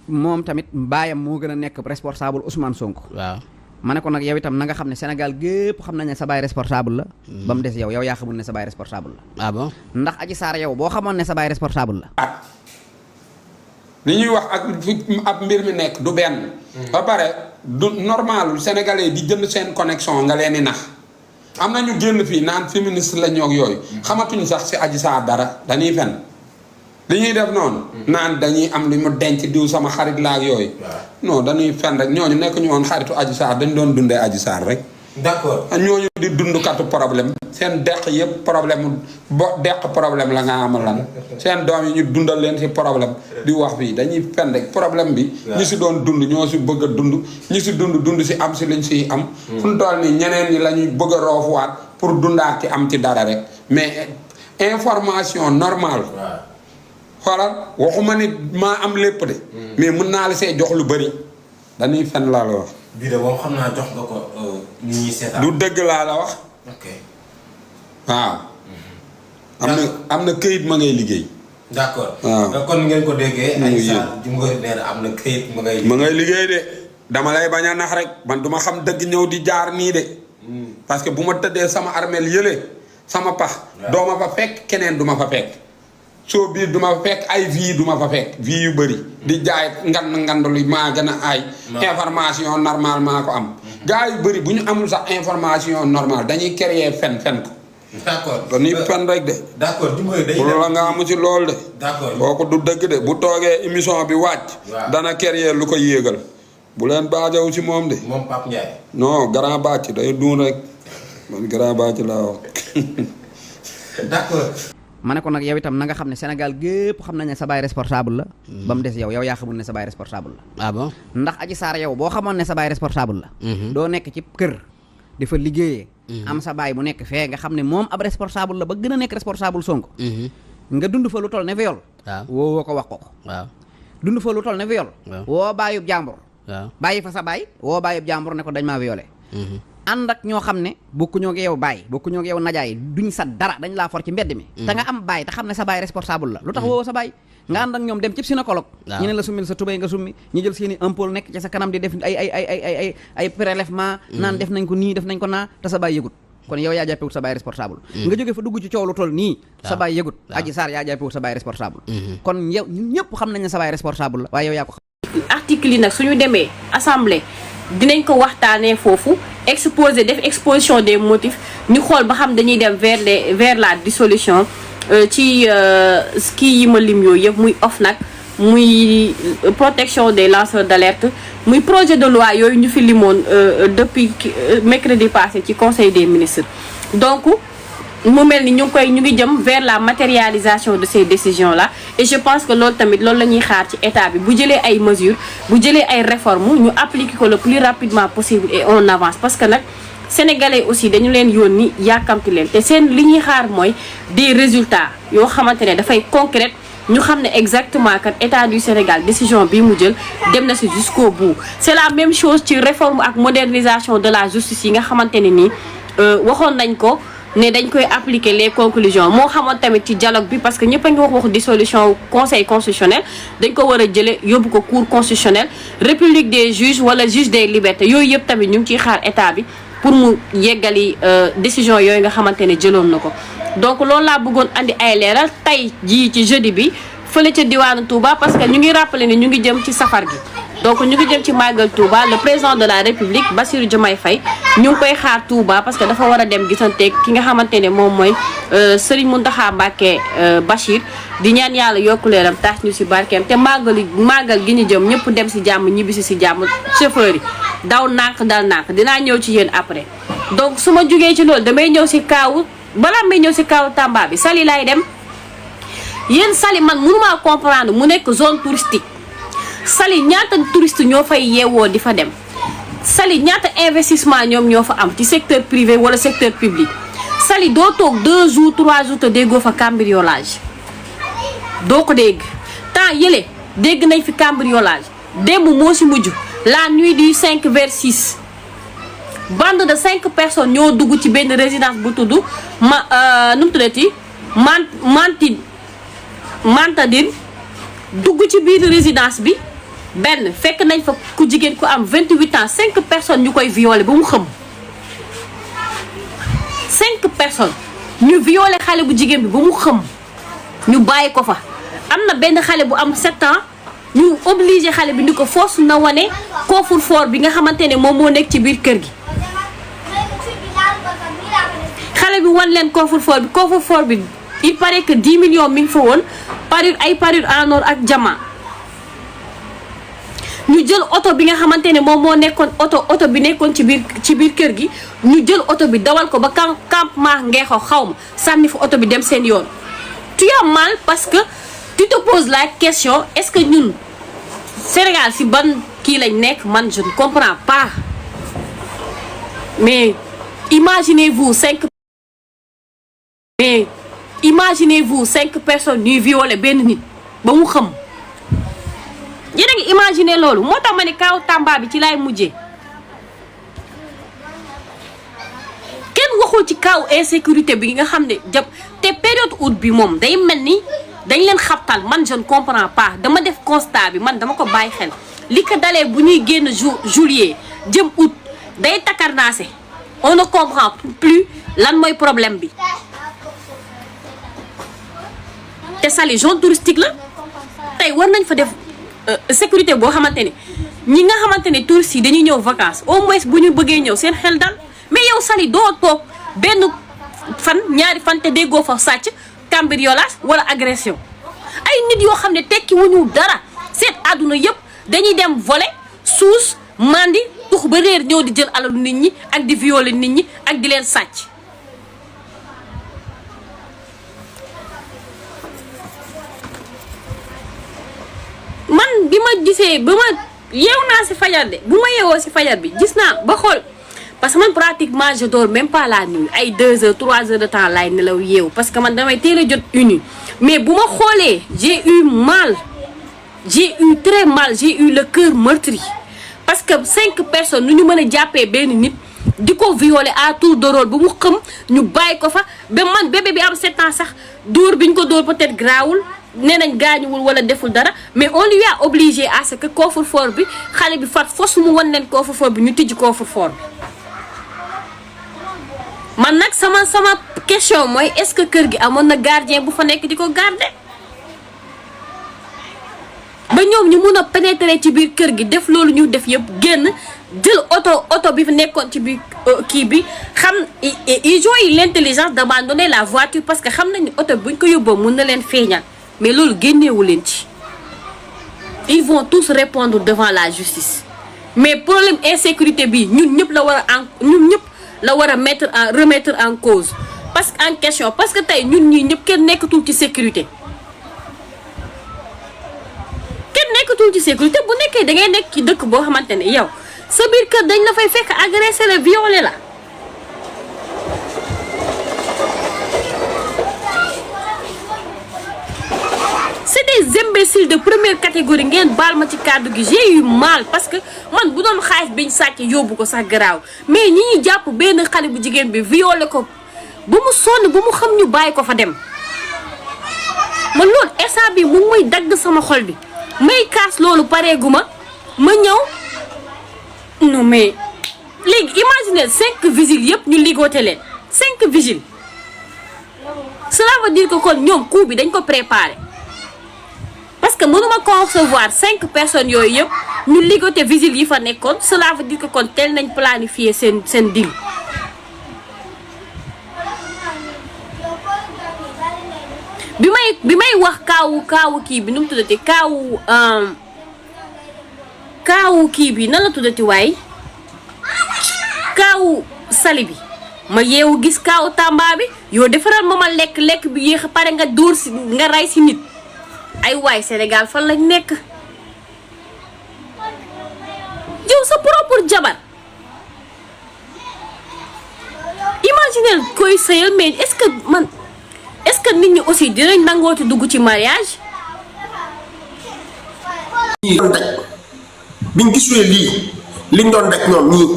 moom tamit baayam moo gën a nekk responsable Ousmane Sonko. waaw ma ne ko nag yow itam na nga xam ne Sénégal gépp xam nañ ne sa baay responsable la. ba mu des yow yaa xamul ne sa baay responsable la. ah bon ndax Adji Sarr yow boo xamoon ne sa baay responsable la. li ñuy wax ak ab mbir mi nekk du benn. ba pare du normal sénégalais di jënd seen connexion nga leen di nax am na ñu génn fii naan féministe la ñoog yooyu. xamatuñ sax si Adji Sarr dara dañuy fen li ñuy def noonu. naan dañuy am lu mu denc diw sama xarit la ak yooyu. non dañuy fen rek ñooñu nekk ñu woon xaritu Adji Sarr dañ doon dundee Adji Sarr rek. d'accord ñooñu di dundkatu problème seen deq yëpp problème deq problème la nga amal lan seen doom yi ñu dundal leen si problème di wax fii dañuy fen rek problème bi. ñi si doon dund ñoo si bëgg a dund ñi si dund si am si liñ siy am. fu mu toll nii ñeneen ñi la ñuy bëgg a roofuwaat pour dundaat ci am ci dara rek mais information normale. xoolal waxuma ni maa am lépp de. mais mën naa la see jox lu bëri dañuy fen laa la wax. bii de moom xam naa jox nga ko nit ñi seetaan. du dëgg laa la wax. ok waaw. am na këyit ma ngay liggéey. d'accord. waaw kon ngeen ko déggee. Adji Sarr Jimbori nee na am na këyit ma ngay liggéey de dama lay bañ a nax rek man duma xam dëgg ñëw di jaar nii de. parce que bu ma tëddee sama armeel yële sama pax. doo ma fa fekk keneen du ma fa fekk. soo biir du ma fa fekk ay vie du ma fa fekk vie yu bëri. di jaay ngand maa gën a ay. information normale maa ko am. gars yu bëri bu ñu amul sax information normale dañuy créer fen ko. d'accord dañuy fen rek de. d'accord Jimbori dañuy dem la nga amu ci lool de. d'accord kooku du dëgg de bu toogee émission bi wàcc. dana créer lu ko yéegal. bu leen baajaw ci moom de. moom Pape Ndiaye. non grand bàcc day duun rek man grand bàcc laa wax. d'accord. ma ne ko nag yow itam na nga xam ne Sénégal gépp xam nañ ne sa baay responsable la. ba mu des yow yaa xamul ne sa baay responsable la. ah bon ndax Adji Sarr yow boo xamoon ne sa baay responsable la. doo nekk ci kër dafa liggéeyee. am sa baay bu nekk fee nga xam ne moom ab responsable la ba gën a nekk responsable Sonko. nga dund fa lu toll ne viol. waaw woo ko wax ko. waaw dund fa lu toll ne viol. woo baayub jàmbur. waaw bàyyi fa sa baay woo baayub jàmbur ne ko dañ maa violé. ànd ak ñoo xam ne bokkuñoo ak yow baay bokkuñoo ak yow najaay duñ sa dara dañ laa for ci mbedd mi. te nga am baay te xam ne sa baay responsable la lu tax woo sa baay. nga ànd ak ñoom dem ci gynécologue. ñu ne la summil sa tubéy nga summi ñu jël seeni ampoule nekk ci sa kanam di def ay prélèvement naan def nañ ko nii def nañ ko naa te sa baay yëgut kon yow yaa jàppewut sa baay responsable. nga jóge fa dugg ci coow lu toll nii. sa baay yëgut Adji Sarr yaa jàppewut sa baay responsable. kon yow ñëpp xam nañ ne sa baay responsable la waaye yow yaa ko xam. article yi nag suñu demee assemblée dinañ ko waxtaanee foofu def exposition des motifs ñu xool ba xam dañuy dem vers la dissolution ci kii yi ma lim yooyu yëpp muy OFNAC muy protection des lanceurs d'alerte muy projet de loi yooyu ñu fi limoon depuis mercredi passé ci conseil des ministres donc mu mel ni ñu ngi jëm vers la matérialisation de ces décisions là et je pense que loolu tamit loolu la ñuy xaar ci état bi bu jëlee ay mesures bu jëlee ay réformes ñu appliquer ko le plus rapidement possible et on avance parce que nag sénégalais aussi dañu leen yónni yàkkamti leen te seen li ñuy xaar mooy des résultats yoo xamante ne dafay concret ñu xam ne exactement kat état du Sénégal décision bi mu jël dem na si jusqu'au bout c'est la même chose ci réforme ak modernisation de la justice yi nga xamante ne nii waxoon nañ ko ne dañ koy appliquer les conclusions moo xamoon tamit ci dialogue bi parce que ñëpp a ngi waxu dissolution conseil constitutionnel dañ ko war a jële yóbbu ko cour constitutionnel république des juges wala juge des libertés yooyu yëpp tamit ñu ngi ciy xaar état bi pour mu yeggali décision yooyu nga xamante ne jëloon na ko donc loolu laa bëggoon andi ay leeral tey jii ci jeudi bi fële ca diwaanu Touba parce que ñu ngi rappelé ne ñu ngi jëm ci safar gi donc ñu ngi jëm ci màggal Touba le président de la République Bassirou Diomaye Faye ñu ngi koy xaar Touba parce que dafa war a dem gisanteeg ki nga xamante ne moom mooy Serigne Mountakha Mbacké Bachir di ñaan yàlla yokku leeram tax ñu si barkeem te màggal gi ñu jëm ñëpp dem si jàmm ñibbisi si jàmm chauffeur yi daw nànk dal nànk dinaa ñëw ci yéen après donc su ma jugee ci loolu damay ñëw si kaawu balaa may ñëw si kaawu Tamba bi Saly laay dem yéen Saly man mënumaa comprendre mu nekk zone touristique Saly ñaata touriste ñoo fay yeewoo di fa dem Saly ñaata investissement ñoom ñoo fa am ci secteur privé wala secteur public Saly doo toog 2 jours 3 jours te déggoo fa cambriolage doo ko dégg temps yële dégg nañ fi cambriolage démb moo si mujj la nuit du 5 vers 6 bande de 5 personnes ñoo dugg ci benn résidence bu tudd nu mu tuddati Mantadine dugg ci biir résidence bi benn fekk nañ fa ku jigéen ku am 28 ans 5 personnes ñu koy violé ba mu xëm 5 personnes ñu violé xale bu jigéen bi ba mu xëm ñu bàyyi ko fa. am na benn xale bu am 7 ans ñu obligé xale bi ni ko force na wane coffre-fort bi nga xamante ne moom moo nekk ci biir kër gi. xale bi wan leen coffre-fort bi il paraît que 10 millions mi ngi fa woon parure en or ak diamant. ñu jël oto bi nga xamante ne moom moo nekkoon oto bi nekkoon ci biir kër gi ñu jël oto bi dawal ko ba campement Ngeexo xaw ma sànni fa oto bi dem seen yoon. tu as mal parce que tu te poses la question est-ce que ñun Sénégal si ban kii lañ nekk man je ne comprends pas mais imaginez-vous 5 personnes ñuy violer benn nit ba mu xam. yéen a ngi imaginer loolu moo tax ma ne kaw Tamba bi ci laay mujjee kenn waxul ci kaw insécurité bi nga xam ne jàpp te période août bi moom day mel ni dañ leen xabtal man je ne comprends pas dama def constat bi man dama ko bàyyi xel li ko dalee bu ñuy génn juillet jëm août day takarnaase on ne comprend plus lan mooy problème bi te Saly zone touristique la tey war nañ fa def sécurité boo xamante ne ñi nga xamante ne touristes yi dañuy ñëw vacances au moins bu ñu bëggee ñëw seen xel dal mais yow Saly doo toog benn fan ñaari fan te déggoo fa sàcc cambriolage wala agression ay nit yoo xam ne tekki wuñu dara seen àdduna yëpp dañuy dem voler suus mandi tux ba réer ñëw di jël alalu nit ñi ak di violer nit ñi ak di leen sàcc. man bi ma gisee ba ma yeew naa si fajar de bu ma yeewoo si fajar bi gis naa ba xool parce que man pratiquement je dors même pas la nuit ay 2 heures 3 heures de temps laay nelaw yeewu parce que man damay teel a jot une mais bu ma xoolee j'ai eu très mal j'ai eu le cœur meurtri parce que 5 personnes nu ñu mën a jàppee benn nit di ko violer à tour de rôle bu mu xam ñu bàyyi ko fa ba man bébé bi am 7 ans sax dóor bi ñu ko dóor peut-être grawul nee nañ gaañuwul wala deful dara mais on lui a obligé à ce que coffre-fort bi xale bi fat fos mu wan leen coffre-fort bi ñu tijji coffre-fort bi man nag sama question mooy est-ce que kër gi amoon na gardien bu fa nekk di ko garder ba ñoom ñu mun a pénétrer ci biir kër gi def loolu ñu def yëpp génn jël oto bi fa nekkoon ci biir kii bi xam ils ont eu l'intelligence d'abandonner la voiture parce que xam nañu oto bi buñ ko yóbboo mun na leen feeñal mais loolu génneewu leen ci ils vont tous répondre devant la justice mais problème insécurité bi ñun ñëpp la war a remettre en cause parce que en question parce que tey ñun ñii ñëpp kenn nekkatul ci sécurité bu nekkee da ngay nekk ci dëkk boo xamante ne yow sa biir kër dañ la fay fekk agressé la violé la c'est des imbéciles de première catégorie ngeen baal ma ci kàddu gi j'ai eu mal parce que man bu doon xaalis biñ sàcc yóbbu ko sax garaaw mais ñi ñuy jàpp benn xale bu jigéen bi violé ko ba mu sonn ba mu xam ñu bàyyi ko fa dem man loolu instant bi mu may dagg sama xol bi may kaas loolu pareegu ma ñëw non mais léegi imaginez 5 vigiles yëpp ñu ligoté leen 5 vigiles cela veut dire que kon ñoom coup bi dañ ko préparé parce que mënuma concevoir 5 personnes yooyu yëpp ñu ligoté vigiles yi fa nekkoon cela veut dire que kon tel nañ planifier seen deal bi may wax kaawu kii bi nu mu tuddati kaawu kii bi nan la tuddati waaye kaawu Saly bi ma yeewu gis kaawu Tamba bi yow defaral ma lekk bi yéex a pare nga dóor si nga rey si nit ay waay Sénégal fan lañ nekk yow sa propre jabar imaginez koy sëyal mais est-ce que nit ñi aussi dinañ nangooti dugg ci mariage. biñ gisulee liñ doon daj ñoom ñii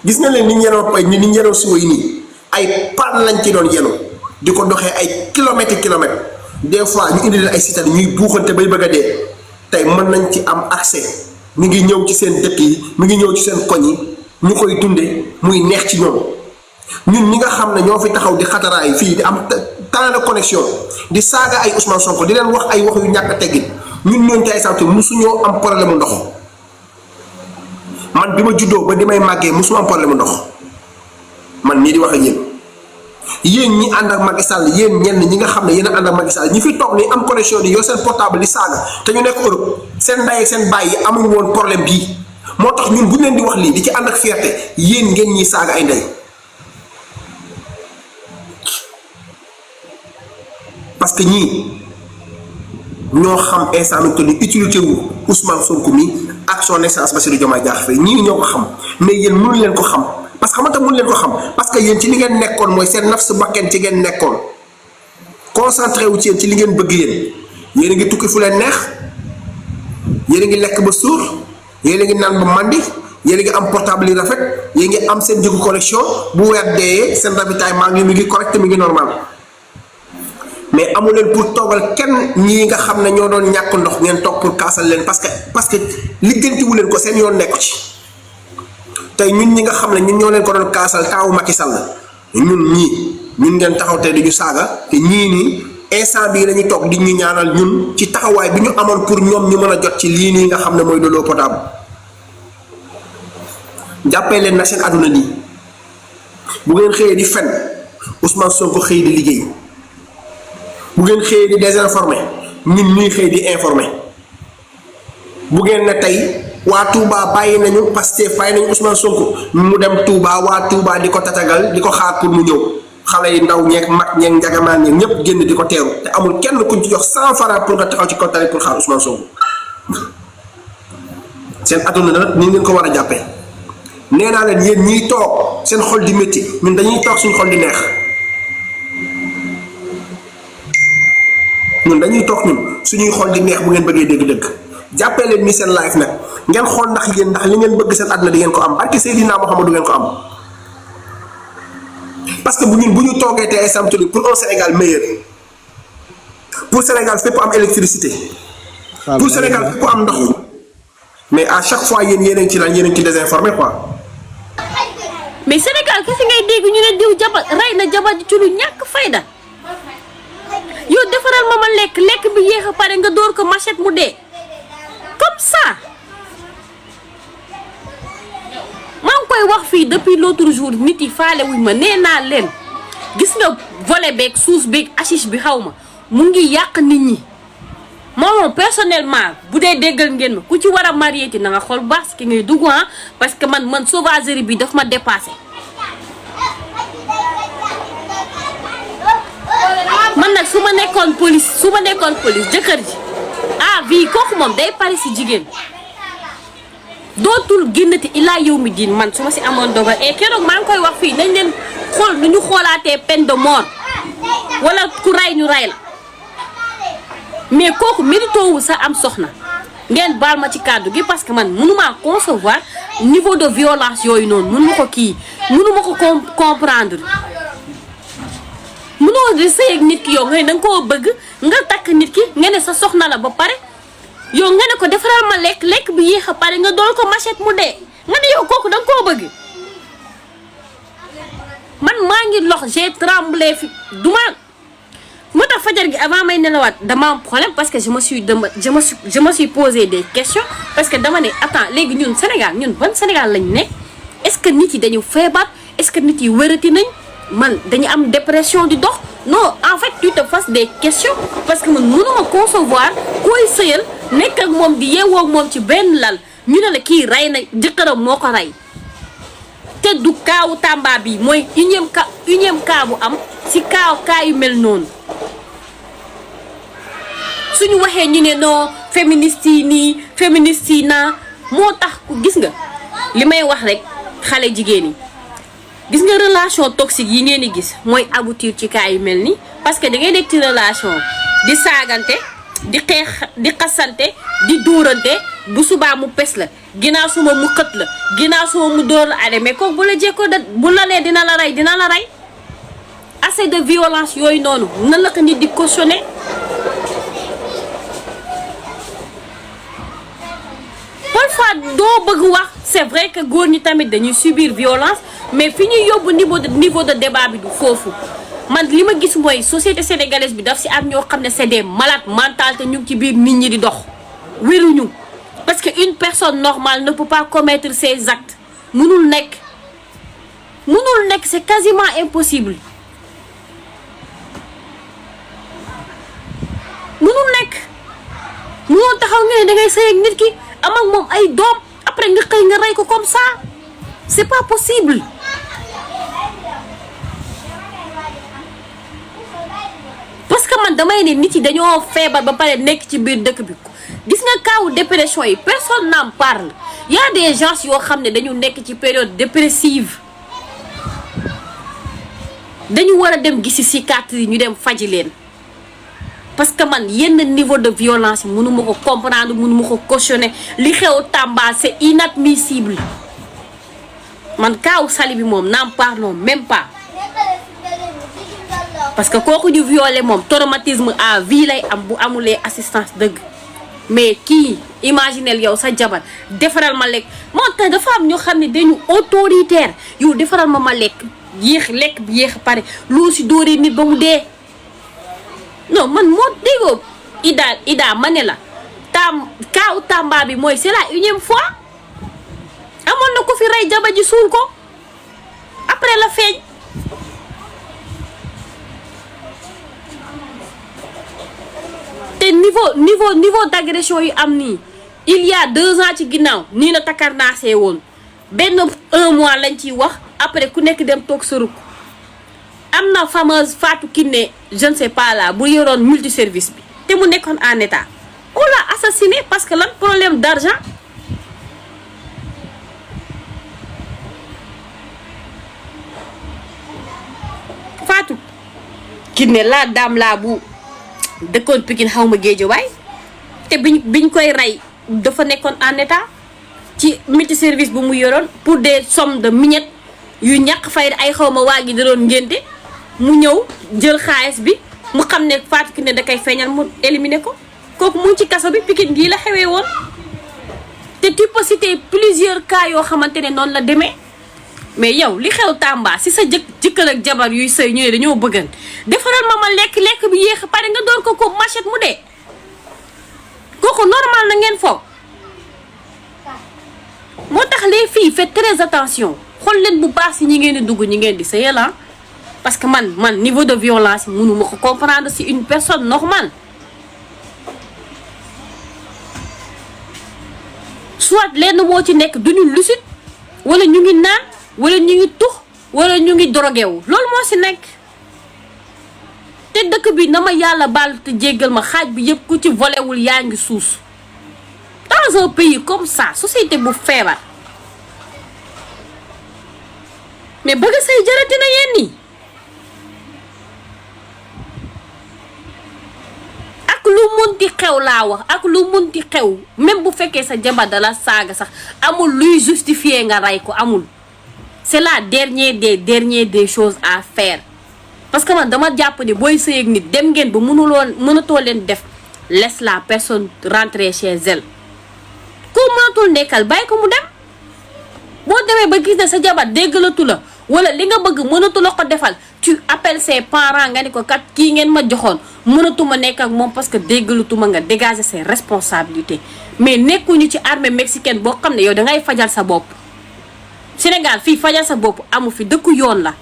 gis nga leen ni ñu yenoo pay ni ñu yenoo siwo yi nii ay pan lañ ci doon yenoo di ko doxee ay kilomètres des fois ñu indi leen ay citerne ñuy buuxante bay bëgg a dee tey mën nañ ci am accès mi ngi ñëw ci seen dëkk yi mi ngi ñëw ci seen koñ yi ñu koy dunde muy neex ci ñoom ñun ñi nga xam ne ñoo fi taxaw di xataraay fii di am temps de connexion di saaga ay Ousmane Sonko di leen wax ay wax yu ñàkk a teggin ñun ñooñu tey sant musuñoo am problème ndox man bi ma juddoo ba di may màggee musuma am problème ndox man nii di wax ak yéen ñi ànd ak Macky Sall yéen ñenn ñi nga xam ne yéen a ànd ak Macky Sall ñi fi toog ni am connexion di yow seen portable di saaga te ñu nekk Europe seen ndey ak seen baay yi amuñu woon problème bii moo tax ñun bu ñu leen di wax lii di ci ànd ak fierté yéen ngeen ñiy saaga ay ndey parce que ñii ñoo xam instant bi ni utilité wu Ousmane Sonko mi ak son excellence Bassirou Diomaye Diakhar Faye ñii ñoo ko xam mais yéen mënu leen ko xam parce que xamante mënu leen ko xam parce que yéen ci li ngeen nekkoon mooy seen naf su bakken ci ngeen nekkoon concentré wu ci yéen ci li ngeen bëgg yéen a ngi tukki fu leen neex yéen a ngi lekk ba suur yéen a ngi naan ba mandi yéen a ngi am portable yi rafet yéen ngi am seen njëgu connexion bu weer deeyee seen ravitaillement mi ngi correct mi ngi normal mais amu leen pour toogal kenn ñii nga xam ne ñoo doon ñàkk ndox ngeen toog pour kaasal leen parce que lijjantiwu leen ko seen yoon nekku ci tey ñun ñi nga xam ne ñun ñoo leen ko doon kaasal taawu Macky Sall ñun ngeen taxaw tey di ñu saaga te ñii nii instant bii lañuy toog di ñu ñaanal ñun ci taxawaay bi ñu amoon pour ñoom ñu mën a jot ci lii nii nga xam ne mooy de l'eau potable jàppee leen na seen àdduna nii bu ngeen xëyee di fen Ousmane Sonko xëy di liggéey bu ngeen xëyee di désinformé ñun ñuy xëy di informé bu ngeen ne tey waa Touba bàyyi nañu Pastef bàyyi nañu Ousmane Sonko mu dem Touba waa Touba di ko tatagal di ko xaar pour mu ñëw xale yi ndaw ñeeg mag ñeeg njagamaan ñeeg ñëpp génn di ko teeru te amul kenn kuñ ci jox 100 francs pour nga taxaw ci kontaan pour xaar Ousmane Sonko seen adduna nag ni ngeen ko war a jàppee nee naa leen yéen ñiy toog seen xol di métti ñun dañuy toog suñu xol di neex ñun dañuy toog ñun suñuy xol di neex bu ngeen bëggee dégg-dëgg jàppee leen ni seen life nag ngeen xool ndax yéen ndax li ngeen bëgg seen àdduna di ngeen ko am barke Seydina Muhammad du ngeen ko am parce que bu ñu toogee te ay samtuli pour un Sénégal meilleur pour Sénégal fépp am électricité pour Sénégal fépp am ndox mais à chaque fois yéen yéen ci lan yéen ci désinformé quoi. mais Sénégal kese ngay dégg ñu ne diw jabar rey na jabar ji ci lu ñàkk fayda yow defaral ma lekk bi yéex a pare nga door ko machette mu dee comme ça maa ngi koy wax fii depuis l'autre jour nit yi faale wuñ ma nee naa leen gis nga volet beeg suus beeg ashish bi xaw ma mu ngi yàq nit ñi moom personnellement bu dee déggal ngeen ma ku ci war a marié ti na nga xool baax ki ngay dugg parce que man sauvagerie bi daf ma dépassé man nag su ma nekkoon police jëkkër ji vie kooku moom day pare si jigéen dootul génnati ilaa yow mi diin man su ma si amoon dogal et keroog maa ngi koy wax fii nañ leen xool nu ñu xoolaatee peine de mort wala ku ray ñu ray la mais kooku mérito wu sa am soxna ngeen baal ma ci kàddu gi parce que man mënumaa concevoir niveau de violence yooyu noonu mënu ma ko comprendre mënoo di sëy ak nit ki yow nga ne danga koo bëgg nga takk nit ki nga ne sa soxna la ba pare yow nga ne ko defaral ma lekk bi yéex a pare nga dool ko machette mu dee nga ne yow kooku danga koo bëgg man maa ngi lox j'ai tremblé fi duma moo tax fajar gi avant may nelawaat dama am problème parce que je me suis posé des questions parce que dama ne attends léegi ñun Sénégal ñun ban Sénégal lañ ne est-ce que nit yi dañu feebar est-ce que nit yi wérati nañ man dañu am dépression di dox non en fait tu te fasses des questions parce que man mënuma concevoir koy sëyal nekk ak moom di yeewoo ak moom ci benn lal ñu ne la kii rey na jëkkëram moo ko rey te du kaawu Tamba bi mooy unième cas bu am si cas yu mel noonu suñu waxee ñu ne non féministes yi nii féministes yi naa moo tax gis nga li may wax rek xale jigéen yi gis nga relation toxique yi ngeen di gis mooy aboutir ci cas yu mel ni parce que da ngay nekk ci relation di saagante di xeex di xasante di dóorante bu subaa mu pes la ginnaaw suma mu xët la ginnaaw suma mu dóor la ade mais kooku bu la jekkoo da bu la lee dina la rey assez de violence yooyu noonu nan la ko nit di cautionner fois doo bëgg wax c'est vrai que góor ñi tamit dañuy subir violence mais fi ñuy yóbbu niveau de débat bi du foofu man li ma gis mooy société sénégalaise bi daf si am ñoo xam ne c'est des malades mentales te ñu ngi ci biir nit ñi di dox wéruñu parce que une personne normale ne peut pas commettre ces actes mënul nekk c'est quasiment impossible mënul nekk mënoo taxaw nga ne da ngay sëy ak nit ki am ak moom ay doom après nga xëy nga rey ko comme ça c'est pas possible parce que man damay ne nit yi dañoo feebar ba pare nekk ci biir dëkk bi gis nga kaawu dépression yi personne n'en parle y a des gens yoo xam ne dañu nekk ci période dépressive dañu war a dem gisi psychiatre yi ñu dem faji leen parce que man yenn niveau de violence yi mënu ma ko comprendre mënu ma ko cautionner li xew Tamba c'est inadmissible man kaawu Sali bi moom n'en parlons même pas parce que kooku ñu violé moom traumatisme à vie lay am bu amulee assistance dëgg mais kii imaginel yow sa jabar defaral ma lekk moo tax dafa am ñoo xam ne dañu autoritaire yow defaral ma lekk lekk bi yéex a pare loo si dóoree nit ba mu dee non man moo déggoo Ida ma ne la kaaw Tamba bi mooy c'est la unième fois amoon na ko fi rey jabar ji suul ko après la feeñ te niveau d'agression yu am nii il y a 2 ans ci ginnaaw nii la takarnaasee woon benn 1 mois lañ ciy wax après ku nekk dem toog sa rukk am na fameuse Fatou Kiné je ne sais pas là bu yoroon multiservice bi te mu nekkoon en état on l'a assassiné parce que lan problème d'argent Fatou Kiné la dame la bu dëkkoon Pikine xaw ma Guédiawaye te biñ koy rey dafa nekkoon en état ci multiservice bu mu yoroon pour des sommes de miettes yu ñàkk fay ay xaw ma waa gi da doon ngénte mu ñëw jël xaalis bi mu xam ne Fatou Kiné da koy feeñal mu éliminer ko kooku mu ngi ci kaso bi Pikine gii la xewee woon te tu peux citer plusieurs cas yoo xamante ne noonu la demee mais yow li xew Tamba si sa jëkkër ak jabar yuy sëy ñu ne dañoo bëggan defaral ma lekk bi yéex pare nga door ko machette mu dee kooku normal na ngeen foog moo tax les filles faites très attention xool leen bu baax si ñi ngeen di dugg ñi ngeen di sëyal parce que man niveau de violence mënu ma ko comprendre si une personne normale soit lenn moo ci nekk duñu lucide wala ñu ngi naan wala ñu ngi tux wala ñu ngi drogué wu loolu moo si nekk te dëkk bi na ma yàlla baal te jéggal ma xaaj bi yëpp ku ci voléwul yaa ngi suus dans un pays comme ça société bu feebar mais bëgg say jarati na yéen nii ak lu munti xew laa wax ak lu munti xew même bu fekkee sa jabar dala saaga sax amul luy justifier nga rey ko amul c'est la dernière des choses à faire parce que man dama jàpp ni booy sëy ak nit dem ngeen ba mënatoo leen def laisse la personne rentrer chez elle ku mënatul nekkal bàyyi ko mu dem boo demee ba gis ne sa jabar déggalatu la wala li nga bëgg mënatu la ko defal tu appelles ses parents nga ni ko kat kii ngeen ma joxoon mënatuma nekk ak moom parce que déggalatuma nga dégager ses responsabilités mais nekkuñu ci armée mexicaine boo xam ne yow dangay fajal sa bopp Sénégal fii fajal sa bopp amu fi dëkku yoon la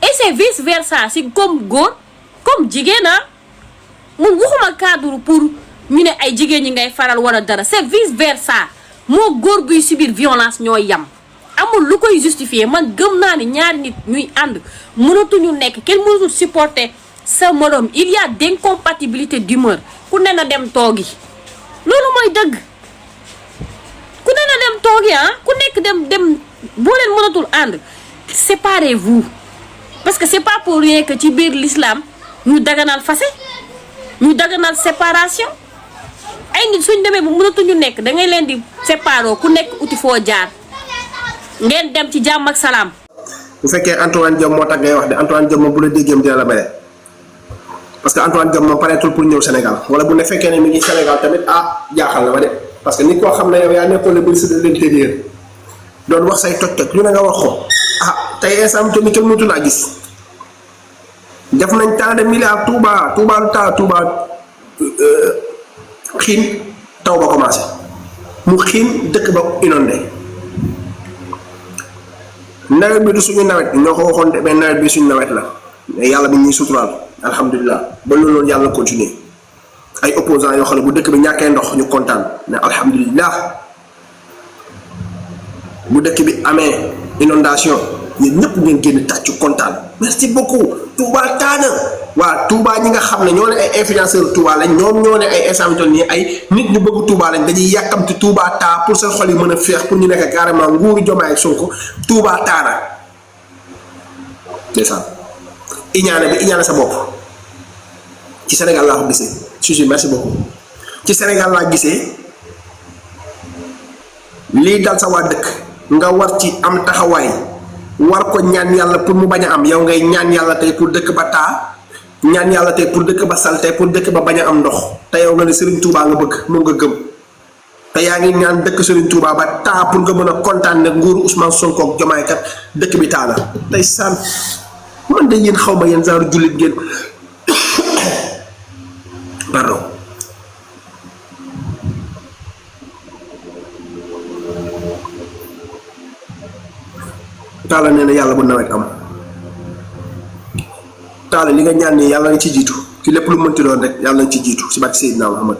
et c'est vice versa si comme góor comme jigéen moom waxuma cadre pour ñu ne ay jigéen ñi ngay faral wala dara c'est vice versa moo góor buy subir violence ñooy yam amul lu koy justifier man gëm naa ni ñaari nit ñuy ànd mënatuñu nekk kenn mënatul supporter sa moroom il y a d'incompatibilité d'humeur ku ne na dem toogi loolu mooy dëgg ku ne na dem toogi ku nekk dem boo leen mënatul ànd séparez-vous parce que c'est pas pour rien que ci biir l'islam ñu daganal fase ñu daganal séparation ay nit suñ demee bu mënatuñu nekk da ngay leen di séparoo ku nekk uti foo jaar ngeen dem ci jàmm ak salaam. bu fekkee Antoine Diome moo tax ngay wax de Antoine Diome bu la déggee dina la mere parce que Antoine Diome moom pareetul pour ñëw Sénégal wala bu ne fekkee ne mi ngi Sénégal tamit jaaxal na ma de parce que nit koo xam ne yow yaa nekkoon le ministre de l'intérieur doon wax say toj-toj lu ne nga wax ko tey instant bi kenn mënatu laa gis def nañ tant de milliards Touba xiin taw ba commencé mu xiin dëkk ba inondé nawet bi du suñu nawet ñoo ko waxoon de mais nawet bi suñu nawet la mais yàlla bi ñuy suturaal alhamdulilah ba loolu noonu yàlla continuer ay opposants yoo xam ne bu dëkk bi ñàkkee ndox ñu kontaan ne alhamdulilah bu dëkk bi amee inondation yéen ñëpp ngeen génn tàccu kontaan merci beaucoup Touba taana waa Touba ñi nga xam ne ñoo ne ay influenceurs Touba lañ ñoom ñoo ne ay instant nii ay nit ñu bëgg Touba lañ dañuy yàkkamti Touba taa pour seen xol yi mën a féex pour ñu nekk carrément nguuru Diomaye ak Sonko Touba taana ndeysaan iñaane sa bopp ci Sénégal laa ko gisee susi merci beaucoup ci Sénégal laa gisee lii dal sa waa dëkk nga war ci am taxawaay war ko ñaan yàlla pour mu bañ a am yow ngay ñaan yàlla tey pour dëkk ba taa ñaan yàlla tey pour dëkk ba salte pour dëkk ba bañ a am ndox te yow nga ne Serigne Touba nga bëgg moom nga gëm te yaa ngi ñaan dëkk Serigne Touba ba taa pour nga mën a kontaan ne nguuru Ousmane Sonko ak Diomaye kat dëkk bi taa na tey saan man de yéen xaw ma yéen genre jullit ngeen pardon Talla nee na yàlla bu nawet am Talla li nga ñaan nii yàlla nga ci jiitu ci lépp lu mënti doon rek yàlla nga ci jiitu si barke Seydina Muhammad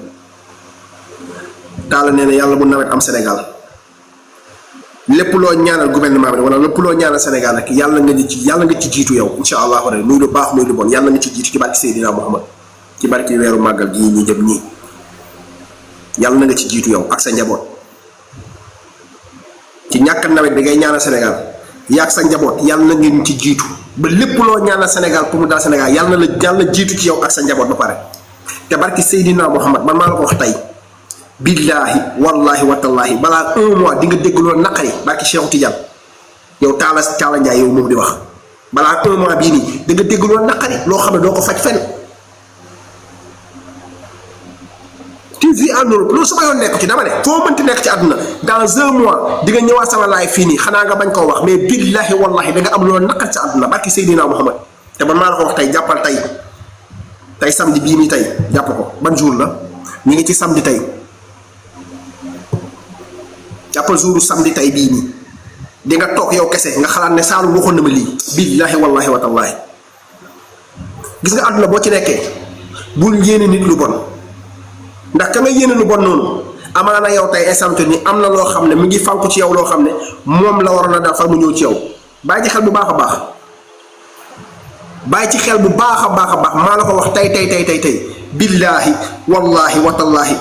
Talla nee na yàlla bu nawet am Sénégal lépp loo ñaanal gouvernement bi wala lépp loo ñaanal Sénégal rek yàlla nga ci jiitu yow incha allahu rek muy lu baax muy lu bon yàlla nga ci jiitu ci barke Seydina Muhammad ci barke weeru màggal gii ñu jëm nii yàlla na nga ci jiitu yow ak sa njaboot ci ñàkk nawet bi ngay ñaanal Sénégal yaag sa njaboot yàlla na ngeen ci jiitu ba lépp loo ñaanal Sénégal pour mu daal Sénégal yàlla na la yàlla jiitu ci yow ak sa njaboot ba pare te barki Seydina Muhammad man maa la ko wax tey billaahi wallaahi watallaahi balaa 1 mois di nga dégg loolu naqari barki Cheikh Tidiane yow Talla Ndiaye yow moom di wax balaa 1 mois bii nii di nga dégg loolu naqari loo xam ne doo ko faj fenn tu vis en Europe loolu sama yoon nekk ci dama ne foo mënti nekk ci àdduna dans 1 mois di nga ñëwaat sama live fii nii xanaa nga bañ koo wax mais billaahi wallaahi da nga am loolu naqari ci àdduna barki Seydina Muhammad te man maa la ko wax tey jàppal tey samedi bii nii tey jàpp ko ban jour la ñu ngi ci samedi tey jàppal jouru samedi tey bii nii di nga toog yow kese nga xalaat ne Saalum waxoon na ma lii billaahi wallaahi watallaahi gis nga àdduna boo ci nekkee bul yéene nit lu bon ndax ka nga yéene lu bon noonu amaana yow tey instant ni am na loo xam ne mu ngi fànku ci yow loo xam ne moom la waroon a daal fa mu ñëw ci yow bàyyi ci xel bu baax a baax bàyyi ci xel bu baax a baax a baax maa la ko wax tey billaahi wallaahi watallaahi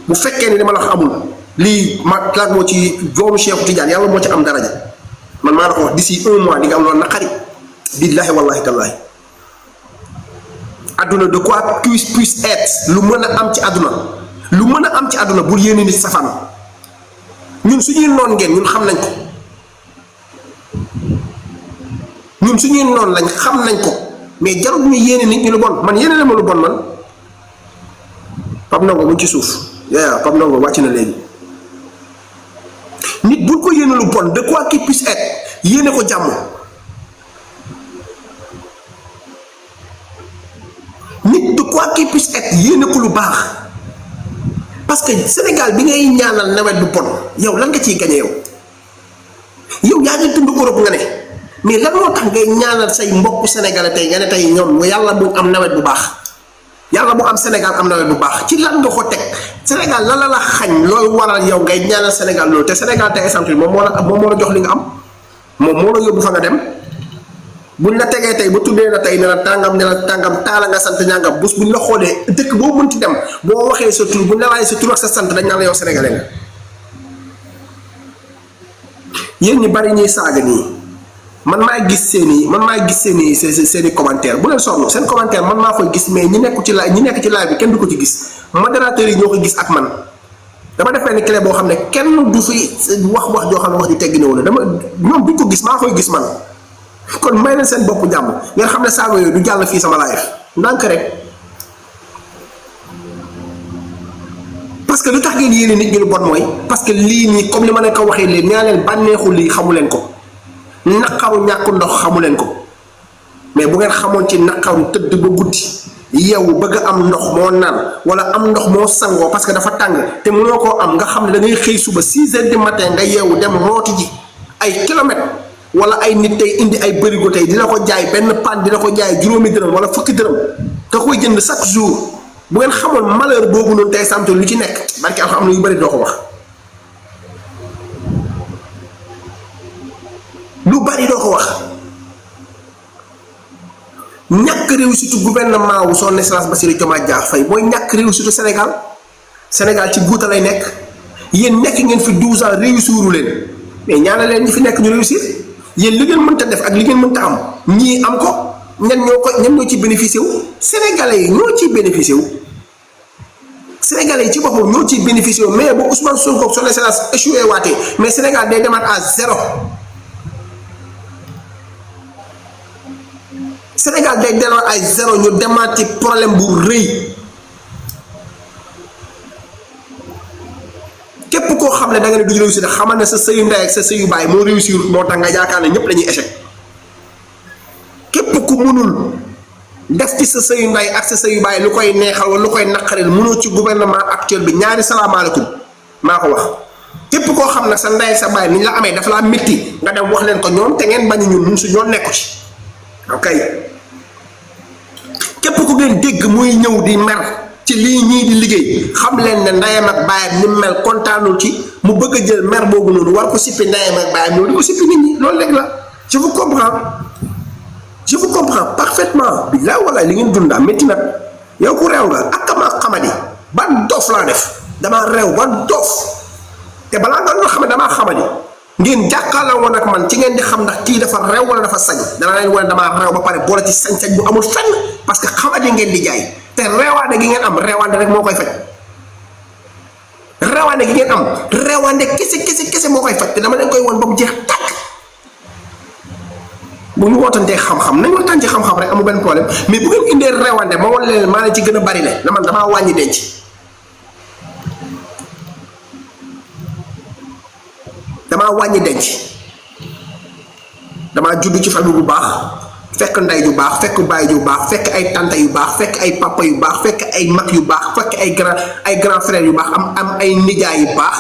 bu fekkee ni dama la wax amul lii ma laaj moo ci doomu Cheikh Tidiane yàlla moo ci am daraja man maa la ko wax d'ici 1 mois di nga am loolu naqari billaahi wallaahi tallaahi adduna de quoi puisse être lu mën a am ci àdduna bul yéene nit safaan ñun suñuy noon ngeen ñun xam nañ ko ñun suñuy noon lañ xam nañ ko mais jarul ñu yéene nit ñu lu bon man yéene la ma lu bon man Pape Ndongo mu ngi ci suuf Pape Ndongo wàcc na léegi nit bul ko yéene lu bon de quoi qu'il puisse être yéene ko jàmm nit de quoi qu'il puisse être yéene ko lu baax parce que Sénégal bi ngay ñaanal nawet bu bon yow lan nga ciy gañe yow yaa ngi dund Europe nga ne mais lan moo tax ngay ñaanal say mbokku sénégalais tey nga ne tey ñoom yàlla bu am nawet bu baax yàlla bu am Sénégal am nawet bu baax ci lan nga ko teg Sénégal lan la xañ loolu waral yow ngay ñaanal Sénégal loolu te Sénégal tey exemple moom moo la jox li nga am moom moo la yóbbu fa nga dem buñ la tegee tey bu tuddee la tey ne la tàngam Talla nga sant ñàngam bés buñ la xoolee dëkk boo mënti dem boo waxee sa tur buñ la laajee sa tur ak sa sant dañ naan la yow sénégalais nga yéen ñi bari ñuy saaga nii man maay gis seeni commentaire bu leen sonn seen commentaire man maa koy gis mais ñi nekk ci live bi kenn du ko ci gis modérateur yi ñoo ko gis ak man dama def benn clé boo xam ne kenn du fi wax joo xam ne wax ju teggi néew la ñoom duñ ko gis maa koy gis man kon may leen seen bopp jàmm ngeen xam ne saaga yooyu du jàll fii sama live ndànk rek parce que lu tax ngeen yéene nit ñi lu bon mooy parce que lii nii comme li ma leen ko waxee léegi nee leen bànneexu lii xamu leen ko naqaru ñàkk ndox xamu leen ko mais bu ngeen xamoon ci naqaru tëdd ba guddi yow bëgg am ndox moo naan wala am ndox moo sangoo parce que dafa tàng te mënoo koo am nga xam ne da ngay xëy suba 6 heures du matin nga yeewu dem rooti ji ay kilomètres wala ay nit tey indi ay bërigo tey dina ko jaay benn pan dina ko jaay juróomi dërëm wala fukki dërëm nga koy jënd chaque jour bu ngeen xamoon malheur boobu noonu tey samte lu ci nekk barki am na yu bëri doo ko wax lu bari doo ko wax ñàkk réussite gouvernement wu son excellence Bassirou Diomaye Diakhar Faye mooy ñàkk réussite Sénégal ci guuta lay nekk yéen nekk ngeen fi 12 ans réussiru leen mais ñaana leen ñi fi nekk ñu réussir yéen li ngeen mënta def ak li ngeen mënta am ñii am ko ñan ñoo ci bénéficié wu sénégalais yi ñoo ciy bénéficié wu sénégalais yi ci boppam ñoo ciy bénéficié wu mais bu Ousmane Sonko son excellence échoué waatee mais Sénégal day demaat à zéro Sénégal day delloo ay zéro ñu demaati problème bu rëy képp koo xam ne da nga ne du réussir xamal ne sa sëyu ndey ak sa sëyu baay moo réussir moo tax nga yaakaar ne ñëpp lañuy échec képp ku mënul def ci sa sëyu ndey ak sa sëyu baay lu koy neexal wala lu koy naqaril mënoo ci gouvernement actuel bi ñaari salaamaaleykum maa ko wax képp koo xam ne sa ndey sa baay ni ñu la amee dafa laa métti nga dem wax leen ko ñoom te ngeen bañ ñun su ñoo nekku ci ok képp ku ngeen dégg muy ñëw di mer ci lii ñii di liggéey xam leen ne ndeyam ak baayam ni mel kontaanul ci mu bëgg a jël mer boobu noonu war ko sippi ndeyam ak baayam ñoo di ko sippi nit ñi loolu léegi la je vous comprends parfaitement billaay walaay li ngeen dunda métti nag yow ku réew nga ak ma xamadi ban dof laa def damaa réew ban dof te balaa nga xam ne damaa xamadi ngeen jàkkaarloo woon ak man ci ngeen di xam ndax kii dafa réew wala dafa sañ dana leen wane damaa réew ba pare boole ci sañ-sañ bu amul fenn parce que xamadi ngeen di jaay te reewaande gi ngeen am reewaande rek moo koy faj reewaande gi ngeen am reewaande kese moo koy faj te dama leen koy woon ba mu jeex tàkk bu ñu wootantee xam-xam nañ waxtaan ci xam-xam rek amul benn problème mais bu ngeen indee reewaande ma wan leen maa leen ci gën a bari le la man damaa wàññi denc damaa judd ci famille bu baax fekk ndey ju baax fekk baay ju baax fekk ay tante yu baax fekk ay papa yu baax fekk ay mag yu baax fekk ay grand frère yu baax am ay nijaay yu baax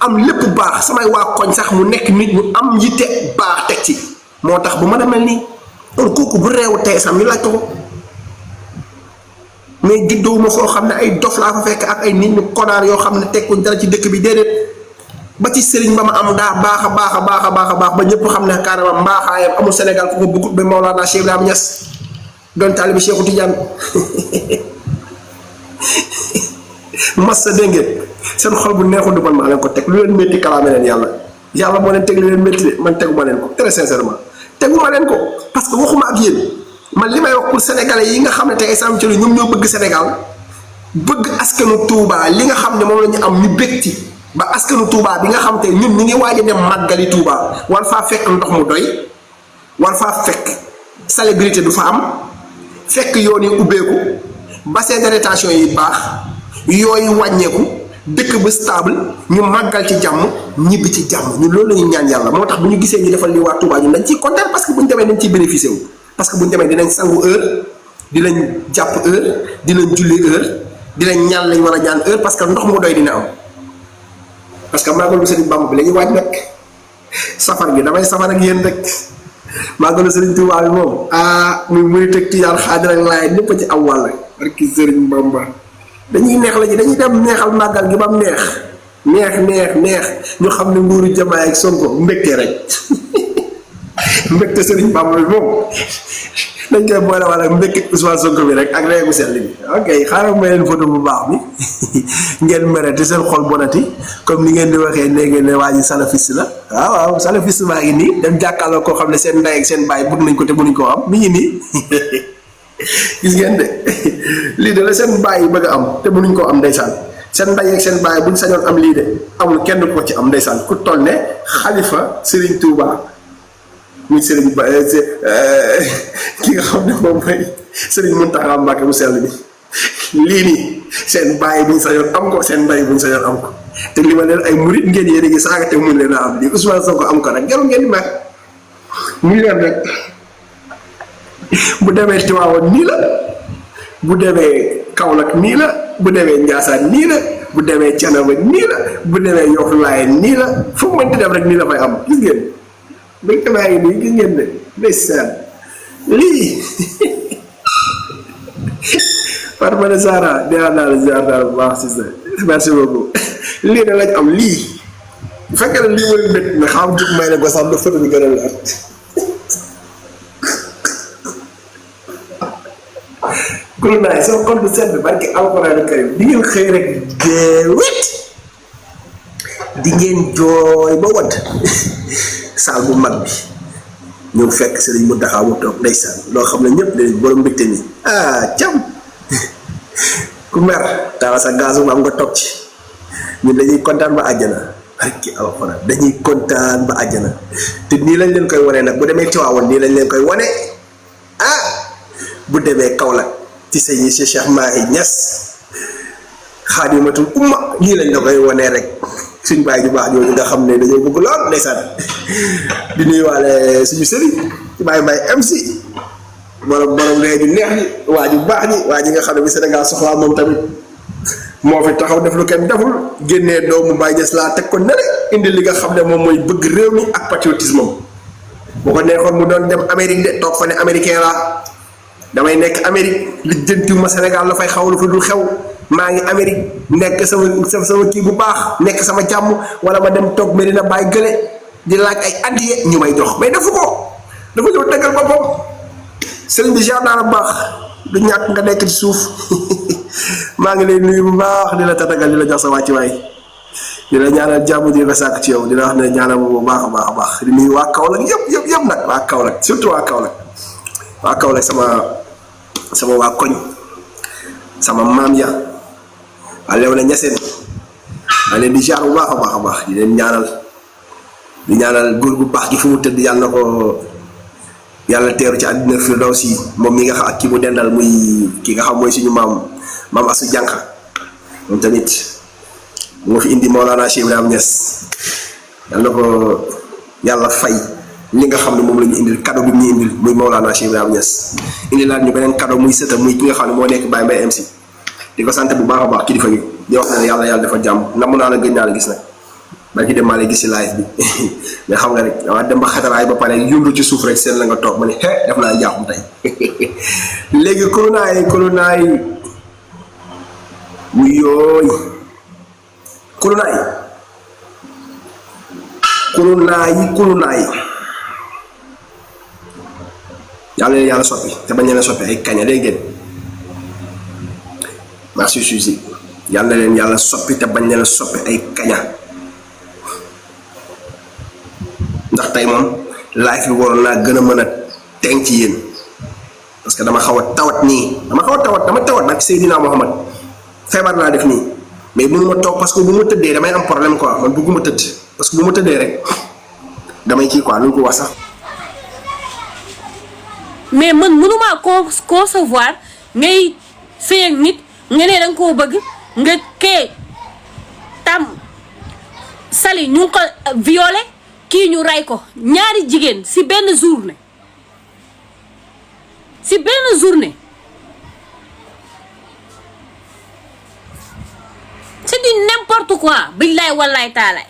am lépp baax samay waa koñ sax mu nekk nit ñu am yitte baax teg ci moo tax bu mën a mel nii kon kooku bu réew tey sam ñu laaj ko mais juddowuma foo xam ne ay dof laa fa fekk ak ay nit ñu konaar yoo xam ne tekkuñ dara ci dëkk bi déedéet ba ci sëriñ ba ma am daa baax a baax ba ñëpp xam ne carrément mbaaxaayam amul Sénégal ku ko bëggut ba Maolana Cheikh Ibrahima Niass doon taalibi Cheikhu Tidiane massa dégg ngeen seen xol bu neexul du man maa leen ko teg lu leen métti kalaame leen yàlla moo leen teg lu leen métti de man teguma leen ko très sincèrement teguma leen ko parce que waxuma ak yéen man li may wax pour sénégalais yi nga xam ne tey sam ci ñoom ñoo bëgg Sénégal bëgg askanu Touba li nga xam ne moom la ñu am ñu bégti ba askanu Touba bi nga xam te ñun ñu ngi waaj a dem màggali Touba war faa fekk ndox mu doy war faa fekk salubrité du fa am fekk yoon yi ubbeeku bassin de rétention yi baax yooyu wàññeeku dëkk ba stable ñu màggal ci jàmm ñibbi ci jàmm ñun loolu la ñuy ñaan yàlla moo tax bu ñu gisee ñu defal li waa Touba ñun dañ ciy kontaan parce que bu ñu demee dañ ciy bénéficié wu parce que bu ñu demee dinañ sangu heure dinañ jàpp heure dinañ julli heure dinañ ñaan lañ war a ñaan heure parce que ndox mu doy dina am. parce que màggalu Serigne Bamba bi la ñuy waaj nag safar gi damay safar ak yéen rek màggalu Serigne Touba bi moom muy teg ci yàlla xaadir ak laay ñëpp a ci am wàll rek Serigne Bamba dañuy neex la ji dañuy dem neexal màggal gi ba mu neex ñu xam ne nguuru Diomaye ak Sonko mbégte rek mbégte Serigne Bamba bi moom dañ koy boole wala mbégte Ousmane Sonko bi rek ak reegu sell bi ok xaaral ma leen photo bu baax bi ngeen mere te seen xol bonati comme ni ngeen di waxee ne ngeen ne waa ji salafiste la waaw salafiste baa ngi nii dem jàkkaarloo koo xam ne seen ndey ak seen baay bëgg nañ ko te mënuñ koo am mi ngi nii gis ngeen de lii de la seen baay yi bëgg a am te mënuñ koo am ndeysaan seen ndey ak seen baay buñ sañoon am lii de amul kenn ko ci am ndeysaan ku toll ne xalifa Serigne Touba muy Serigne Ba ki nga xam ne moom mooy Serigne Mountakha Mbacké mu sell bi lii nii seen bàyyi buñ sa yoon am ko seen mbay buñ sa yoon am ko te li ma leen ay murit ngeen yéen a ngi saaga te mun leen a am lii Ousmane Sonko am ko nag jarul ngeen di mer muy leen rek bu demee Tiwaawoon nii la bu demee Kaolack nii la bu demee Ndiassane nii la bu demee Thiénaba nii la bu demee Yoff Layeen nii la fu mu mënti dem rek nii la fay am gis ngeen dëkk baa ngi nii gis ngeen ne ndeysaan lii Farmane Sara dinaa daal ziar daal bu baax si sa merci beaucoup lii da lañ am lii bu fekkee ne lii mooy mbét na xam jug may ne ko sax ba photo bi gën a leer kulu naay sama compte sedd barki alxuraan karim di ngeen xëy rek deewit di ngeen jooy ba wadd saal bu mag bi ñëw fekk Serigne Mountakha mu toog ndeysaan loo xam ne ñëpp dañ borom mbégte mi cam ku mer tawa sa gaz bu am nga toog ci ñun dañuy kontaan ba àjjana barki alxuraan dañuy kontaan ba àjjana te nii lañ leen koy wane nag bu demee Tiwaawoon nii lañ leen koy wane bu demee Kaolack ci sa yi si Cheikh Mahi Niass xaadimatul umma nii lañ la koy wane rek suñ baay ju baax ñooñu nga xam ne dañoo bëgg lool ndeysaan di nuyuwaale suñu sëriñ ci Baye Mbaye MC borom réew ju neex ñi waa ju baax ñi waa ji nga xam ne bi Sénégal soxlaa moom tamit moo fi taxaw def lu kenn deful génnee doomu Baye Niass laa teg ko nele indi li nga xam ne moom mooy bëgg réew mi ak patriotisme am boo ko neexoon mu doon dem Amérique de toog fa ne américain laa damay nekk Amérique lijjantiwuma Sénégal la fay xaw lu fa dul xew maa ngi Amérique nekk sama kii bu baax nekk sama jàmm wala ma dem toog Medina Baye gële di laaj ay addiye ñu may jox mais defu ko dafa ñëw tegal boppam sëriñ bi jaar naa la baax du ñàkk nga nekk ci suuf maa ngi lay nuyu bu baax di la tatagal di la jox sa wàccuwaay di la ñaanal jàmm di la sàkk ci yow di la wax ne ñaanal bu baax a baax a baax di nuyu waa Kaolack yëpp nag waa Kaolack surtout waa Kaolack sama waa koñ sama maam ya waa Léona Niassène maa leen di jaar bu baax a baax a baax di leen ñaanal góor bu baax gi fu mu tëdd yàlla na ko yàlla teeru ci àddina firdawsi moom mi nga xam ak ki mu dendal muy ki nga xam mooy suñu maam Asu Jànqa moom tamit moo fi indi Mawlana Cheikh Ibrahima Niass yàlla na ko yàlla fay li nga xam ne moom la ñu indil cadeau bi ñu indil muy Mawlana Cheikh Ibrahima Niass indi laat ñu beneen cadeau muy sëtam muy ki nga xam ne moo nekk Baye Mbaye MC di ko sant bu baax a baax kilifa gi di wax ne yàlla dafa jàmm namm naa la gëj naa la gis nag barki dem maa lay gis si live bi mais xam nga rek dama dem ba xataraay ba pare yundu ci suuf rek seen la nga toog ma ne def naa njaaxum tey léegi kulunaay mu yooy kulunaay yàlla soppi te bañ leen soppi ay kaña day gën merci Suzy yàlla leen yàlla soppi te bañ leen soppi ay kaña ndax tey moom live bi waroon naa gën a mën a teng ci yéen parce que dama xaw a tawat dama tawat nag Seydina Mohamed feebar laa def nii mais mënuma toog parce que bu ma tëddee damay am problème quoi man bëgguma tëdd parce que bu ma tëddee rek damay kii quoi lu ko wax sax. mais man mënumaa concevoir ngay sëy ak nit nga ne danga koo bëgg nga kee tam Sali ñu ngi ko violé kii ñu rey ko ñaari jigéen si benn journée c'est du n'importe quoi billaay wallaay taalaay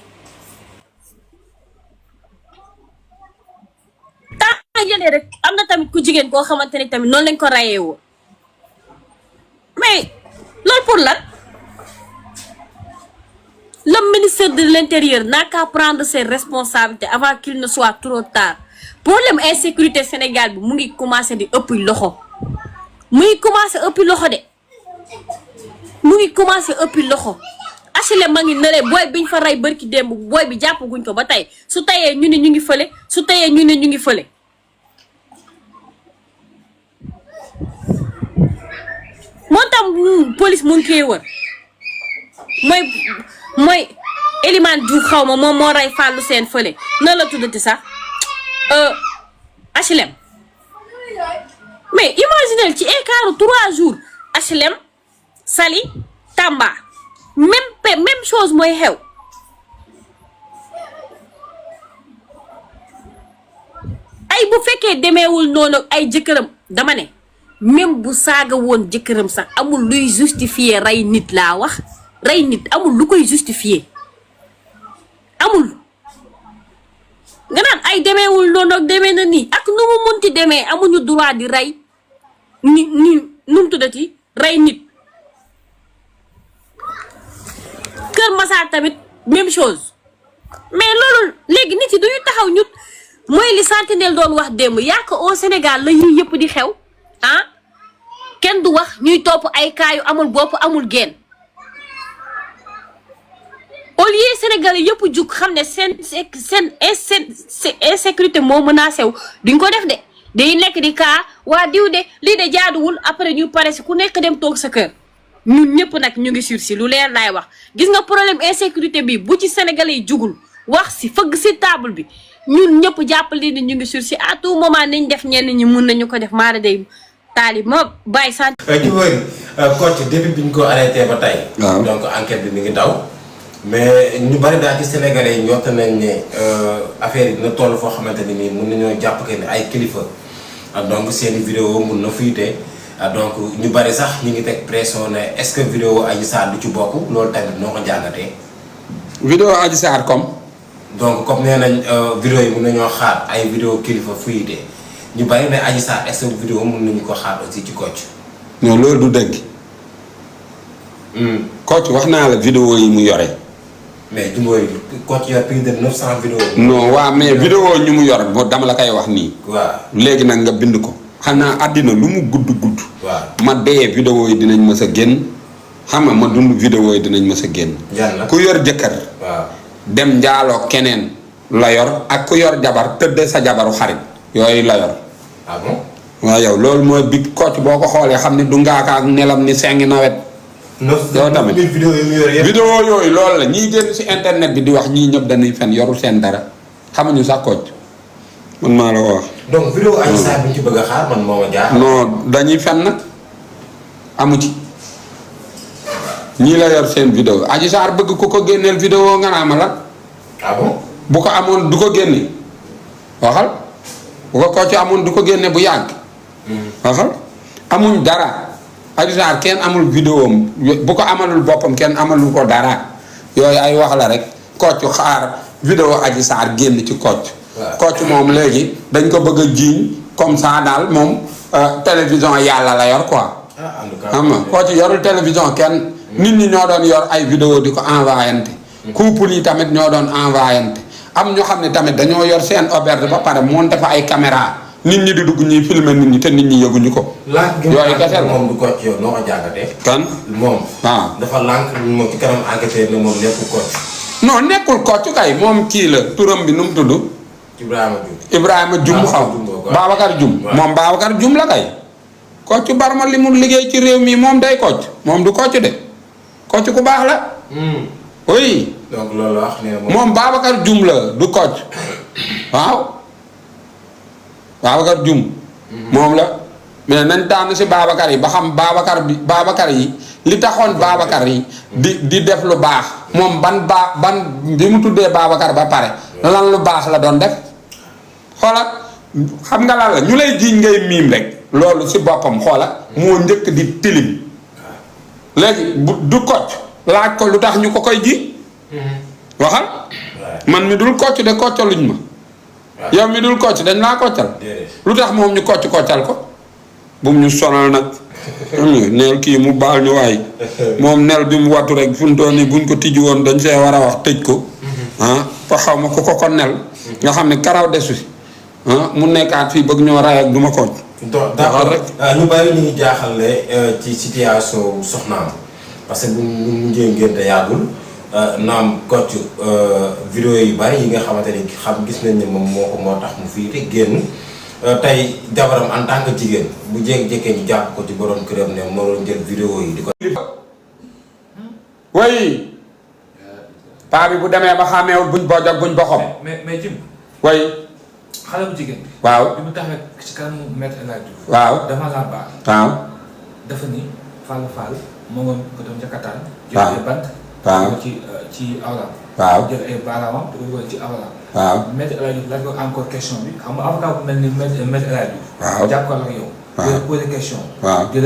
temps jëlee rek am na tamit ku jigéen koo xamante ni tamit noonu lañ ko rayee woon mais loolu pour lan le ministère de l'Intérieur n'a qu'à prendre ses responsabilités avant qu'il ne soit trop tard problème insécurité Sénégal bi mu ngi commencé di ëpp loxo HLM ma ngi nële booy biñ fa rey bërki démb booy bi jàppaguñ ko ba tey su tayee ñu ne ñu ngi fële su tayee ñu ne ñu ngi fële moo tax police mu ngi koy wër mooy Elimane Diouf xaw ma moom moo rey Fallou Sène fële nan la tuddati sax HLM mais imaginez ci écart 3 jours HLM Sali Tamba même chose mooy xew. ay bu fekkee demeewul noonu ay jëkkëram dama ne même bu saaga woon jëkkëram sax amul luy justifier rey nit laa wax rey nit amul lu koy justifier amul nga naan ay demeewul noonu ak demee na nii ak nu mu munti demee amuñu droit di rey ni nu mu tuddati rey nit. Kër Massar tamit même chose mais loolu léegi nit yi duñu taxaw ñut mooy li Sentinelle doon wax démb yàq au Sénégal la yii yëpp di xew ah kenn du wax ñuy topp ay kaayu amul bopp amul genn au lieu Sénégalais yëpp jug xam ne seen insécurité moo menacé wu duñ ko def de day nekk di kaa waa diw de lii de jaaduwul après ñu pare si ku nekk dem toog sa kër ñun ñëpp nag ñu ngi sursis lu leer laay wax gis nga problème insécurité bi bu ci Sénégalais yi jugul wax si fëgg si table bi ñun ñëpp jàppale ni ñu ngi sursis à tout moment nañ def ñenn ñi mun nañu ko def maara day taalib ma bàyyi sant. ci wër coach depuis bi ñu ko arrêté ba tey. donc enquête bi mi ngi daw. mais ñu bari daal ci Sénégalais yi ñott nañ ne affaire yi dina toll foo xamante ni nii mun nañoo jàpp que ne ay kilifa donc seeni vidéo mun na fuité. donc ñu bari sax ñu ngi teg pression ne est-ce que vidéo Adji Sarr du ci bokk loolu tamit noo ko jàngatee. vidéo Adji Sarr comme. donc comme nee nañ vidéo yi mun nañoo xaar ay vidéo kilifa fuyite ñu bari ne Adji Sarr est-ce que vidéo mun nañu ko xaar aussi ci Kocc. non loolu du dëgg. Kocc wax naa la vidéo yi mu yore. mais jumbo yi Kocc yor plus de 900 vidéo. non waaw mais vidéo ñu mu yor dama la koy wax nii. waaw léegi nag nga bind ko. xanaa àddina lu mu gudd gudd. waaw ma dee vidéo yi dinañ mës a génn xam nga ma dund vidéo yi dinañ mës a génn. ku yor jëkkër. waaw dem njaaloo keneen la yor ak ku yor jabar tëdd sa jabaru xarit yooyu la yor. ah bon. waaw yow loolu mooy bi Kocc boo ko xoolee xam ne du ngaaka ak nelam ni sengi nawet. yow tamit vidéo yi mu yor yëpp. vidéo yooyu loolu la ñiy génn si internet bi di wax ñii ñëpp dañuy fen yorul seen dara xamuñu sax Kocc man maa la ko wax. donc vidéo Adji Sarr bi ñu ci bëgg a xaar man moo ma jaar. non dañuy fen nag amu ci ñii la yor seen vidéo Adji Sarr bëgg ku ko génneel vidéo nga naa ma la. ah bon. bu ko amoon du ko génne waxal bu ko Kocc amoon du ko génne bu yàgg. waxal amuñ dara Adji Sarr kenn amul vidéo am bu ko amalul boppam kenn amalul ko dara yooyu ay wax la rek Kocc xaar vidéo Adji Sarr génn ci Kocc. Kocc moom léegi dañ ko bëgg a jiiñ comme ça daal moom télévision yàlla la yor quoi. en tout cas xam nga Kocc yorul télévision kenn. nit ñi ñoo doon yor ay vidéo di ko envoyante. couple yi tamit ñoo doon envoyante. am ñoo xam ne tamit dañoo yor seen auberge ba pare monté fa ay caméra nit ñi di dugg ñuy filmer nit ñi te nit ñi yëguñu ko. yooyu kese moom du Kocc yow noo ko jàngatee. kan moom. waaw dafa lànk moom ci kanam enquêteur ne moom nekkul Kocc. non nekkul Kocc kay moom kii la turam bi nu mu tudd. Ibrahima Dioum xaw Babacar Dioum moom Babacar Dioum la kay. Kocc Barma li mu liggéey ci réew mi moom day Kocc moom du Kocc de Kocc ku baax la. oui. donc loolu wax ne moom Babacar Dioum la du Kocc waaw Babacar Dioum. moom la mais nañ tànn si Babacar yi ba xam Babacar yi li taxoon Babacar yi di def lu baax moom ban bi mu tuddee Babacar ba pare lan lu baax la doon def xoola xam nga lan la ñu lay jiiñ ngay miim rek loolu si boppam xoola moo njëkk di tilim léegi du Kocc laaj ko lu tax ñu ko koy ji waxal man mi dul Kocc de koccaluñ ma yow mi dul Kocc dañ laa koccal lu tax moom ñu koccal ko bum ñu sonal nag neel kii mu baal ñu waay moom nel bi mu wattu rek fu mu toll nii buñ ko tijji woon dañ see war a wax tëj ko pa xaw ma ku ko nel nga xam ne karaw desu si mu nekkaat fii bëgg ñoo ray ak du ma Kocc d'accord ñu bàyyi ñu ngi jaaxale ci situation soxnaam parce que bu mu mujjee ngénte yàggul naam Kocc vidéo yu bari yi nga xamante ni gis nañ ne moom moo tax mu fii te génn tey jabaram en tant que jigéen bu jékki-jékkee ñu jàpp ko ci borom këram ne moo doon jël vidéo yi di ko. way paa bi bu demee ba xàmmeewul buñ bojj ak buñ boxom. mais Jim. way xale bu jigéen. waaw bi mu taxawee ci kanamu maître El Hadji Diouf. waaw dafa laa baax. waaw. dafa ni Fall moo ngoon ko dem ca Qatar. waaw jël ay bant. waaw ci awraam. waaw jël ay baaraamam di ko dugal ci awraam. waaw Maître El Hadji Diouf laaj ko encore question bi xam nga avocat bu mel ni Maître El Hadji Diouf. waaw jàkkaarloo ak yow. waaw di la poser question. waaw di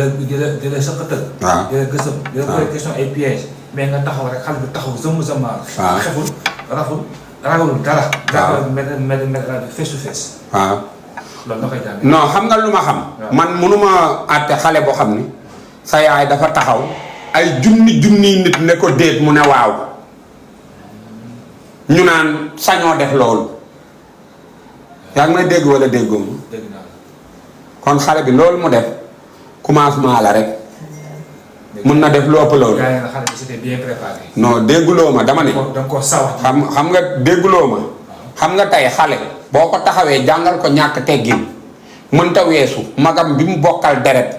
la sëqatal. waaw di la gësëm. di la poser question ay pièges. mais nga taxaw rek xale bi taxaw zëmm-zëmmaar. waaw xeful raful ragalul dara. waaw jàkkaarloo Maître El Hadji Diouf face to face. waaw loolu da koy jàng. non xam nga lu ma xam. man mënuma àtte xale boo xam ni sa yaay dafa taxaw ay junni nit ne ko déet mu ne waaw ñu naan sañoo def loolu yaa ngi may dégg wala déggoo ma dégg naa la. kon xale bi loolu mu def commencement la rek mun na def lu ëpp loolu. yaa ngi ne xale bi c'était bien préparé. non dégguloo ma dama ne. da nga koo sawar. xam nga dégguloo ma xam nga tey xale boo ko taxawee jàngal ko ñàkk teggin mënta weesu magam bi mu bokkal deret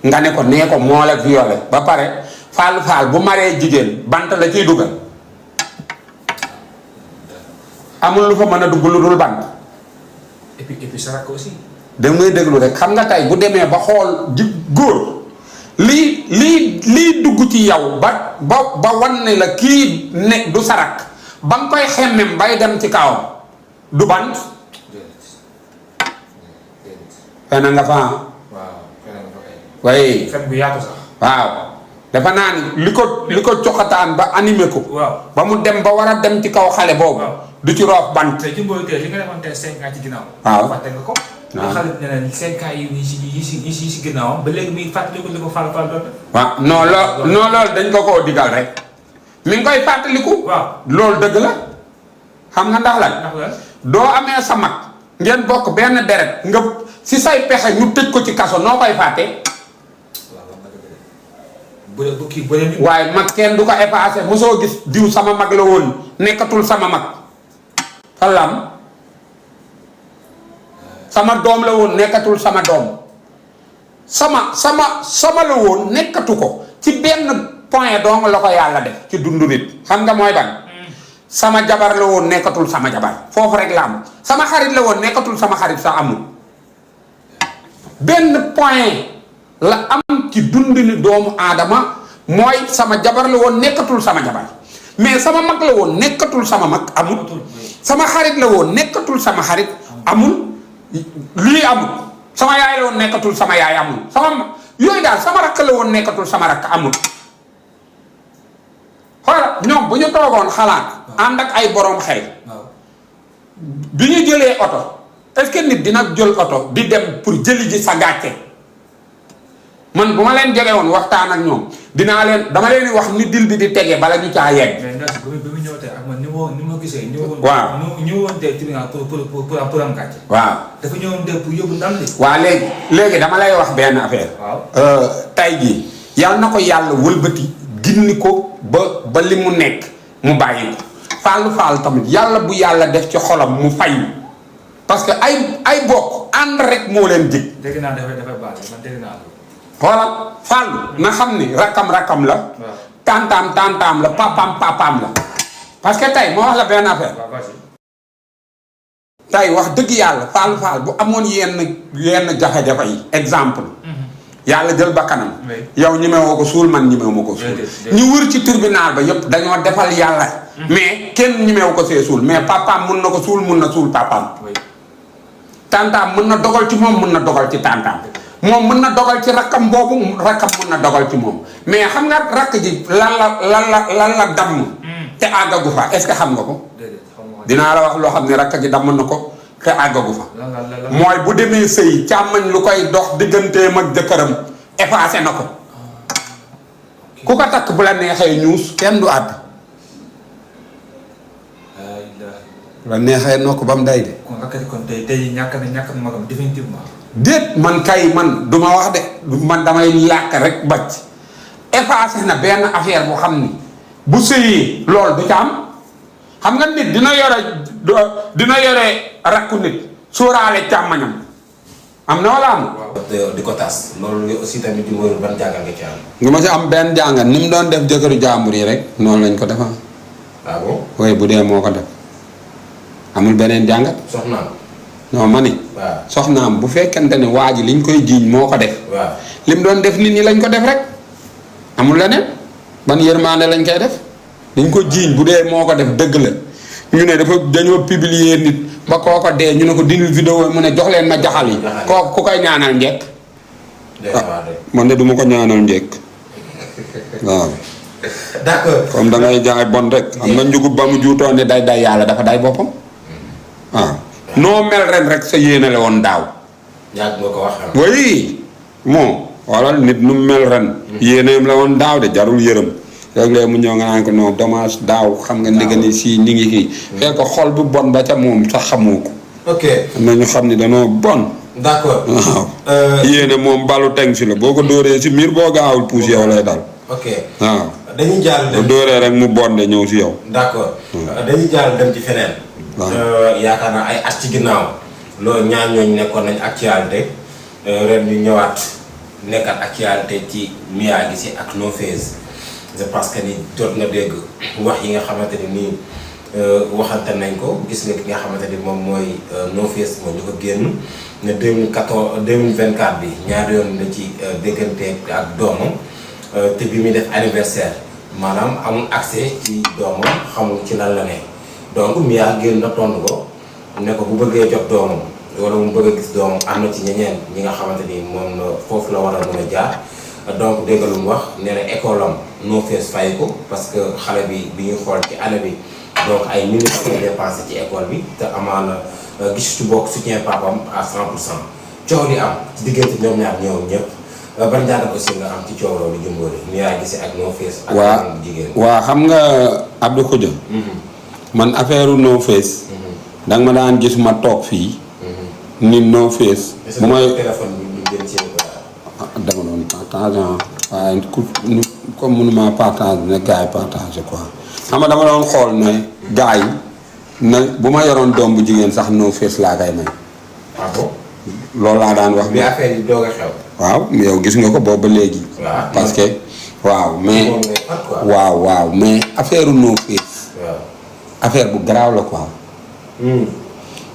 nga ne ko nee ko moo la violé ba pare faal bu maree jigéen bant la ciy dugal amul lu fa mën a dugg lu dul bant. et puis sa rakk aussi. da ngay déglu rek xam nga tey bu demee ba xool ji góor lii dugg ci yow ba wan ne la kii ne du sarak ba nga koy xemmem bay dem ci kawam du bant. fena nga fa. waaw fena nga fa kay. waaye. fen bu yaatu sax. waaw dafa naa ni li ko coxataan ba animé ko. waaw ba mu dem ba war a dem ci kaw xale boobu. du ci roof bant. te Jimbori Gueye li nga defoon tey 5 ans ci ginnaaw. waaw fàtte nga ko. waaw xale bi nee na 5 ans yi si ginnaawam ba léegi muy fàttaliku li ko Fall doon. waaw non loolu dañ ko koo digal rek mi ngi koy fàttaliku. waaw loolu dëgg la xam nga ndax lan. ndax lan. doo amee sa mag ngeen bokk benn deret nga si say pexe ñu tëj ko ci kaso noo koy fàtte. waaye mag kenn du ko effacé mosoo gis diw sama mag la woon nekkatul sama mag xalam sama doom la woon nekkatul sama doom sama la woon nekkatu ko ci benn point dong la ko yàlla def ci dundu nit xam nga mooy ban sama jabar la woon nekkatul sama jabar foofu rek la am sama xarit la woon nekkatul sama xarit sax amul benn point la am ci dundini doomu aadama mooy sama jabar la woon nekkatul sama jabar mais sama mag la woon nekkatul sama mag amul sama xarit la woon nekkatul sama xarit amul lii amul sama yaay la woon nekkatul sama yaay amul yooyu daal sama rakk la woon nekkatul sama rakk amul xoola ñoom bu ñu toogoon xalaat ànd ak ay borom xel bi ñu jëlee oto est-ce que nit dina jël oto di dem pour jëli ji sa gàcce man bu ma leen jege woon waxtaan ak ñoom dama leen di wax ni dil bi di tege bala ñu caa yegg. mais ndax bi mu ñëw tey ak man ni ma gisee. waaw ñëwoon tey tribunal pour am gàcce. waaw dafa ñëwoon tey pour yóbbu ndam li. waaw léegi dama lay wax benn affaire. waaw tay jii yàlla na ko yàlla wëlbati ginni ko ba li mu nekk mu bàyyi ko. Fall tamit yàlla bu yàlla def ci xolam mu fay parce que ay bokk ànd rek moo leen jig. dégg naa dafay baal man dégg naa ko. xoolal Fall na xam ni rakam la. tantaam la papaam la. parce que tey moo wax la benn affaire. tey wax dëgg yàlla Fall bu amoon yenn jafe-jafe yi exemple. yàlla jël ba kanam. yow ñemewoo ko suul man ñemewuma ko suul. ñu wër ci tribunal ba yëpp dañoo defal yàlla. mais kenn ñemewu ko see suul mais papaam mun na ko suul mun na suul papaam. tantaam mun na dogal ci moom mun na dogal ci tantaam. moom mën na dogal ci rakkam boobu rakkam mën na dogal ci moom mais xam nga rakk ji lan la damm. te àggagu fa est-ce que xam nga ko. dinaa la wax loo xam ne rakk ji damm na ko te àggagu fa. mooy bu demee sëy càmmañ lu koy dox digganteem ak jëkkëram effacé na ko. ku ko takk bu la neexee ñuus kenn du àtt. bu la neexee noo ko ba mu day de. kon tey ñàkk na magam définitivement. déet man du ma wax de man damay làkk rek bacc effacé na benn affaire bu xam ni bu sëyee loolu du ca am xam nga nit dina yore rakku nit sóoraale càmmañam am na wala am. di ko tas loolu aussi tamit di mooy ban jàngal nga ci am. nga ma si am benn jàngal ni mu doon def jëkkëru jàmbur yi rek noonu lañ ko defaa. ah bon. oui bu dee moo ko def amul beneen jàngat. soxnaam. non ma ni. waaw soxnaam bu fekkente ne waa ji liñ koy jiiñ moo ko def. waaw lim doon def nit ñi lañ ko def rek. amul leneen ban yërmande lañ koy def dañ ko jiiñ bu dee moo ko def dëgg la ñu ne dañoo publier nit ba kooko dee ñu ne ko dindil vidéo mu ne jox leen ma jaxal yi kooku ku koy ñaanal njekk man de du ma ko ñaanal njekk waaw d'accord comme da ngay jaay bon rek am na njugub ba mu juutoon ne day yàlla dafa day boppam waaw noo mel ren rek sa yéene la woon daaw yàgg nga ko wax oui bon wala nit nu mel ren yéeneem la woon daaw de jarul yërëm léeg-léeg mu ñëw nga naan ko non dommage daaw xam nga ndigga ni si ñi ngi kii fekk xol bu bon ba ca moom sax xamoo ko ok am na ñu xam ni danoo bon d'accord waaw yéene moom balu teng si la boo ko dóoree si miir boo gaawul puus yow lay dal ok waaw dañuy jàll boo dóoree rek mu bonde ñëw si yow d'accord dañuy jàll dem ci feneen yaakaar naa ay at ci ginnaaw loolu ñaar ñooñu nekkoon nañ actualité ren ñu ñëwaat nekkat actualité ci Mia Guissé ak No Face je pense que ni jot nga dégg wax yi nga xamante ni nii waxante nañ ko gis nga ki nga xamante ni moom mooy No Face moo ñu ko génn ne 2024 bi ñaari yoon la ci déggante ak doomam te bi muy def anniversaire maanaam amul accès ci doomam xamul ci lan la ne donc Mia génn na tontu ko ne ko bu bëggee jot doomam wala mu bëgg a gis doomam am na ci ñeneen ñi nga xamante ni moom foofu la war a mën a jaar donc dégg lu mu wax nee na école am No Face fay ko parce que xale bi ñuy xool ci année bi donc ay minutes lay dépensé ci école bi te amaana gisu ci bokk soutien papam à 100% coow li am ci diggante ñoom ñaar ñëw ñëpp ban njàngat aussi nga am ci coow loolu jëmboole Mia Guissé ak No Face. ak yeneen jigéen waa xam nga Abdou Khoudia man affaire No Face danga ma daan gis ma toog fii ni No Face bu may téléphone bi ñu gën ci dama doon partage waaye comme mënuma partage ne gars yi partage quoi xam nga dama doon xool ne gars yi na bu ma yoroon doom bu jigéen sax No Face laa koy may ah bon loolu laa daan wax bi affaire yi doog a xew waaw yow gis nga ko boobu ba léegi parce que waaw mais waaw mais affaire No Face affaire bu garaaw la quoi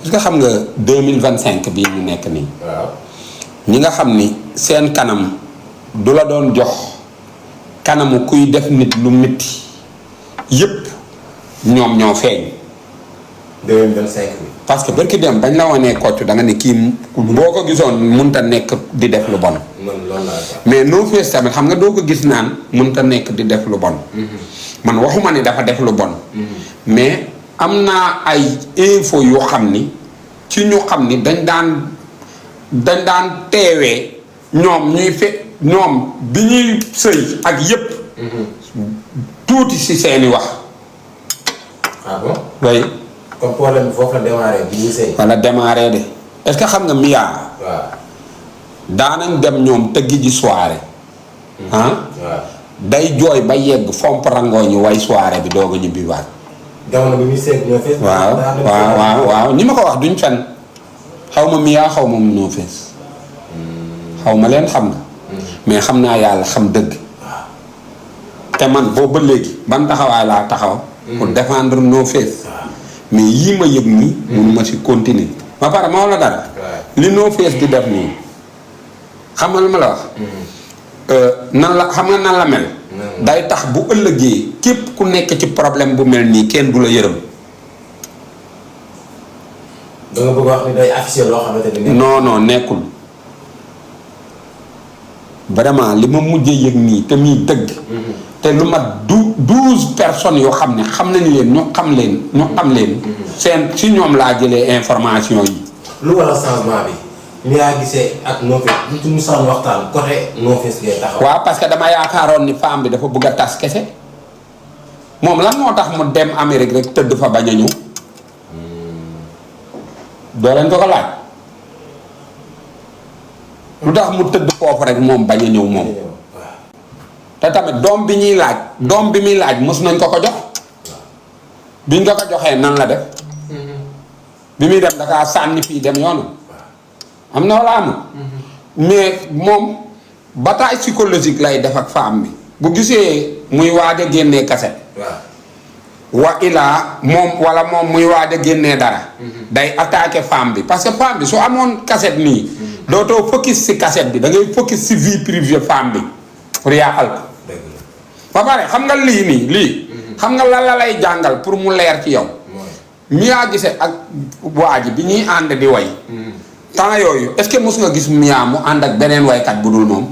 parce que xam nga 2025 bii ñu nekk nii ñi nga xam ni seen kanam du la doon jox kanamu kuy def nit lu métti yépp ñoom ñoo feeñ 2025 bi parce que barki dem dañ la wanee kocc da nga ne kii boo ko gisoon munta nekk di def lu bon mais No Face tamit xam nga doo ko gis naan munta nekk di def lu bon man waxuma ni dafa def lu bon mais am naa ay info yoo xam ni ci ñu xam ni dañ daan teewee ñoom ñuy ñoom bi ñuy sëy ak yépp tuuti ci seeni wax ah bon way comme problème bi foofu la démarré bi ñuy sëy wala démarré de est-ce que xam nga Mia daanañ dem ñoom tëggi ji soirée day jooy ba yegg fomp rangoo ñu way soirée bi doog a ñibbi waat jamono bi muy sëy No Face waaw ñi ma ko wax duñ fen xaw ma Mia xaw ma No Face xaw ma leen xam nga mais xam naa yàlla xam dëgg te man boobu ba léegi ban taxawaay laa taxaw pour défendre No Face mais yii ma yëg nii mënu ma si continuer ba pare moo la dara li No Face di def nii xam nga lu ma la wax nan la xam nga nan la mel day tax bu ëllëgee képp ku nekk ci problème bu mel nii kenn du la yërëm da nga bëgg wax ni day afficher loo xamante ni non nekkul vraiment li ma mujjee yëg nii te muy dëgg te lu mat 12 personnes yoo xam ne xam nañu leen ñu xam leen seen si ñoom laa jëlee information yi lu waral changement bi Mia Guissé ak No Face lu ci musaan waxtaan côté No Face ngay taxaw waaw parce que dama yaakaaroon ni femme bi dafa bëgg a tas kese moom lan moo tax mu dem Amérique rek tëdd fa bañ a ñëw doo leen ko laaj lu tax mu tëdd foofu rek moom bañ a ñëw moom te tamit doom bi muy laaj mos nañ ko jox biñ ko joxee nan la def bi muy dem dakaa sànni fii dem yoonu am na wala amul mais moom bataille psychologique lay def ak femme bi bu gisee muy waaj a génnee kaset wa ilaa moom muy waaj a génnee dara day attaquer femme bi parce que femme bi su amoon kaset nii dootoo focus si kaset bi da ngay focus si vie privée femme bi pour yàqal ko ba pare xam nga lii nii lii. xam nga lan la lay jàngal pour mu leer ci yow. Mia Guissé ak waa ji bi ñuy ànd di way. temps yooyu est-ce que mos nga gis Mia mu ànd ak beneen waykat bu dul moom.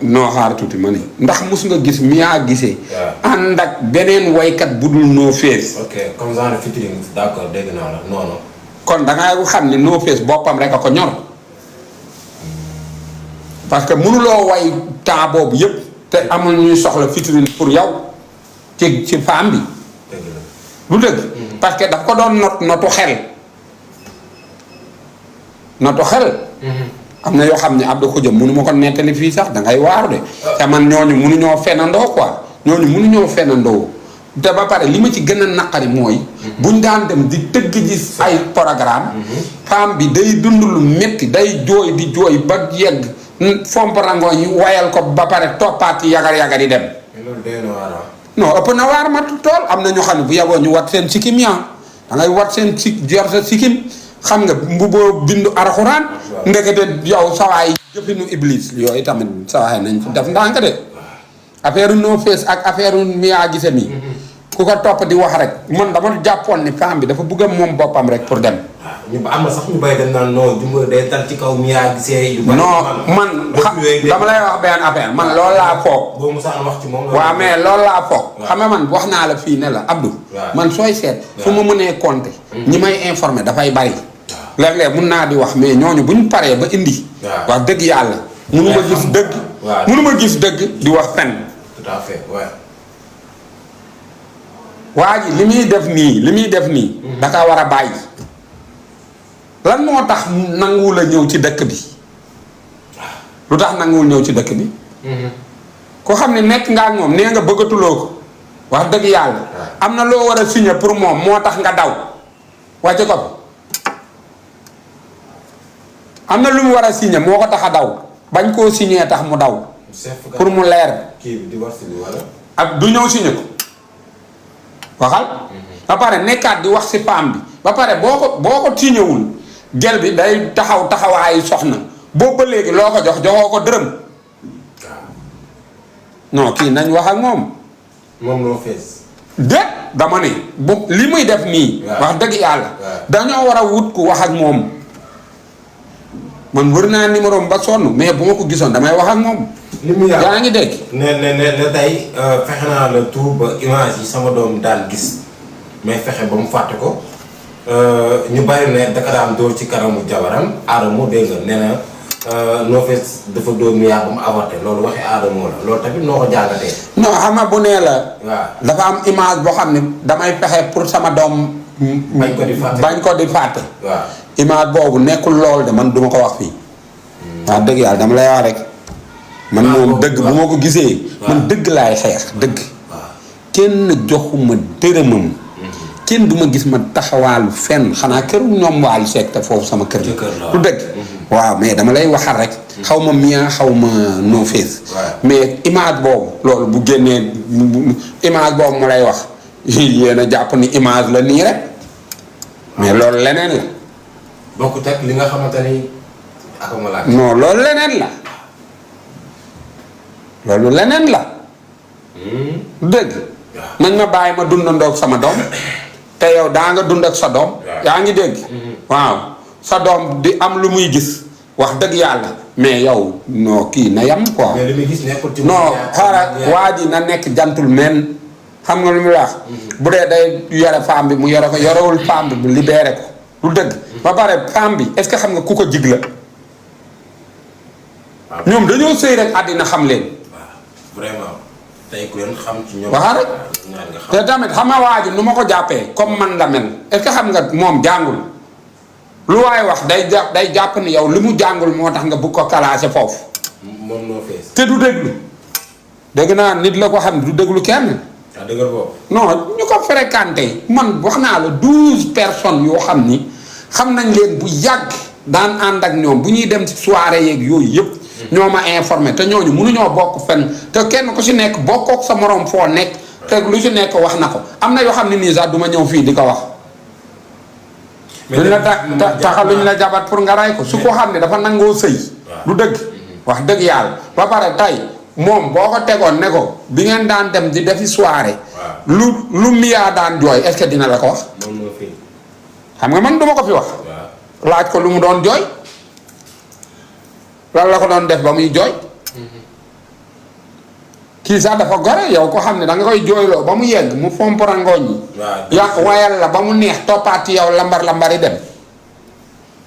non xaar tuuti ma ni ndax mos nga gis Mia Guissé. ànd ak beneen waykat bu dul No Face. ok comme genre featuring d'accord dégg naa la non. kon da ngay xam ni No Face boppam rek a ko ñor. parce que mënuloo way temps boobu yëpp te amul ñuy soxla featuring pour yow ci femme bi. lu dëgg. parce que daf ko doon notu xel. notu xel. am na yoo xam ne Abdou Khoudia mënu ma ko nettali fii sax da ngay waaru de. te man ñooñu mënuñoo fenandoo quoi ñooñu mënuñoo fenandoo te ba pare li ma ci gën a naqari mooy. buñ daan dem di tëgg ji ay programme femme bi day dund lu métti day jooy di jooy ba yegg fomp rango yi wayal ko ba pare toppaat yagar yagar yi dem. non ëpp na waar ma tool am na ñu xam ne bu yaboo ñu wat seen sikkim yaa da ngay wat seen jor sa sikkim xam nga mbuboo bindu araxuraan ndekete yow sawaay jëfinu iblis yooyu tamit sawaay nañ def ndànk de affaire No Face ak affaire Mia Guissé mi ku ko topp di wax rek man dama jàppoon ni femme bi dafa bëgg a moom boppam rek pour dem. ñu am na sax ñu bay dañ naan non jumba day dal ci kaw Mia Guissé yu non man dama lay wax benn affaire man loolu laa foog. boo musaan wax ci moom. waaw mais loolu laa foog. xam nga man wax naa la fii ne la Abdou. man sooy seet. fu ma mënee compter. ñi may informer dafay bari. léeg-léeg mun naa di wax mais ñooñu buñ paree ba indi. wax dëgg yàlla. mënu ma gis dëgg. mënu ma gis dëgg di wax fen. tout à fait waa ji li muy def nii. da kaa war a bàyyi. lan moo tax nanguwul a ñëw ci dëkk bi. lu tax nanguwul ñëw ci dëkk bi. ko xam ne nekk nga ak moom nee nga bëggatuloo ko. wax dëgg yàlla. am na loo war a signer pour moom moo tax nga daw. wàcce ko. am na lu mu war a signer moo ko tax a daw. bañ koo signer tax mu daw. pour mu leer. kii bi divorce bi wala. ak du ñëw signer ko. waxal. ba pare nekkaat di wax ci femme bi. ba pare boo ko tiiñewul gel bi day taxawaayu soxna boobu ba léegi loo ko joxoo ko dërëm. non kii nañ wax ak moom. moom No Face. déet dama ne bu li muy def nii. wax dëgg yàlla. dañoo war a wut ku wax ak moom. man wër naa numéro ba sonn mais bu ma ko gisoon damay wax ak moom. li mu yaa ngi dégg. ne tey fexe naa la tout ba image yi sama doom daan gis mais fexe ba mu fàtte ko ñu bari ne daka daan dóor ci kanamu jabaram Adamo dégg nga nee na No Face dafa dóor Mia ba mu avorté loolu waxee Adamo la loolu tamit noo ko jàngatee. non xam nga bu nee la. waaw dafa am image boo xam ne damay fexe pour sama doom. bañ ko di fàtte. waaw image boobu nekkul lool de man duma ko wax fii. wax dëgg yàlla dama lay wax rek. man moom dëgg bu ma ko gisee. man dëgg laay xeex dëgg. kenn joxuma dërëmam. kenn du ma gis ma taxawaalu fenn xanaa këru ñoom Wally Seck te foofu sama kër la. du dëgg. waaw mais dama lay waxal rek. xaw ma Mia xaw ma No Face. mais image boobu loolu bu génnee image boobu mu lay wax yéen a jàpp ni image la nii rek. mais loolu leneen la. bokkut ak li nga xamante ni ak non loolu leneen la. loolu leneen la. dëgg. nañ ma bàyyi ma dundandoog sama doom. te yow daa nga dund ak sa doom. yaa ngi dégg. waaw sa doom di am lu muy gis. wax dëgg yàlla mais yow non kii na yam quoi. mais li muy gis nekkul ci non xaaral waa ji na nekk jantul men xam nga lu muy wax. bu dee day yore femme bi mu yore ko yorewul femme bi mu libéré ko. lu dëgg. ba pare femme bi est-ce que xam nga ku ko jig la. ñoom dañoo sëy rek àddina xam leen. vraiment tey ku leen xam ci ñoom. waxaa rek te tamit xam nga waa ji nu ma ko jàppee comme man la mel est-ce que xam nga moom jàngul lu waaye wax day jàpp ni yow li mu jàngul moo tax nga bëgg ko classé foofu. moom No Face. te du déglu dégg naa nit la ko xam ne du déglu kenn. ah dëgg boobu. non ñu ko fréquenté man wax naa la 12 personnes yoo xam ni xam nañ leen bu yàgg daan ànd ak ñoom bu ñuy dem ci soirée yeeg yooyu yëpp. ñoo ma informé te ñooñu mënuñoo bokk fenn te kenn ku si nekk bokkook sa morom foo nekk te lu si nekk wax na ko am na yoo xam ne nii sax du ma ñëw fii di ko wax. luñ la taxaluñ la jabat pour nga ray ko su ko xam ne dafa nangoo sëy. du dëgg wax dëgg yàlla ba pare tey moom boo ko tegoon ne ko bi ngeen daan dem di defi soirée. lu Mia daan jooy est-ce que dina la ko wax. xam nga man duma ko fi wax. laaj ko lu mu doon jooy. lan la ko doon def ba muy jooy. kii sax dafa gore yow ko xam ne da nga koy jooyloo ba mu yegg mu fompara ngooñ yi. yàq wayal la ba mu neex toppaat ci yow lambar yi dem.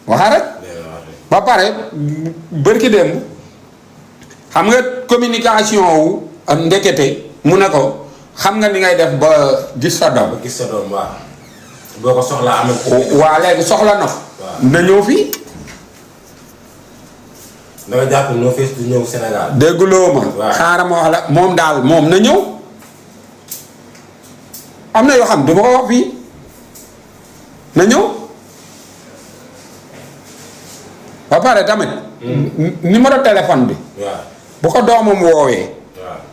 waxa rek. ba pare bërki démb xam nga communication wu ndekete mu ne ko xam nga ni ngay def ba gis sa doom. gis sa doom waaw. boo ko soxlaa am waa léegi soxla na ko. na ñëw fii. da nga jàpp No Face du ñëw Sénégal. dégguloo ma. xaaral ma wax la moom daal moom na ñëw. am na yoo xam du ma ko wax fii na ñëw. ba pare tamit. numéro téléphone bi. bu ko doomam woowee.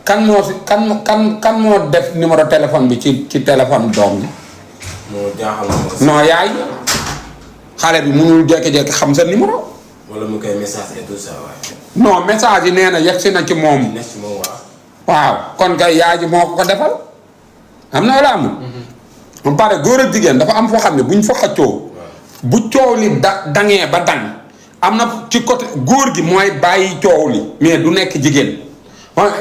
kan moo def numéro téléphone bi ci téléphone doom bi. non yaay xale bi mënul jékki-jékki xam sa numéro. wala mu koy message et tout ça waaye. non message yi nee na yegg si na ci moom. waaw kon kay yaay ji moo ko defal. am na wala amul. ba pare góor ak jigéen dafa am foo xam ne buñ fa xëccoo. bu coow li dangee ba dang am na ci côté góor gi mooy bàyyi coow li mais du nekk jigéen.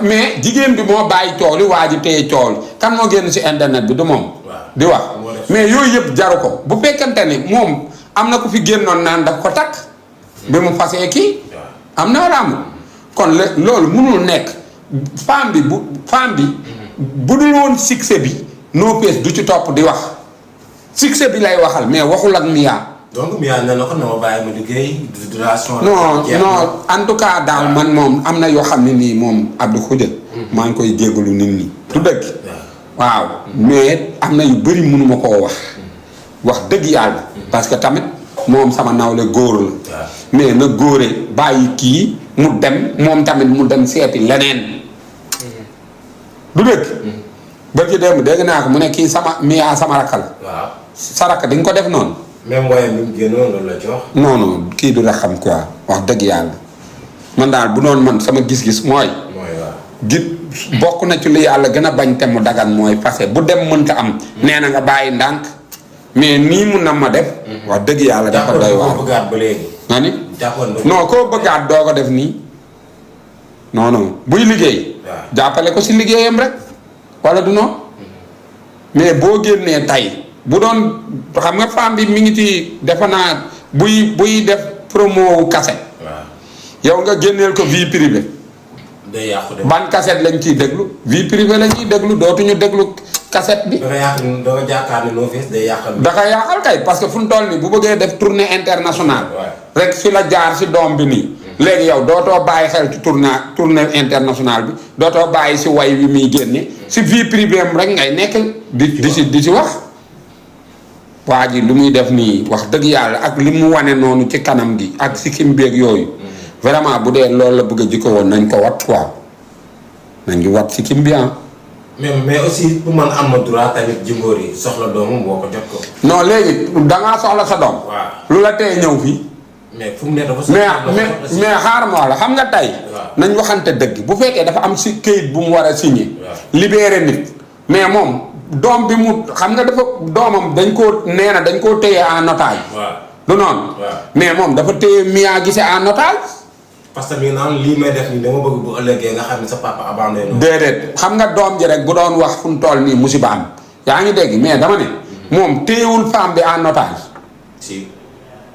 mais jigéen bi moo bàyyi coow li waa ji téye coow li kan moo génn si internet bi du moom. di wax mais yooyu yëpp jaru ko bu fekkente ni moom am na ku fi génnoon naan daf ko takk. bi mu fasee kii. am na wala amul. kon loolu mënul nekk femme bi bu dul woon succès bi No Face du ci topp di wax succès bi lay waxal mais waxul ak Mia. donc Mia nee na ko na ma bàyyi ma liggéey relation. non en tout cas daal man moom am na yoo xam ne nii moom Abdou Khoudia. maa ngi koy jégalu nit ñi. du dëgg. waaw mais am na yu bëri mënuma koo wax dëgg yàlla. parce que tamit moom sama nawle góor la. mais na góore bàyyi kii mu dem moom tamit mu dem seeti leneen. du dëgg. bërki démb dégg naa ko mu ne kii Mia sama rakk la. waaw sa rakk dañ ko def noonu. même waaye bi mu génnoon loolu la ci wax. non kii du la xam quoi wax dëgg yàlla man daal bu doon man sama gis-gis mooy. bokk na ci lu yàlla gën a bañ te mu dagan mooy fase bu dem mënta am. nee na nga bàyyi ndànk mais nii mun na ma def. wax dëgg yàlla dafa doy waar. koo bëggaat ba léegi. nga ni non koo bëggaat doo ko def nii non buy liggéey. jàppale ko si liggéeyam rek wala du noonu. mais boo génnee tay bu doon xam nga femme bi mi ngi ci defe naa buy def promo wu cassette. yow nga génneel ko vie privée. day yàqu de. ban cassette lañ ciy déglu vie privée la ñuy déglu dootuñu déglu cassette bi. da nga jàkkaar ne No Face day yàqal. da nga yàqal kay parce que fu mu toll nii bu bëggee def tournée internationale. rek fi la jaar si doom bi nii. léegi yow dootoo bàyyi xel ci tournée internationale bi dootoo bàyyi si way wi muy génne. si vie privée am rek ngay nekk di si wax. waa ji lu muy def nii wax dëgg yàlla ak li mu wane noonu ci kanam gi ak si kim beeg yooyu. vraiment bu dee loolu la bëgg a jikko woon nañ ko wat quoi nañ ngi wat si kim bi mais aussi pour man am na droit tamit jimboor yi soxla doomam boo ko jot ko. non léegi dangaa soxla sa doom. waaw lu la tee ñëw fii. mais fu mu ne dafa mais xaaral ma la xam nga tey. nañ waxante dëgg bu fekkee dafa am si këyit bu mu war a signé. libéré nit mais moom doom bi mu xam nga dafa doomam dañ koo nee na dañ koo téye en otage. du noonu. mais moom dafa téye Mia gisee en otage. parce que mi ngi naan lii may def nii dama bëgg bu ëllëgee nga xam ne sa papa abandonné noonu. déedéet xam nga doom ji rek bu doon wax fu mu toll nii musiba am yaa ngi dégg mais dama ne moom téyewul femme bi en otage. si.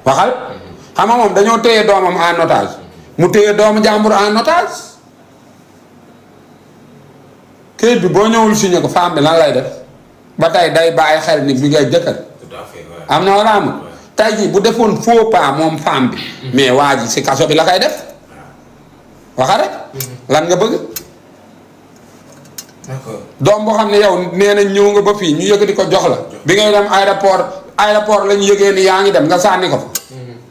waxal. xam nga moom dañoo téye doomam en otage. mu téye doomu jàmbur en otage. këyit bi boo ñëwul signé ko femme bi lan lay def ba tey day bàyyi xel ni bi ngay jëkkër. tout à fait am na wala amul. tey jii bu defoon faux pas moom femme bi. mais waa ji si kaso bi la koy def. waxa rek lan nga bëgg. d'accord doom boo xam ne yow nee nañ ñëw nga ba fii ñu yëkkati ko jox la. bi ngay dem aéroport la ñu yëgee ni yaa ngi dem nga sànni ko fa.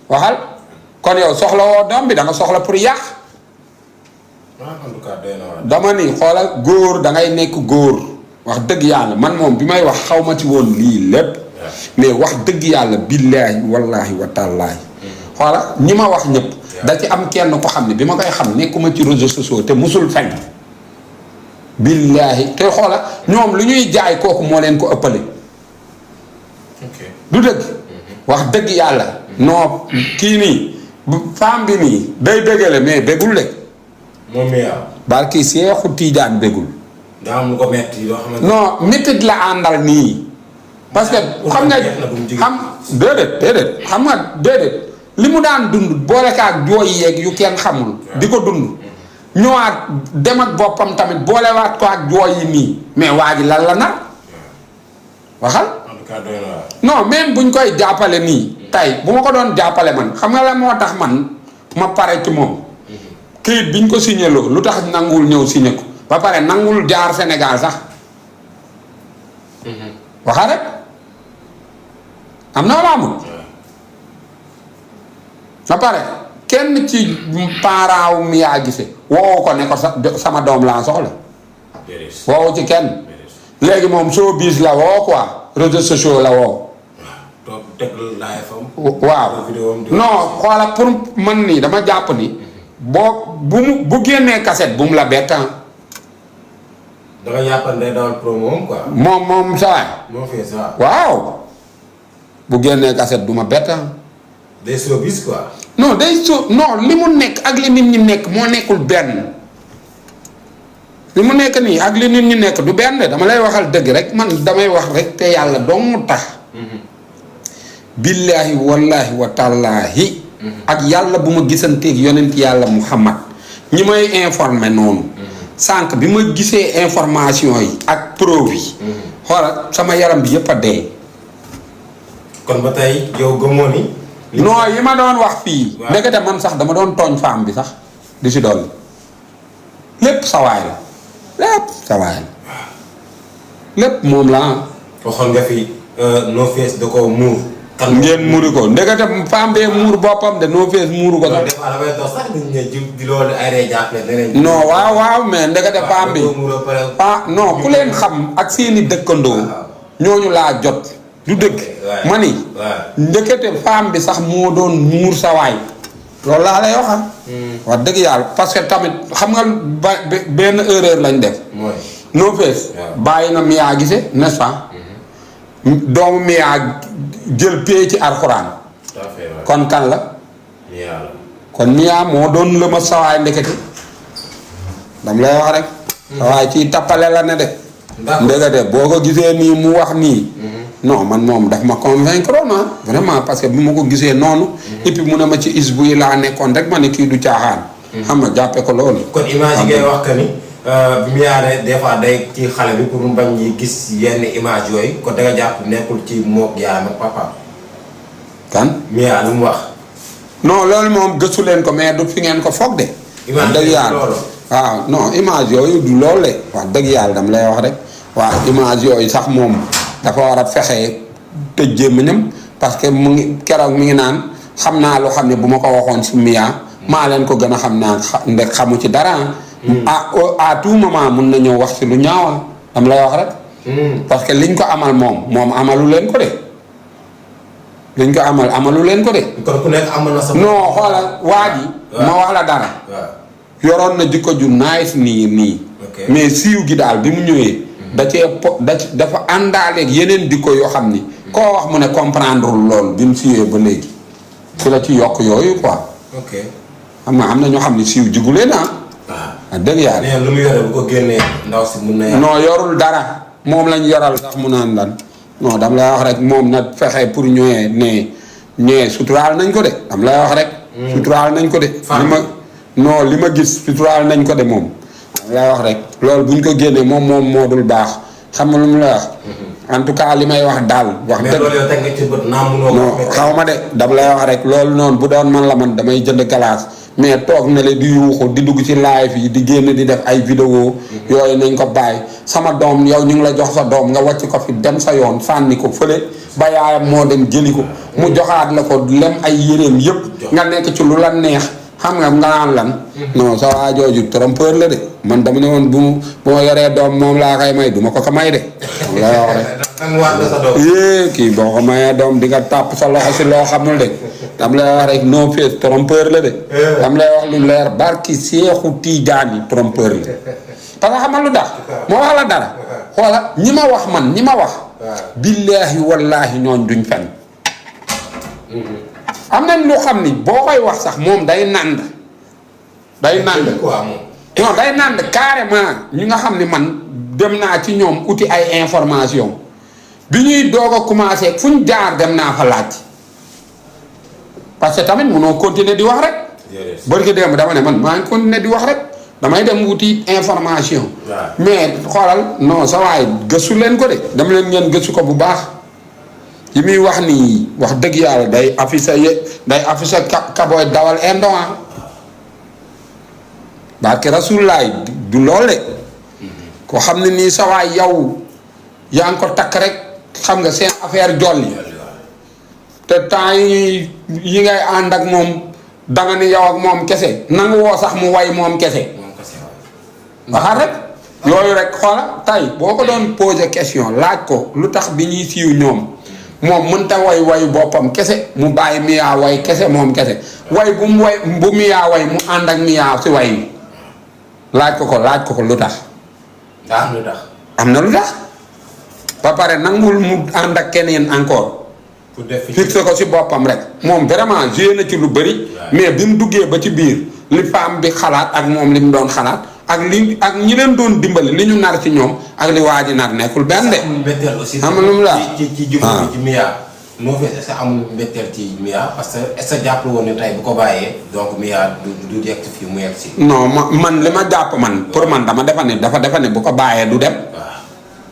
waxal kon yow soxla woo doom bi da nga soxla pour yàq. en tout cas doy na waar. dama ni xoolal góor da ngay nekk góor wax dëgg yàlla man moom bi may wax xaw ma ci woon lii lépp. mais wax dëgg yàlla billaahi wallaahi wa taalaahi. xoola ñi ma wax ñëpp. da ci am kenn ko xam ne bi ma koy xam nekkuma ci réseaux sociaux te musul fen billaahi te xoola ñoom lu ñuy jaay kooku moo leen ko ëppale. du dëgg. wax dëgg yàlla. non kii nii femme bi nii day bëggale mais bëggul de. moom mi yaa. barki Seexu Tiijaan bëggul. daa am lu ko metti yoo xamante non métit la àndal nii. parce que xam nga déedéet xam nga déedéet li mu daan dund boole ak jooy yeeg yu kenn xamul. di ko dund. ñëwaat dem ak boppam tamit boolewaat ko ak jooy yi nii mais waa ji lan la nar waxal. non même buñ koy jàppale nii. tey bu ma ko doon jàppale man xam nga la moo tax man ma pare ci moom. këyit biñ ko signé loo lu tax nanguwul ñëw signé ko ba pare nanguwul jaar Sénégal sax. waxal rek am na wala amul. ba pare kenn ci parent wu mi yaa gisee woo ko ne ko sama doom laa soxla. woowu ci kenn. léegi moom showbiz la woo quoi réseaux sociaux la woo. waaw non xoola pour man nii dama jàpp ni boo bu génnee cassette bu mu la bett. da nga jàpp ne dawal promo quoi. moom saa moo fi ça. waaw bu génnee cassette du ma bett. day showbiz quoi. non non li mu nekk ak li nit ñi nekk moo nekkul benn. li mu nekk nii ak li nit ñi nekk du benn dama lay waxal dëgg rek man damay wax rek te yàlla dong tax. billaahi wallaahi wa tallaahi. ak yàlla bu ma gisanteeg yonent yàlla Muhammad ñi may informé noonu. sànq bi ma gisee information yi ak preuve yi. xoolal sama yaram bi yëpp a dee. kon ba tey yow gëmoo ni. non yi ma doon wax fii. waaw ndekete man sax dama doon tooñ femme bi sax di si dolli lépp sawaay la. lépp sawaay la lépp moom la waxoon nga fi No Face da ko muur. ngeen muuri ko ndekete femme bee muur boppam de No Face muuru ko sax. non waaw mais ndekete femme bi non ku leen xam ak seeni dëkkandoo ñooñu laa jot du dëgg ma ni ndekete femme bi sax moo doon muur sawaay loolu laa lay wax wax dëgg yàlla parce que tamit xam nga benn erreur lañ def. No Face bàyyi na Mia Guissé n'est-ce pas. doomu Mia jël pee ci alxuraan. kon kan la. kon Mia moo doon lëma sawaay ndekete dam lay wax rek. waaye ci tappale la ne de. ndekete boo ko gisee nii mu wax nii. non man moom daf ma convaincre na vraiment parce que bi ma ko gisee noonu. et puis mu ne ma ci isbu yi laa nekkoon rek ma ne kii du caaxaan. xam nga jàppe ko loolu. kon image yi ngay wax que ni bi mu yaane des fois day ci xale bi pour mu bañ ñi gis yenn image yooyu kon da nga jàpp nekkul ci moog yaayam ak papa. kan. Mia lu mu wax. non loolu moom gëstu leen ko mais du fi ngeen ko foog de. image dëgg yàlla waaw non image yooyu du loolu de wax dëgg yàlla dama lay wax rek waaw image yooyu sax moom. dafa war a fexe tëj jémmiñam parce que mu ngi keroog mi ngi naan xam naa loo xam ne bu ma ko waxoon si Mia maa leen ko gën a xam naan ndek xamu ci dara. à tout moment mun na ñëw wax ci lu ñaawa dam lay wax rek. parce que liñ ko amal moom amalu leen ko de. liñ ko amalu leen ko de. kon ku nekk amal na sa. non xoolal waa ji. ma wax la dara. yoroon na jikko ju nice nii. mais siiw gi daal bi mu ñëwee. dafa àndaaleeg yeneen dikko yoo xam ni koo wax mu ne comprendre loolu bi mu siiwee ba léegi ci la ci yokk yooyu quoi. ok xam nga am na ñoo xam ne siiw jigu leen ah. waaw dëgg yàlla. nee lu mu yore bu ko génnee ndaw si mun na. non yorul dara moom lañ yoral sax mu naan lan non dam lay wax rek moom na fexe pour ñëwee suturaal nañ ko de dam lay wax rek. suturaal nañ ko de. li ma gis suturaal nañ ko de moom. lay wax rek loolu bu ñu ko génnee moom moo dul baax xam nga lu mu la wax. en tout cas li may wax daal. wax dëgg mais loolu yow teg nga ci bët naa munoo. non xaw ma de dama lay wax rek loolu noonu bu doon man la man damay jënd glace mais toog na le di yuuxu di dugg ci live yi di génn di def ay vidéo yooyu nañ ko bàyyi sama doom yow ñu ngi la jox sa doom nga wàcc ko fi dem sa yoon sànni ko fële ba yaayam moo dem jëli ko mu joxaat la ko lem ay yéreem yëpp nga nekk ci lu la neex. xam nga naan lan. non sa waa jooju trompeur la de man dama ne woon bu ma yoree doom moom laa koy may du ma ko may de. la wax rek. kii boo ko mayee doom di nga tàpp sa loxo si loo xamul de. dam lay wax rek No Face trompeur la de. dam lay wax lu leer barki Seexu Tiijaan yi trompeur la. parce que xamal lu tax moo wax la dara xoola ñi ma wax man ñi ma wax billaahi wallaahi ñooñ duñ fen am nañ lu xam ni boo koy wax sax moom day nànd non day nànd carrément ñi nga xam ni man dem naa ci ñoom uti ay information bi ñuy doog a commencé fu ñu jaar dem naa fa laaj parce que tamit mënoo continuer di wax rek barki démb dama ne man maa ngi continuer di wax rek damay dem wuti information mais xoolal non sa waay gëstu leen ko de dama leen ngeen gëstu ko bu baax yi muy wax nii wax dëgg yàlla day affiché kabooy dawal indoan barke rasulaay du loole ko xam ne nii sa waay yow yaa ngi ko takk rek xam nga seen affaire jolli te temps yi ngay ànd ak moom danga ni yow ak moom kese nangu woo sax mu way moom kese waxaat rek yooyu rek xoola tay boo ko doon poser question laaj ko lu tax bi ñuy siiw ñoom moom mënta way boppam kese mu bàyyi miyaa way kese moom kese way bu miyaa way mu ànd ak miyaa si way mi laaj ko lu tax am na lu tax ba pare nangul mu ànd ak keneen encore fixé ko si boppam rek moom vraiment joué na ci lu bëri mais bi mu duggee ba ci biir li femme bi xalaat ak moom li mu doon xalaat ak ñi leen doon dimbali li ñu nar ci ñoom ak li waa ji nar nekkul benn de. xam lu mu la ci Mia moo fi est-ce que amul mbetteel ci Mia parce que est-ce que jàpp woon ne tey bu ko bàyyee donc Mia du yegg fii mu yegg si. non man li ma jàpp man pour man dafa defa ne bu ko bàyyee du dem.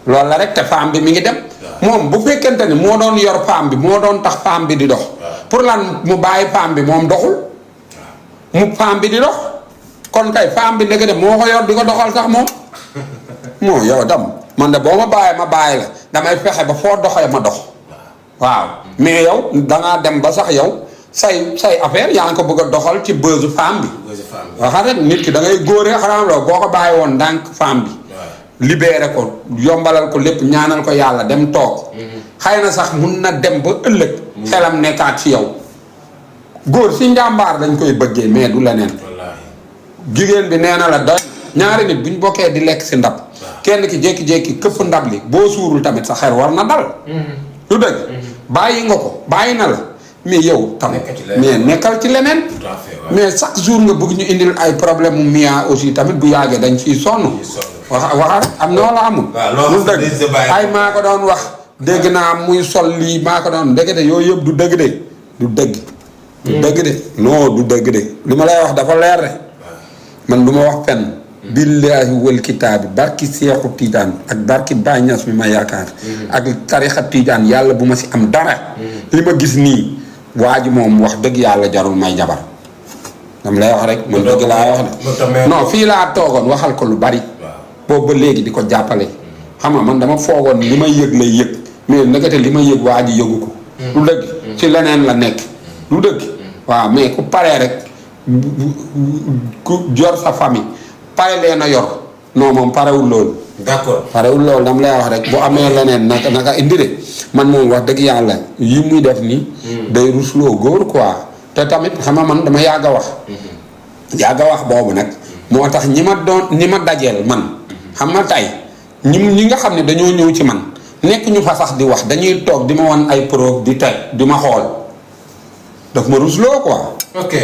loolu la rek te femme bi mi ngi dem. moom bu fekkente ni moo doon yor femme bi moo doon tax femme bi di dox. pour lan mu bàyyi femme bi moom doxul. mu femme bi di dox. kon kay femme bi ndeke de moo ko yor di ko doxal sax moom. moo yow dam man de boo ma bàyyi la damay fexe ba foo doxee ma dox. waaw mais yow dangaa dem ba sax yow say affaire yaa ngi ko bëgg a doxal ci bësu femme bi. waxal rek nit ki da ngay góoree xanaa loolu boo ko bàyyi woon ndànk femme bi. libéré ko yombalal ko lépp ñaanal ko yàlla dem toog. xëy na sax mun na dem ba ëllëg. xelam nekkaat ci yow. góor si njàmbaar dañ koy bëggee mais du leneen. jigéen bi nee na la doy ñaari nit buñ bokkee di lekk si ndab. kenn ki jékki-jékki këpp ndab li boo suurul tamit sa xel war na dal. lu dëgg bàyyi nga ko bàyyi na la mais yow tam mais nekkal ci leneen. mais chaque jour nga bëgg ñu indil ay problème mu Mia aussi tamit bu yàggee dañ ciy sonn. waxa am na wala amul. lu dëgg ay maa ko doon wax dégg naa muy sol lii maa ko doon dégg de yooyu yëpp du dëgg de du dëgg. du dëgg de non du dëgg de li ma lay wax dafa leer de man du ma wax fenn. billaahi wal kitaabi barki Seexu Tiijaan ak barki Baay Ñas mi ma yaakaar. ak tarixa Tiijaan yàlla bu ma si am dara. li ma gis nii waa ji moom wax dëgg yàlla jarul may jabar. dam lay wax rek man dëgg laa wax de. non fii laa toogoon waxal ko lu bari. boobu ba léegi di ko jàppale. xam nga man dama foogoon li may yëg lay yëg mais nekkate li may yëg waa ji yëgu ko. lu dëgg ci leneen la nekk. lu dëgg waaw mais ku paree rek ku jor sa famille. pare leen a yor non moom parewul loolu. d'accord parewul loolu dama lay wax rek bu amee leneen naka indi de man moom wax dëgg yàlla yi muy def nii. day rusloo góor quoi te tamit xam nga man dama yàgg a wax. yàgg a wax boobu nag moo tax ñi ma dajeel man xam nga tey ñi nga xam ne dañoo ñëw ci man nekk ñu fa sax di wax dañuy toog di ma wan ay preuve di teg di ma xool daf ma rusloo quoi. ok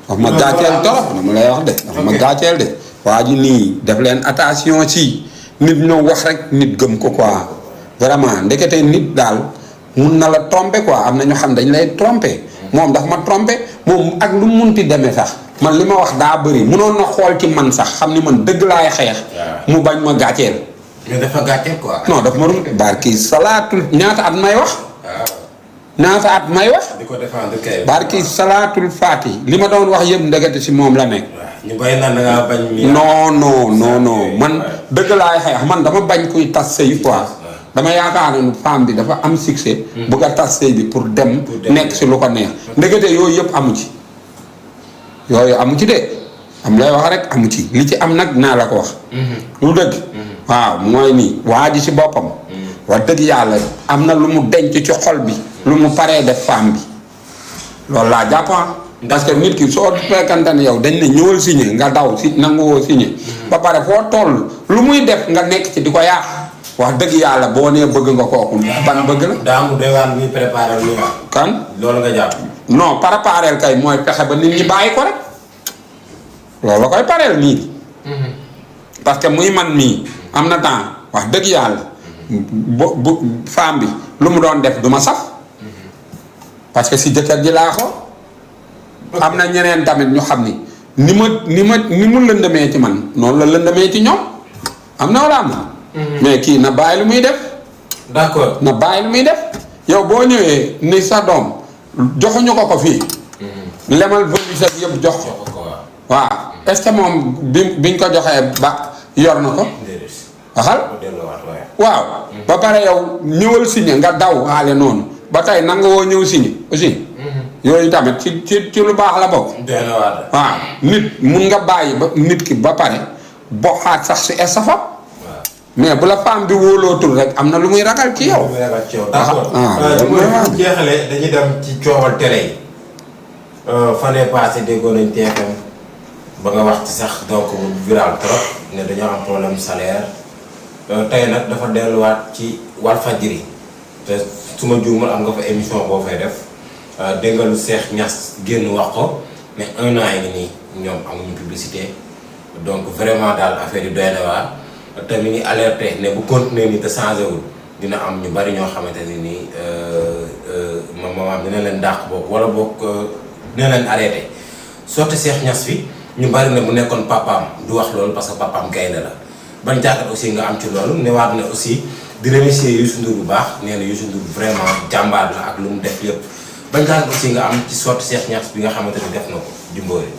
daf ma gàcceel torop dama lay wax de daf ma gàcceel de. waa ji nii def leen attention ci nit ñoo wax rek nit gëm ko quoi vraiment ndekete nit daal mun na la tromper quoi am na ñoo xam dañ lay tromper moom daf ma tromper moom ak lu munti demee sax man li ma wax daa bëri munoon na xool ci man sax xam ni man dëgg laay xeex. mu bañ ma gàcceel. mais dafa gàcceel quoi. non daf ma rul barki salaatul ñaata at may wax. ñaata at may wax. di ko défendre kay. barki salaatul faati li ma doon wax yëpp ndekete si moom la nekk. ñu bàyyi naan da ngaa bañ. non man dëgg laay xeex man dama bañ kuy tas sëy quoi. dama yaakaar ne femme bi dafa am succès. bëgg a tas sëy bi pour dem. nekk si lu ko neex. ndekete yooyu yëpp amu ci. yooyu amu ci de am lay wax rek amu ci li ci am nag naa la ko wax. lu dëgg. waaw mooy nii waa ji si boppam. wax dëgg yàlla am na lu mu denc ci xol bi. lu mu paree def femme bi loolu laa jàpp parce que nit ki soo fekkante ne yow dañ ne ñëwal signé nga daw si nanguwoo signé. ba pare foo toll lu muy def nga nekk ci di ko yàq wax dëgg yàlla boo nee bëgg nga kooku ban bëgg la. daa am doy waar muy préparé lu nga. kan loolu nga jàpp. non préparé kay mooy fexe ba nit ñi bàyyi ko rek loolu la koy pareel nii. parce que muy man mii am na temps wax dëgg yàlla bu femme bi lu mu doon def du ma saf parce que si jëkkër ji laa ko am na ñeneen tamit ñu xam ni ni mu lëndamee ci man noonu la lëndamee ci ñoom am na wala am na mais kii na bàyyi lu muy def. d'accord na bàyyi lu muy def yow boo ñëwee ni sa doom joxuñu ko fii. lemal valise ak yëpp jox ko. waaw est-ce que moom biñ ko joxee ba yor na ko. waxal waaw. ba pare yow ñëwal signé nga daw xaale noonu ba tey nanga woo ñëw signé aussi. yooyu tamit ci lu baax la bokk. waaw nit mun nga bàyyi ba nit ki ba pare bokkaat sax si estafam. mais bu la femme bi wóolootul rek am na lu muy ragal ci yow. d'accord bu jeexalee dañuy dem ci coowal télé yi. fan yii passé déggoon nañ TFM ba nga wax ci sax donc viral trop ne dañoo am problème salaire tey nag dafa delluwaat ci Walfadjri te su ma juumul am nga fa émission boo fay def dégg nga lu Cheikh Niass génn wax ko mais 1 an yi nii ñoom amuñu publicité donc vraiment daal affaire yi doy na waar te mi ngi alerté ne bu continuer nii te changé wul dina am ñu bari ñoo xamante ne nii maanaam dina leen dàq boobu wala boog dina leen arrêté sotti Cheikh Niass fi ñu bari ne bu nekkoon papaam du wax loolu parce que papaam gaynde la ban jàkkat aussi nga am ci loolu newaat na aussi di remercier Youssou Ndour bu baax nee na Youssou Ndour vraiment jàmbaar la ak lu mu def yëpp ban jàkkat aussi nga am ci sotti Cheikh Niass bi nga xamante ne def na ko Jimbori.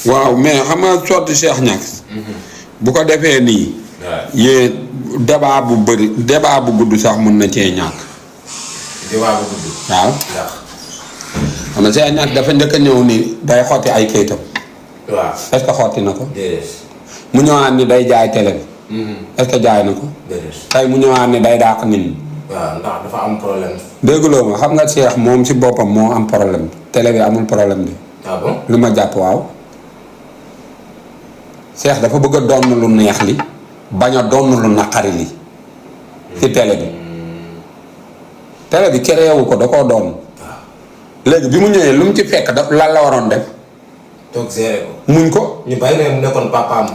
waaw mais xam nga sotti Cheikh Niass. bu ko defee nii. yee débat bu bëri débat bu gudd sax mën na cee ñàkk. débat bu gudd. waaw. xam nga Cheikh Niass dafa njëkk a ñëw ni day xotti ay kayitam. waaw est-ce que xotti na ko. déedéet. mu ñëwaat ni day jaay télé bi. est-ce que jaay na ko. déedéet. tey mu ñëwaat ni day dàq nit ñi. waaw ndax dafa am problème. dégguloo ma xam nga Cheikh moom ci boppam moo am problème télé bi amul problème bi. ah bon lu ma jàpp waaw. Cheikh dafa bëgg a doon lu neex li bañ a doon lu naqari li ci télé bi. télé bi créé wu ko da koo doon. léegi bi mu ñëwee lu mu ci fekk lan la waroon def. toog gérer ko. muñ ko. ñu bàyyi ne mu nekkoon papaam.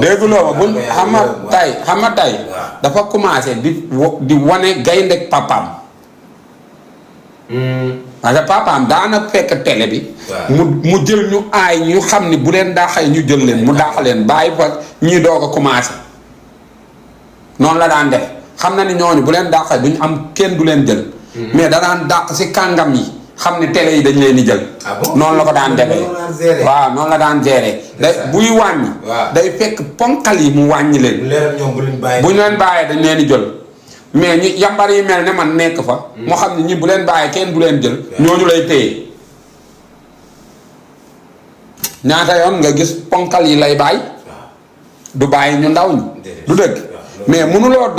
dégguloo ma buñ xam nga tey dafa commencé di wane gayndeg papaam. parce que papaam daana fekk télé bi. mu jël ñu aay ñu xam ni bu leen daaxee ñu jël leen mu daax leen bàyyi fa ñuy doog a commencé. noonu la daan def xam na ni ñooñu bu leen daaxee duñ am kenn du leen jël. mais da daan dàq si kàngam yi xam ni télé yi dañ leen di jël. noonu la ko daan defee. waaw noonu la daan gérer. day buy wàññi. day fekk ponkal yi mu wàññi leen. bu ñu leen bàyyee dañ leen di jël. mais ñu yambar yi mel ne man nekk fa. moo xam ne ñi bu leen bàyyee kenn du leen jël. ñooñu lay téye. ñaata yoon nga gis ponkal yi lay bàyyi. du bàyyi ñu ndaw ñi. du dëgg mais mënuloo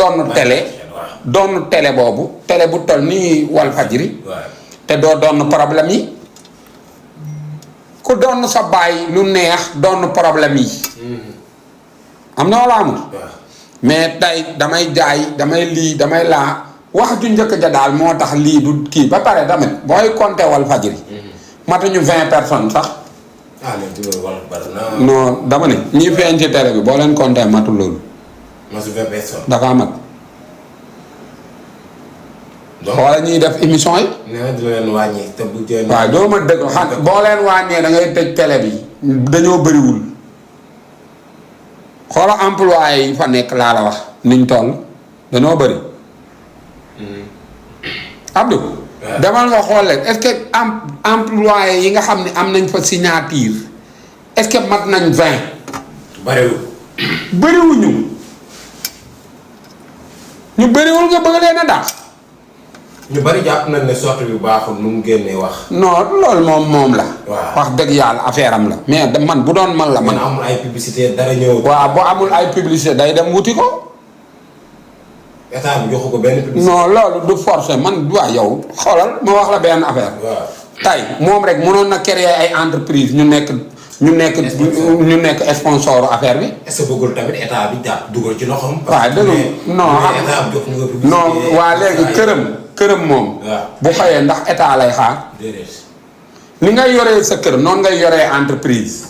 doon télé boobu télé bu toll nii Walfadjri. te doo doon problème yi. ku doon sa bàyyi lu neex doon problème yi. am na wala amul. mais tey damay jaay damay lii damay laa wax ju njëkk ja daal moo tax lii du kii ba pare tamit booy compter Walfadjri matuñu 20 personnes sax. non dama ne ñi feeñ ci télé bi boo leen compter matul loolu. matul 20 personnes. dafa mat. wala ñuy def émission yi. nee na dina leen wàññi te bu jëlee. waaw doo ma dëgg xam boo leen wàññee da ngay tëj télé bi dañoo bëriwul. xoola employé yi fa nekk laa la wax niñ toll dañoo bëri. Abdou. demal nga xool leen est-ce que employé yi nga xam ne am nañ fa signature est-ce que mat nañ 20. bëriwul. bëriwuñu ñu bëriwul nga bëgg leen a dàq. ñu bari jàpp nañ ne sorte bi baaxul nu mu génnee wax. non loolu moom la. waaw wax dëgg yàlla affaire am la. mais man bu doon man la man. amul ay publicité dara ñëw. waaw bu amul ay publicité day dem wuti ko. état bi joxu ko benn publicité. non loolu du forcé man waa yow xoolal ma wax la benn affaire. waaw tey moom rek mënoon na créer ay entreprise ñu nekk sponsor affaire bi. est-ce que bëggul tamit état bi jàpp dugal ci loxoom. waaw dëgg non waa léegi këram moom. bu xëyee ndax état lay xaar. ni ngay yoree sa kër noonu ngay yoree entreprise.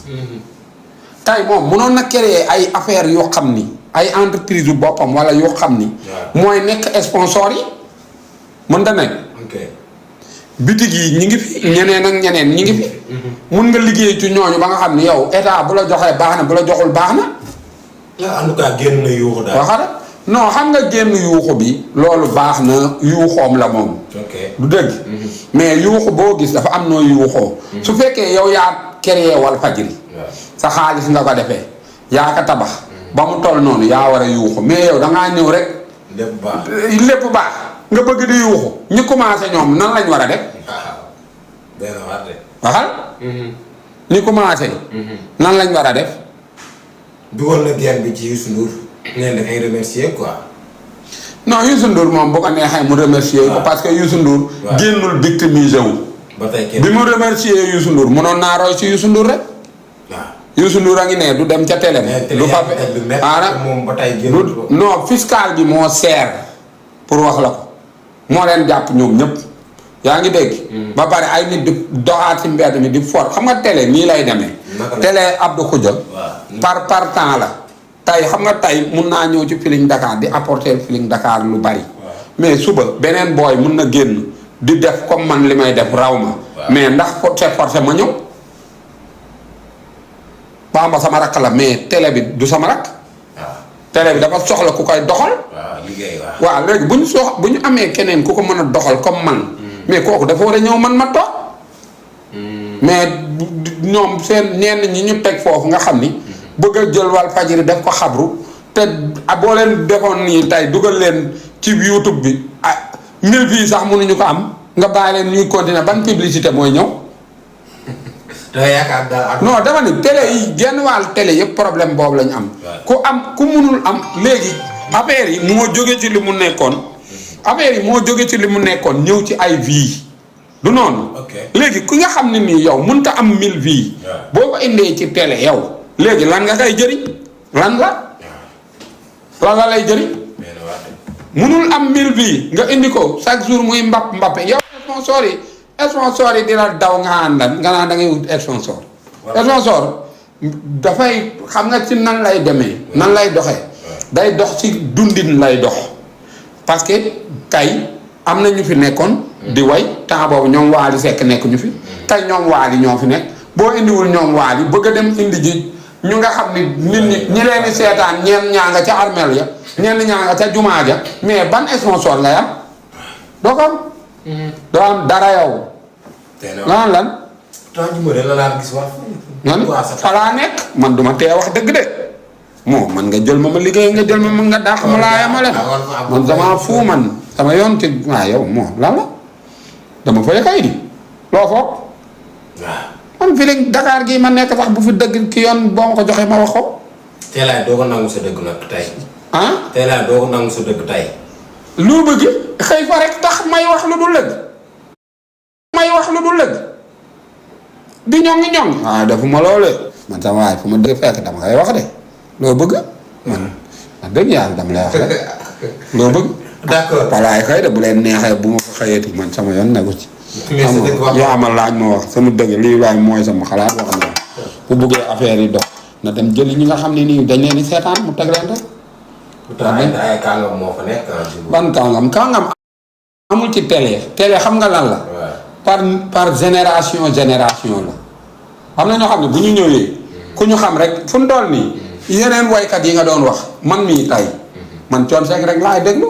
tey moom mënoon na créer ay affaires yoo xam ni ay entreprise yu boppam wala yoo xam ni. mooy nekk sponsor yi mën da nekk. bitig yi ñi ngi fi ñeneen ak ñeneen ñi ngi fi. mun nga liggéey ci ñooñu ba nga xam ni yow état bu la joxee baax na bu la joxul baax na. en tout cas génn na yuuxu daal. waxal non xam nga génn yuuxu bi loolu baax na yuuxoom la moom. du dëgg. mais yuuxu boo gis dafa am noo yuuxoo. su fekkee yow yaa créé Walfadjri sa xaalis nga ko defee yaa ko tabax. ba mu toll noonu yaa war a yuuxu mais yow da ngaa ñëw rek. lépp baax nga bëgg di yuuxu ñi commencé ñoom nan lañ war a def. waxal. ñi commencé. nan lañ war a def. dugal na genn bi ci Youssou Ndour. nee na dafay remercier quoi. non Youssou Ndour moom bu ko neexee mu remercier ko parce que Youssou Ndour. génnul victimisé wu. ba tey kenn bi mu remercier Youssou Ndour mënoon naa roy ci Youssou Ndour rek. Youssou Ndour a ngi ne du dem ca télé. du fa moom ba tey non fiscal bi moo seer pour wax la ko moo leen jàpp ñoom ñëpp yaa ngi dégg. ba pare ay nit di doxaat ci mbedd mi di for xam nga télé nii lay demee. télé Abdou Khoudia. par temps la. tey xam nga tey mun naa ñëw ci Feeling Dakar di apporter Feeling Dakar lu bari. mais suba beneen booy mun na génn di def comme man li may def raw ma. mais ndax c'est forcé ma ñëw. Bamba sama rakk la mais télé bi du sama rakk. télé bi dafa soxla ku koy doxal. waaw léegi bu ñu amee keneen ku ko mën a doxal comme man. mais kooku dafa war a ñëw man ma toog. mais ñoom seen ñenn ñi ñu teg foofu nga xam ni. bëgg a jël Walfadjri def ko xabru te boo leen defoon nii tey dugal leen ci YouTube bi ah 1000 vues sax mënuñu ko am nga bàyyi leen ñuy continuer ban publicité mooy ñëw. non dama ni télé yi genn wàll télé yëpp problème boobu la ñu am. ku munul am léegi affaire yi moo jóge ci li mu nekkoon. affaire yi moo jóge ci li mu nekkoon ñëw ci ay vie du noonu. léegi ku nga xam ne nii yow mënut a am 1000 vie boo ko indee ci télé yow. léegi lan nga koy jëriñ lan la lay jëriñ munul am 1000 bi nga indi ko chaque jour muy mbappe yow sponsor yi dina daw nga àndal nga naan da ngay wut sponsor dafay xam nga ci nan lay demee nan lay doxee day dox ci dundin lay dox parce que tey am na ñu fi nekkoon di way temps boobu ñoom Waly Seck nekk ñu fi tey ñoom Waly ñoo fi nekk boo indiwul ñoom Waly bëgg a dem indi ji ñu nga xam ni nit ñi leen di seetaan ñeen ñaa nga ca armeel ya ñenn ñaa nga ca jumaa ja mais ban sponsor ngay am doo ko am doo am dara yow lan falaa nekk man duma tee wax dëgg de moom man nga jël ma liggéey nga jël ma nga dàq ma laa yamale man sama fu man sama yoon ci waa yow moo lan la dama fay kay di loo foog man Feeling Dakar gii ma nekk sax bu fi dëgg ki yoon boo ma ko joxee ma wax ko. tey laay doo ko nangu sa dëgg nag tey. tey laay doo ko nangu sa dëgg tey. lu bëgg xëy fa rek tax may wax lu dul lëgg. di ñoŋ. waaw defuma loolu man sama waay fu ma dëgg fekk dama koy wax de loo bëgg man wax dëgg yàlla dama lay wax de loo bëgg. d'accord walaay xëy de bu leen neexee bu ma ko xëyati man sama yoon nekku ci. yaa ma laaj ma wax sama dëgg lii waay mooy sama xalaat wax na bu bëggee affaire yi dox na dem jëli ñi nga xam ne nii dañ leen di seetaan mu teg leen rek. ay kàngam moo fa nekk. ban kàngam amul ci télé xam nga lan la. par génération la. am na ñoo xam ne bu ñu ñëwee. ku ñu xam rek fu mu toll nii. yeneen waykat yi nga doon wax man mii tay man Thione Seck rek laay déglu.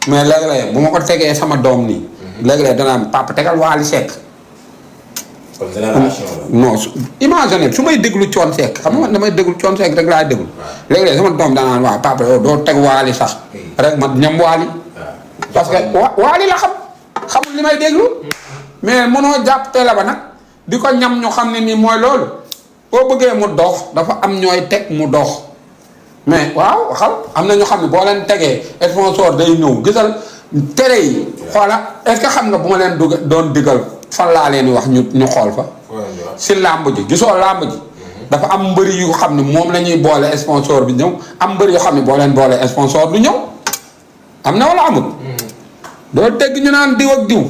mais léeg-léeg bu ma ko tegee sama doom nii. léeg-léeg danaa papa tegal Waly Seck. kon génération la. non imagine su may déglu Thione Seck xam nga man damay déglu Thione Seck rek laay déglu. léeg-léeg sama doom danaan waaw papa yow doo teg Waly sax. rek ma ñam Waly. parce que Waly la xamul li may déglu. mais mënoo jàpp télé ba nag di ko ñam ñu xam ne nii mooy loolu boo bëggee mu dox dafa am ñooy teg mu dox mais waaw xam am na ñoo xam ne boo leen tegee sponsor day ñëw gisal télé yi xoola est-ce que xam nga bu ma leen doon digal fan laa leen di wax ñu xool fa. si làmb ji gisoo làmb ji. dafa am mbëri yu xam ne moom la ñuy boole sponsor bi ñëw am mbëri yoo xam ne boo leen boole sponsor du ñëw am na wala amul. doo dégg ñu naan diw ak diw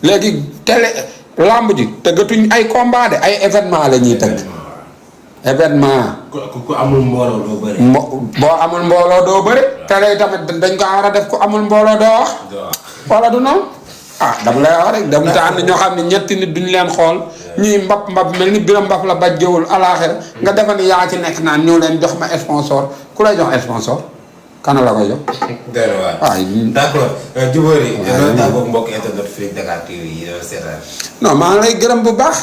léegi télé làmb ji tëggatuñ ay combat de ay événement la ñuy tëgg. événement. ku amul mbooloo doo bëri. boo amul mbooloo doo bëri. télé tamit dañ ko war a def ku amul mbooloo doo wax. wala du noonu. ah dama lay wax rek dama tànn ñoo xam ne ñetti nit duñ leen xool ñuy mbap mel ni biram mbap la baj jëwul alaaxira nga defa ni yaa ci nekk naan ñëw leen jox ma sponsor ku lay jox sponsor kana la koy jox. dëgg la waaw d'accord Djibory. loolu daal boobu mbokk internet Feeling Dakar TV yi seetaan. non maa ngi lay gërëm bu baax.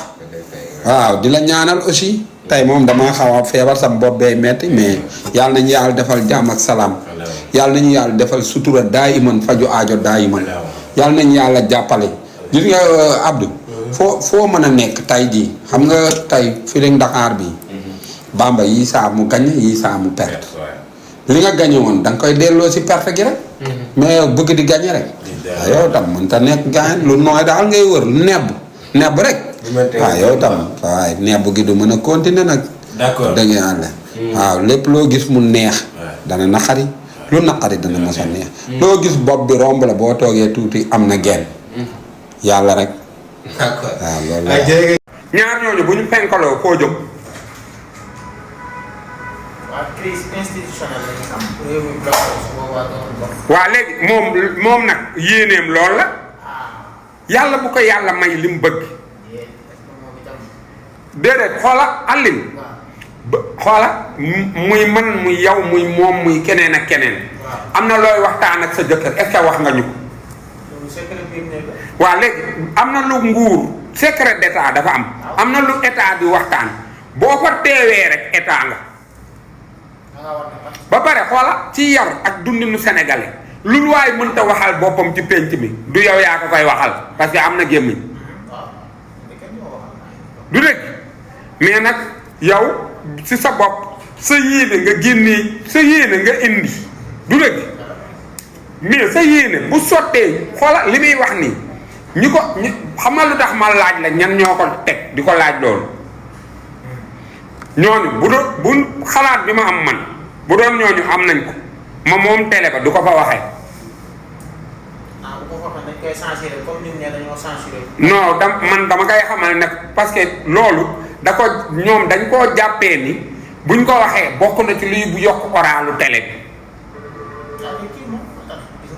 waaw di la ñaanal aussi. tey moom damaa xaw a feebar sam bopp bee metti mais yàlla nañu yàlla defal jàmm ak salaam. yàlla nañu yàlla defal sutura daa iman faju aajo daa iman. yàlla nañu yàlla jàppale. gis nga Abdou. foo mën a nekk tey jii xam nga tey Feeling Dakar bi Bamba yii saa mu gañ yii saa mu perte. li nga gañe woon da nga koy delloo si perte gi rek. mais bëgg di gañe rek. waaw yow tam mën ta nekk gañ lu nooy daal ngay wër lu nebb rek. waaw yow tam waaye nebb gi du mën a continuer nag. d'accord dëgg yàlla. waaw lépp loo gis mu neex. dana naqari lu naqari dana mos a neex. loo gis bopp bi romb la boo toogee tuuti am na genn. yàlla rek. d'accord waaw loolu la. ñaar ñooñu bu ñu penkaloo koo jóg. waa crise institutionnelle la ñu am réew mi bloqué su boobaa doon bloqué. waa léegi moom nag yéeneem lool la. yàlla bu ko yàlla may li mu bëgg. déedéet xoola àllin xoola muy man muy yow muy moom muy keneen ak keneen. am na looy waxtaan ak sa jëkkër est-ce que wax nga ñu ko. waa léegi am na lu nguur secret d'état dafa am. am na lu état di waxtaan boo fa teewee rek état nga. ba pare xoola ci yar ak dundinu sénégalais lu waay mënta waxal boppam ci penc mi du yow yaa ko koy waxal parce que am na gémmiñ du dëgg mais nag yow ci sa bopp sa yéene nga génnee sa yéene nga indi du dëgg mais sa yéene bu sottee xoola li muy wax nii ñi ko xam nga lu tax ma laaj la ñan ñoo ko teg di ko laaj loolu ñooñu bu xalaat bi ma am man bu doon ñooñu am nañ ko ma moom télé ba du ko fa waxee. bu ko fa waxee dañ koy censuré comme ni mu ne dañoo censuré. non man dama koy xamal nag parce que loolu da ko ñoom dañ koo jàppee ni buñ ko waxee bokk na ci luy bu yokk oraalu télé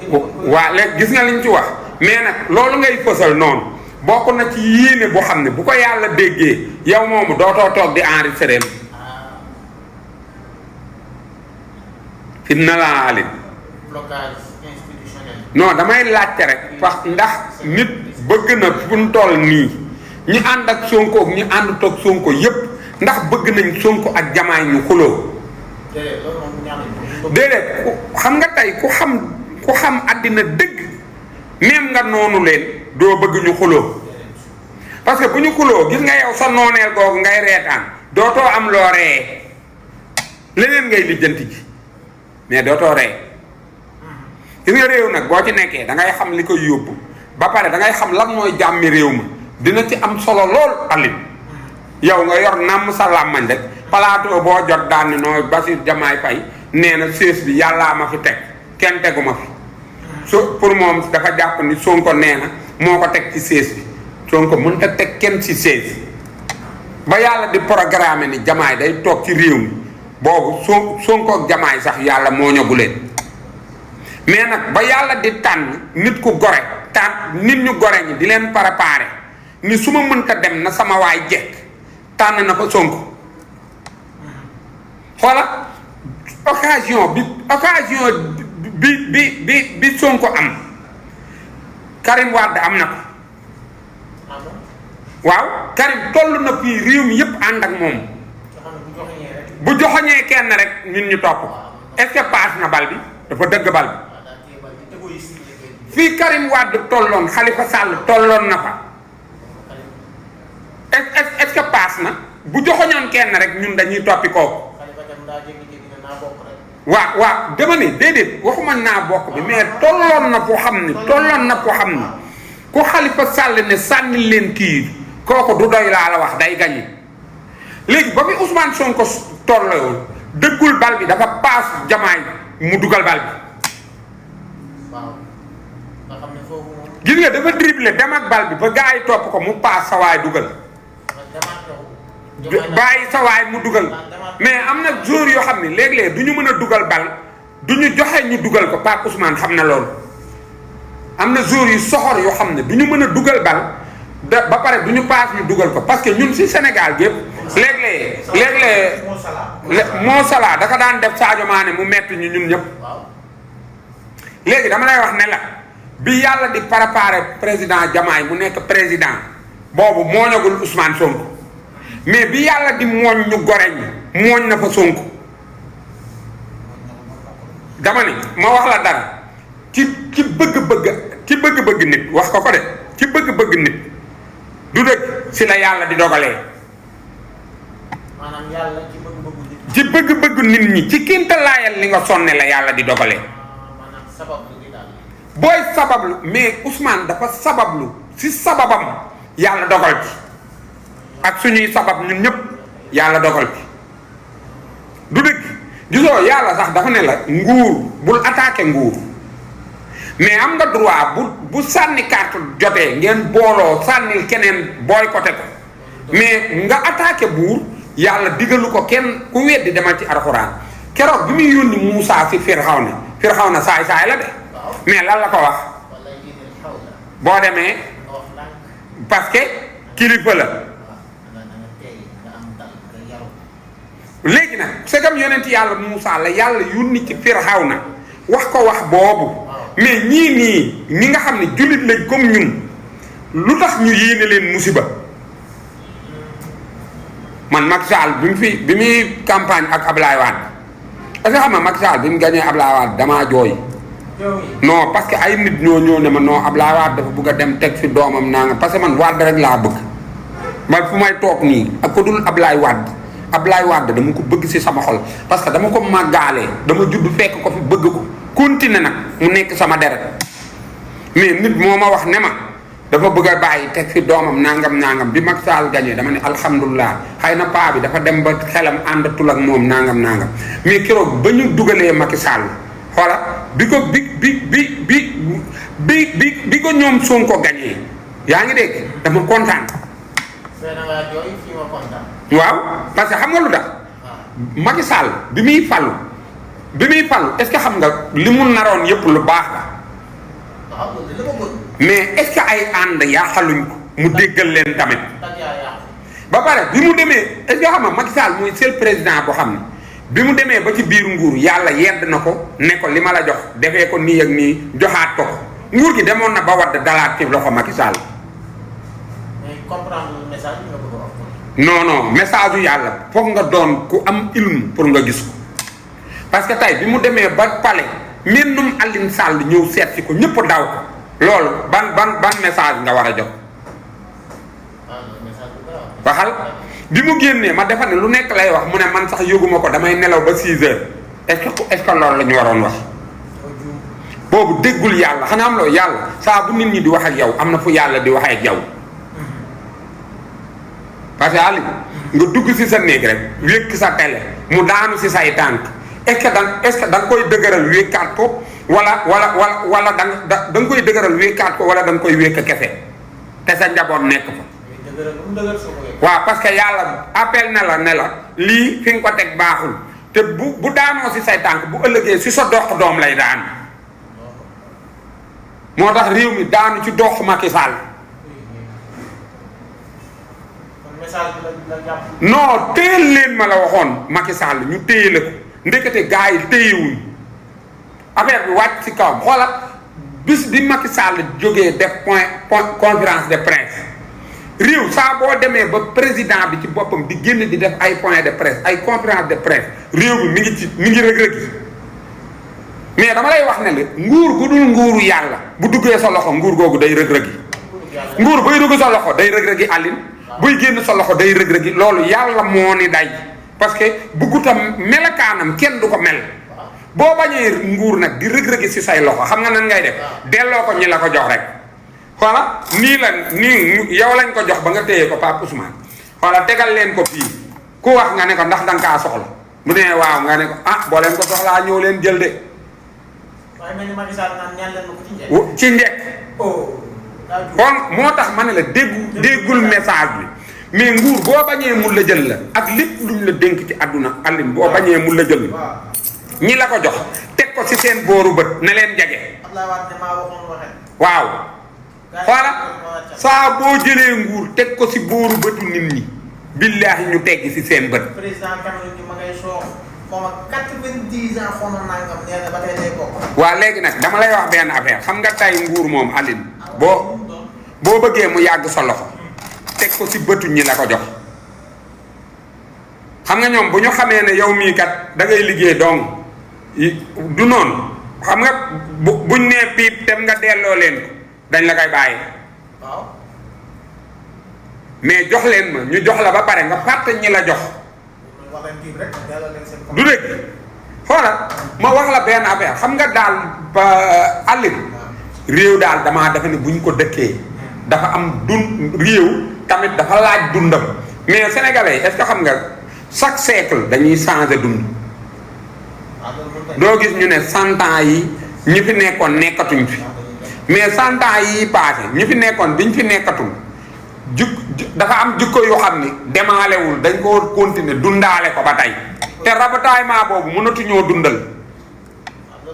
bi. waa léegi gis nga liñ ci wax mais nag loolu ngay fësal noonu bokk na ci yéene boo xam ne bu ko yàlla déggee yow moomu dootoo toog di enregistré inna laa alim. blocage institutionnel. non damay laajte rek parce que ndax nit bëgg na fu mu toll nii ñi ànd ak Sonko ak ñi ànd toog Sonko yépp ndax bëgg nañ Sonko ak Diomaye ñu xuloo. déedéet xam nga tey ku xam àddina dëgg même nga noonu leen doo bëgg ñu xuloo parce que bu ñu xuloo gis nga yow sa nooneel googu ngay reetaan dootoo am loo ree leneen ngay lijjanti ji mais dootoo ree gis nga réew nag boo ci nekkee da ngay xam li koy yóbbu ba pare da ngay xam lan mooy jàmmi réew ma dina ci am solo lool alim yow nga yor nàmm sa làmmañ rek plateau boo jot daan ni nooy Bassirou Diomaye Faye nee na sées bi yàllaa ma fi teg kenn tegu ma fi so pour moom dafa jàpp ni Sonko nee na moo ko teg ci sées bi Sonko mënut a teg kenn ci sées ba yàlla di programme ni Diomaye day toog ci réew mi boobu Sonko ak Diomaye sax yàlla moo ñogu leen mais nag ba yàlla di tànn nit ku gore tànn nit ñu gore ñi di leen préparé ni su ma mënta dem na sama waay jekk tànn na fa Sonko xoola occasion bi Sonko am Karim Wade am na ko waaw Karim toll na fii réew mi yépp ànd ak moom bu joxoñee kenn rek ñun ñu topp est-ce que paas na bal bi dafa dëgg bal bi fii Karim Wade tolloon Khalifa Sall tolloon na fa est-ce que paas na bu joxoñoon kenn rek ñun dañuy toppi kooku waaw dama ne déedéet waxuma naa bokk bi mais tolloon na foo xam ni ku Khalifa Sall ne sànni leen kii kooku du doy laa la wax day gañe léegi ba fi Ousmane Sonko tolloon dëggul bal bi dafa paas Diomaye mu dugal bal bi. waaw nga xam ne foofu moom. gis nga dafa dribble dem ak bal bi ba gars yi topp ko mu paas sa waay dugal. bàyyi sa waay mu dugal mais am na joueur yoo xam ne léeg-léeg du ñu mën a dugal bal du ñu joxe ñu dugal ko Pape Ousmane xam na loolu am na joueur yu soxor yoo xam ne du ñu mën a dugal bal ba pare du ñu paas ñu dugal ko parce que ñun si Sénégal gépp léeg-léeg Mo Salah da ko daan def Sadio Mané mu metti ñu ñun ñëpp léegi dama lay wax ne la bi yàlla di préparer président Diomaye mu nekk président boobu mooñagul Ousmane Sonko mais bi yàlla di mooñ ñu goreñ mooñ na fa Sonko dama ni ma wax la dara ci bëgg-bëgg nit wax ko de ci bëgg-bëgg nit du dëgg si la yàlla di dogalee maanaam yàlla ci bëgg-bëggu nit. ci bëgg-bëgg nit ñi ci kinta laayal li nga sonne la yàlla di dogalee maanaam sabablu gi daal. booy sabablu mais Ousmane dafa sabablu si sababam yàlla dogal ci ak suñuy sabab ñun ñëpp yàlla dogal ci du dëgg gisoo yàlla sax dafa ne la nguur bul attaqué nguur mais am nga droit bu sànni carte jotee ngeen booloo sànnil keneen boycotté ko mais nga attaqué buur yàlla digalu ko kenn ku weddi demal ci alxuraan keroog bi muy yónni Moussa si Firawna saay-saay la de mais lan la ko wax boo demee parce que kilifa la léegi nag segam yonent yàlla Moussa la yàlla yónni ci Firawna wax ko wax boobu mais ñii ñi nga xam ne jullit lañ comme ñun lu tax ñu yéene leen musiba man Macky Sall bi muy campagne ak Ablaye Wade est-ce que xam nga Macky Sall bi mu gagné Ablaye Wade damaa jooy non parce que ay nit ñoo ne ma non Ablaye Wade dafa bëgg a dem teg fi doomam naa nga parce que man Wade rek laa bëgg man fu may toog nii ak ko dul Ablaye Wade dama ko bëgg ci sama xol parce que dama ko màggaalee dama judd fekk ko fi bëgg ko continuer nag mu nekk sama deret mais nit moo ma wax ne ma dafa bëgg a bàyyi teg fi doomam nangam bi Macky Sall gagné dama ne alhamdulilah xëy na paa bi dafa dem ba xelam àndatul ak moom nangam mais keroog ba ñu dugalee Macky Sall xoola bi ko ñoom Sonko gagné yaa ngi dégg dama kontaan. waaw parce que xam nga lu tax Macky Sall bi muy fallu est-ce que xam nga li mu naroon yëpp lu baax la mais est-ce que ay ànd yaaxaluñ ko mu déggal leen tamit ba pare bi mu demee est-ce que xam nga Macky Sall mooy seul président boo xam ne bi mu demee ba ci biir nguur yàlla yedd na ko ne ko li ma la jox defee ko nii ak nii joxaat ko nguur gi demoon na ba wadd dalaat ci loxo Macky Sall. comprendre message bi nga bëgg a wax. non message yu yàlla foog nga doon ku am ilm pour nga gis ko parce que tey bi mu demee ba pale mennum Alioune Sall ñëw seet si ko ñëpp daw ko loolu ban message nga war a jox. waxal bi mu génnee ma defa ne lu nekk lay wax mu ne man sax yëguma ko damay nelaw ba 6 heures est-ce que loolu la ñu waroon wax boobu déggul yàlla xanaa am loolu yàlla saa bu nit ñi di wax ak yow am na fu yàlla di wax ak yow. parce que Aliou nga dugg ci sa néeg rek wékk sa télé mu daanu ci say tànk est-ce que da nga koy dëgëral wékkaat ko wala da nga koy dëgëral wékkaat ko wala da nga koy wékk kese te sa njaboot nekk fa. waaw parce que yàlla appel na la ne la lii fi nga ko teg baaxul te bu daanoo ci say tànk bu ëllëgee ci sa dox doom lay daan moo tax réew mi daanu ci dox Macky Sall. non téyel leen ma la waxoon Macky Sall ñu téye la ko ndekete gars yi téyewuñ affaire bi wàcc ci kawam xoola bis bi Macky Sall jógee def conférence de presse réew saa boo demee ba président bi ci boppam di génn di def ay point de presse ay conférence de presse réew bi mi ngi rëg-rëg yi mais dama lay wax ne la nguur gu dul nguuru yàlla bu duggee sa loxo nguur googu day rëg-rëg yi nguur buy dugg sa loxo day rëg-rëg yi àllin buy génn sa loxo day rëg-rëg yi loolu yàlla moo ni day parce que buggutam melakaanam kenn du ko mel boo bañee nguur nag di rëg-rëg yi si say loxo xam nga nan ngay def delloo ko ñi la ko jox rek xoola nii yow lañ ko jox ba nga téye ko Pape Ousmane xoola tegal leen ko fii ku wax nga ne ko ndax danga kaa soxla bu nee waaw nga ne ko ah boo leen ko soxlaa ñëw leen jël de. waaye mel ni Macky Sall naan ñaan leen ko ci njëkk. ci njëkk. kon moo tax ma ne la déggul message bi mais nguur boo bañee mu la jël la ak lépp luñ la dénk ci àdduna Alioune boo bañee mu la jël ñi la ko jox teg ko ci seen booru bët na leen jege. waaw xoola saa boo jëlee nguur teg ko ci booru bëtu nit ñi billaahi ñu teggi ci seen bët. président Cameroun bi ma ngay soox xaw ma 90 ans xaw ma nangam nee na ba tey day bokk. waaw léegi nag dama lay wax benn affaire xam nga tey nguur moom Alioune boo bëggee mu yàgg sa loxo teg ko ci bëtu ñi la ko jox xam nga ñoom bu ñu xamee ne yow mii kat da ngay liggéey donc du noonu xam nga buñ nee piip tem nga delloo leen ko dañ la koy bàyyi. waaw. mais jox leen ma ñu jox la ba pare nga fàtte ñi la jox. du dëgg xoola ma wax la benn affaire xam nga daal ba Alioune réew daal damaa defe ne bu ñu ko dëkkee dafa am réew tamit dafa laaj dundam mais sénégalais est-ce que xam nga chaque siècle dañuy changer dund. doo gis ñu ne 100 ans yi ñi fi nekkoon nekkatuñ fi mais 100 ans yi passé ñi fi nekkoon biñ fi nekkatul dafa am jikko yoo xam ni demaalewul dañ ko continuer dundaale ko ba tey te ravitaillement boobu mënatuñoo dundal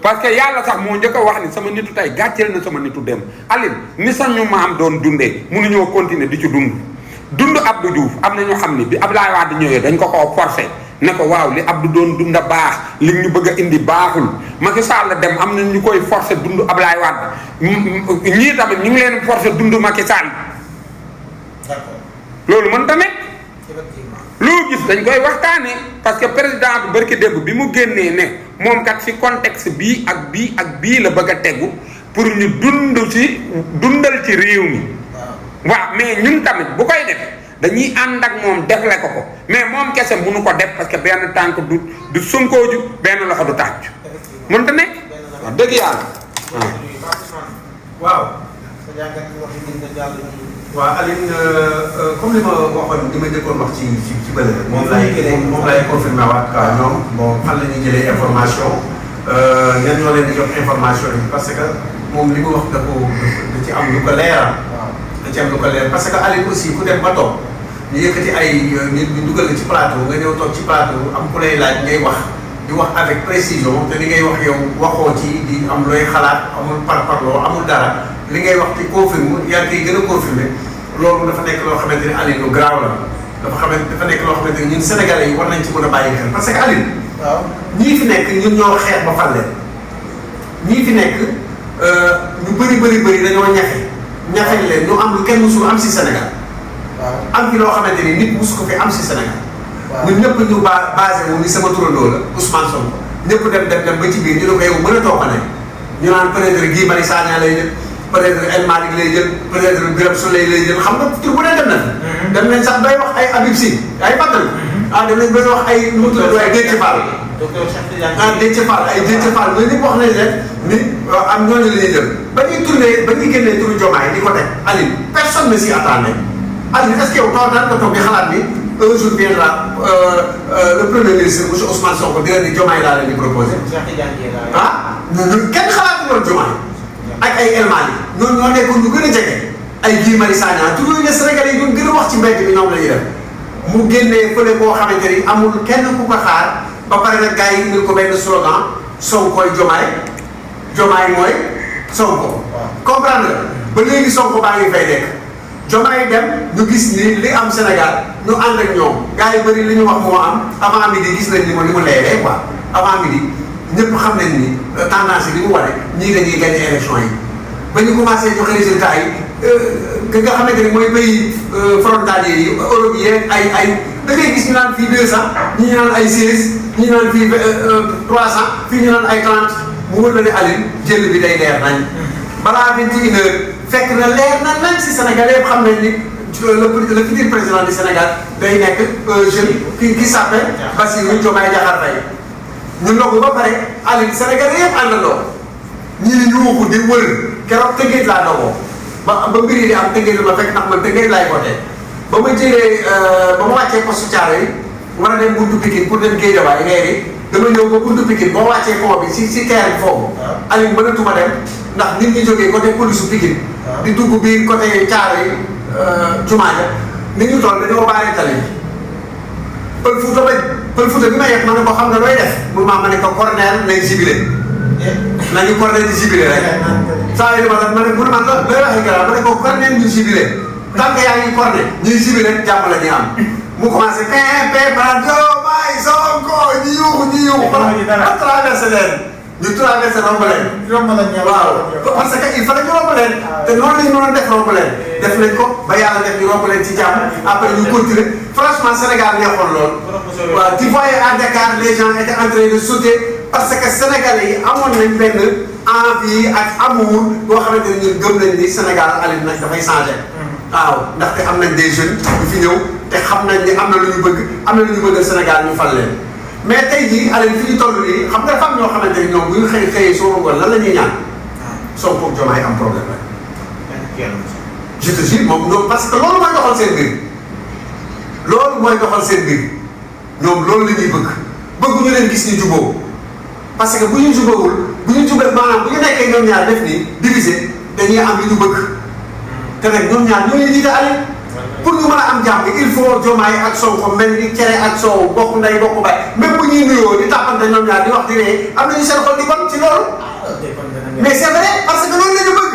parce que yàlla sax moo njëkk a wax ni sama nitu tey gàcceel na sama nitu dem Alioune ni sax ñu maam doon dundee mënuñoo continuer di ci dund Abdou Diouf am na ñoo xam ni bi Abdoulaye Wade ñëwee dañ ko koo forcé ne ko waaw li Abdou doon dunda baax li ñu bëgg a indi baaxul Macky Sall dem am na ñu koy forcé dund Abdoulaye Wade ñii tamit ñu ngi leen forcé dund Macky Sall loolu mën tamit loo gis dañ koy waxtaanee parce que président bi barki démb bi mu génnee ne moom kat ci contexte bii ak bii la bëgg a tegu pour ñu dundal ci réew mi waaw mais ñun tamit bu koy def dañuy ànd ak moom defle ko mais moom kese mënu ko def parce que benn tànk du sonkooju benn loxo du tàcc mënta nekk wax dëgg yàlla waaw waaw Alioune comme li ma waxoon li ma njëkkoon wax ci bële moom laay confirmé waat quoi ñoom bon fan la ñuy jëlee information ñan ñoo leen di jox information yi parce que moom li mu wax da ci am lu ko leeral da ci am lu ko leeral parce que Alioune aussi ku dem ba toog ñu yëkkati ay ñu dugal ci plateau nga ñëw toog ci plateau am ku lay laaj ngay wax di wax avec précision te li ngay wax yow waxoo ci di am looy xalaat amul parparloo amul dara li ngay wax ci confirme yaa ngi koy gën a confirmer loolu dafa nekk loo xamante ni Alioune lu garaaw la dafa nekk loo xamante ni ñun sénégalais yi war nañ ci mën a bàyyi xel parce que Alioune. waaw ñii fi nekk ñun ñoo xeex ba fal leen ñii fi nekk ñu bëri dañoo ñafe leen ñu am lu kenn musul am si Sénégal. waaw am fi loo xamante ni nit musu ko fi am si Sénégal. waaw ñun ñëpp ñu basé wu ni sama turandoo la Ousmane Sonko ñëpp dem ba ci biir ñu ne ko yow mën a toog a ne ñu naan peut-être Guy Marius Sagna lay jël peut-être El Malick lay jël peut-être Birame Souleye lay jël xam nga tur bu ne dem na fi. dem nañ sax bay wax ay Habib Sy ay Fatal. dem nañ bay wax ay nu mu tudd ay Déthié Fall. Déthié Fall ay Déthié Fall ñooñu ñëpp wax nañ leen ni am ñooñu la ñuy jël ba ñuy génnee turu Diomaye di ko teg Alioune personne ne s'y attendait Alioune est-ce que yow nga toog di xalaat ni un jour viendra le premier ministre monsieur Ousmane Sonko dina ni Diomaye laa leen di proposé. ñun kenn xalaatu loolu Diomaye ak ay El Malick ñooñu ñoo nekkoon ñu gën a jege ay Guy Marius Sagna tur yooyu ne Sénégalais yi ñun gën a wax ci mbedd bi ñoom la ñuy def mu génnee fële boo xamante ni amul kenn ku ko xaar ba pare nag gars yi indil ko benn slogan Sonkoy Diomaye mooy Sonko. comprendre nga ba léegi Sonko baa ngi fay nekk Diomaye dem ñu gis ni li am Sénégal ñu ànd ak ñoom gars yi bëri li ñu wax moo am avant midi gis nañ ni mu leeree quoi avant midi. ñëpp xam nañ ni tendance yi li mu wane ñii dañuy gagné élection yi ba ñu commencé joxe résultats yi nga xamante ni mooy pays frontaliers yi Europe yi ay da ngay gis ñu naan fii 200 ñi ñu naan ay 16 ñi ñu naan fii 300 fii ñu naan ay 30 mu wër la ne Alioune jël bi day leer nañ balaa 21 heures fekk na leer na nañ si Sénégal yëpp xam nañ ni le futur président du Sénégal day nekk jeune qui s'appelle Bassirou Diomaye Diakhar Faye ñu ndogu ba pare Alioune Sénégal yëpp àndandoo ñii ñu waxu di wër keroog tëggeet laa ndogoo ba mbir yi di am tënkee ma fekk ndax man tënkee laay voté ba ma jëlee ba ma wàccee poste Thiaroye yi war a dem buntu Pikine pour dem Guédiawaye reer yi dama ñëw ba buntu Pikine boo wàccee pont bi si terre bi foofu. Aliou mënatuma dem ndax nit ñi jógee côté police su Pikine. di dugg biir côté Thiaroye yi jumaa ja nit ñu toll dañoo baaree tali bi. pël Fuuta bi ma yegg ma ne ko xam nga looy def mun ma ne ko corner nañ jubilé nañu corner di jubilé rek saa yu ma ne mun ma looy waxee garaaw ma ne ko corner ñu jubilé tant que yaa ngi corner ñuy jubilé jàmm la ñu am mu commencé Diomaye Sonko ñu yuuxu ba traversé leen ñu traversé romb leen waaw parce que il fallait ñu romb leen te noonu lañu mënoon def romb leen def nañ ko ba yàlla def ñu romb leen ci jàmm après ñu continuer franchement Sénégal neexoon lool waaw tu voyais à Dakar les gens étaient en train de sauter parce que Sénégalais yi amoon nañ benn envie ak amour boo xamante ne ñun gëm nañ ni Sénégal Aliou nag dafay changé waaw ndaxte am nañ des jeunes yu fi ñëw te xam nañ ni am na lu ñu bëgg am na lu ñu bëgg Sénégal ñu fal leen mais tey jii Aliou fi ñu toll nii xam nga dafa am ñoo xamante ni ñoom bu ñu xëyee soo ngoon lan la ñuy ñaan Sonko Diomaye am problème rek je te jure moom ñoom parce que loolu mooy doxal seen mbir loolu mooy doxal seen mbir ñoom loolu la ñuy bëgguñu leen gis ñu jubóo parce que bu ñu jubóowul bu ñu jubee maanaam bu ñu nekkee ñoom ñaar def nii divisé dañuy am li ñu bëgg te nag ñoom ñaar ñoo leen jiite Aliou pour ñu mën a am jàmm il faut Diomaye ak Sonko mel ni cere ak soow bokk ndey bokk baay même bu ñuy nuyoo di tàppante ñoom ñaar di wax di ree am nañu seen xol di bon ci loolu mais c'est vrai parce que loolu la ñu bëgg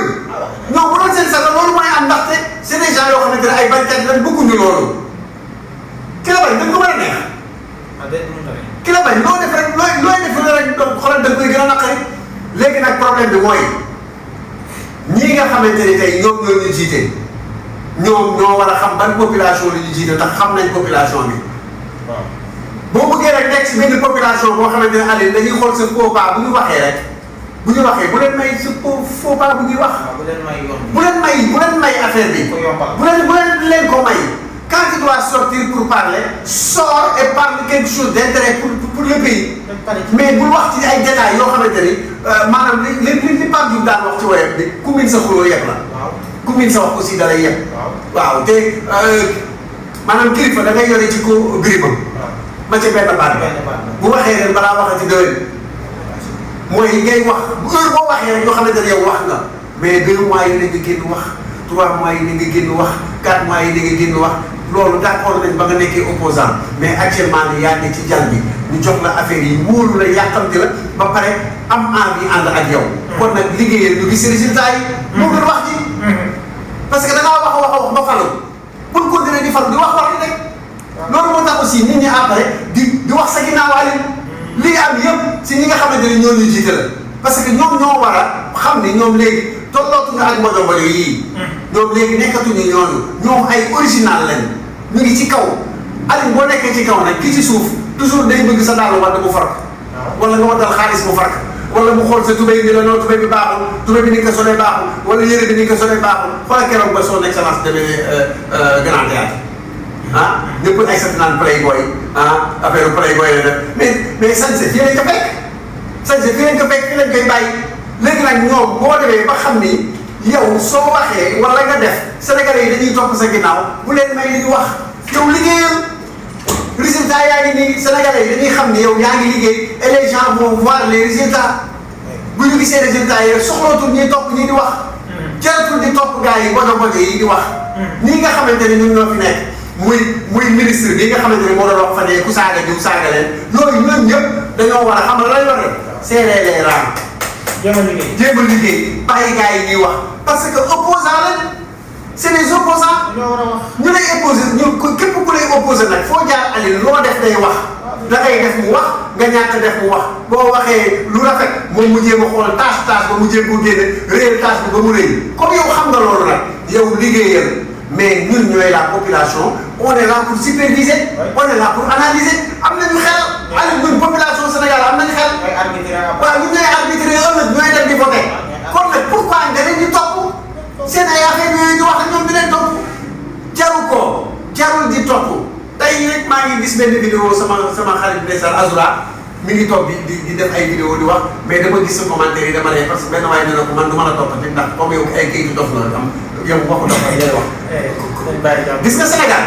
ñoom bu doon seen sago loolu mooy am ndaxte c'est des gens yoo xamante ne ay bañkat lañ bëgguñu loolu ki la bañ dañ ko mën a neex ki la bañ loo def rek looy def rek xoolal da koy gën a naqari léegi nag problème bi mooy ñii nga xamante ni tey ñoom ñoo ñu jiite ñoom ñoo war a xam ban population la ñu jiite ndax xam nañ population bi. waaw boo bëggee rek nekk si benn population boo xamante ne Aliou dañuy xool sa faux pas bu ñu waxee rek bu ñu waxee bu leen may sa faux pas bu ñuy wax. bu leen may yoon bu leen may affaire bi. bu leen ko may. Quand tu dois sortir pour parler, sors et parle quelque chose d'intérêt pour le pays. Mais bul wax ci ay détails yoo xamante ni maanaam li Pape Diouf daan wax ci woyam bi ku min sa xuloo yëpp la. ku min sa wax aussi da lay yëpp. waaw te maanaam kilifa da ngay yore ci ko birima. ma ca benn baat bu waxee ren balaa waxati déwén mooy ngay wax heure boo waxee rek yoo xamante ne yow wax nga mais 2 mois yi nga génn wax 3 mois yi nga génn wax 4 mois yi nga génn wax. loolu d'accord nañ ba nga nekkee opposant mais actuellement ni yaa ngi ci jàll bi ñu jox la affaire yi wóolu la yàqamti la ba pare am envie ànd ak yow. kon nag liggéeyal ñu gis résultat yi. moo gën wax ji. parce que da ngaa wax ba falu pour continuer di falu di wax rek loolu moo tax aussi nit ñi après di wax sa ginnaaw Aliou lii am yëpp si ñi nga xamante ne ñoo ñu jiite la parce que ñoom ñoo war a xam ne ñoom léegi tollootuñu ak mojo yii. ñoom léegi nekkatuñu ñooñu ñoom ay original lañ. ñu ngi ci kaw Aliou boo nekkee ci kaw nag ki ci suuf toujours day bëgg sa daal wante mu farak wala nga waddal xaalis mu farak wala mu xool sa tubéy bi la noonu tubéy bi baaxul tubéy bi ni ko solee baaxul wala yére bi ni ko solee baaxul xoolal keroog ba son excellence demee Grand Théâtre ñëpp ay sat naan playboy affaire playboy la def mais sañse fii lañ ko fekk sañse fii lañ ko fekk fii lañ koy bàyyi léegi nag ñoom boo demee ba xam ni yow soo waxee wala nga def Sénégalais yi dañuy topp sa ginnaaw bu leen may li ñu wax yow liggéeyal résultat yaa ngi nii Sénégalais yi dañuy xam ni yow yaa ngi liggéey et les gens vont voir les résultats bu ñu gisee résultats yi rek soxlootul ñuy topp ñi di wax jaratul di topp gars yi bojo yi di wax ñii nga xamante ne ñun ñoo fi nekk muy ministre bi nga xamante ne moo doon wax fan yii ku saaga jiw saaga leen yooyu ñoom ñëpp dañoo war a xam la yore serrer les rangs jéem a liggéey bàyyi gars yi ñuy wax parce que opposant lañ c'est des opposants ñu lay opposé ñu képp ku lay opposé nag foo jaar Aliou loo def day wax da ngay def mu wax nga ñàkk def mu wax boo waxee lu rafet moom mu jéem a xool tâche ba mu jéem ko génne réel tâche bi ba mu rëy comme yow xam nga loolu nag yow liggéeyal mais ñun ñooy la population on est là pour superviser on est là pour analyser am nañu xel Aliou ñun population Sénégal am nañu xel waaw ñu ñooy arbitrer ëllëg ñooy dem di voter kon nag pourquoi nga leen di topp seen ay affaire yooyu di wax ak ñoom di leen topp jarul di topp tey rek maa ngi gis benn vidéo sama xarit ndeysaan Azura mi ngi toog di def ay vidéo di wax mais dama gis sa commentaire yi dama lay parce que benn waaye nee na ko man du ma la toppati ndax comme yow ay kayitu dof la am yow waxu dox ngay wax. gis nga Sénégal.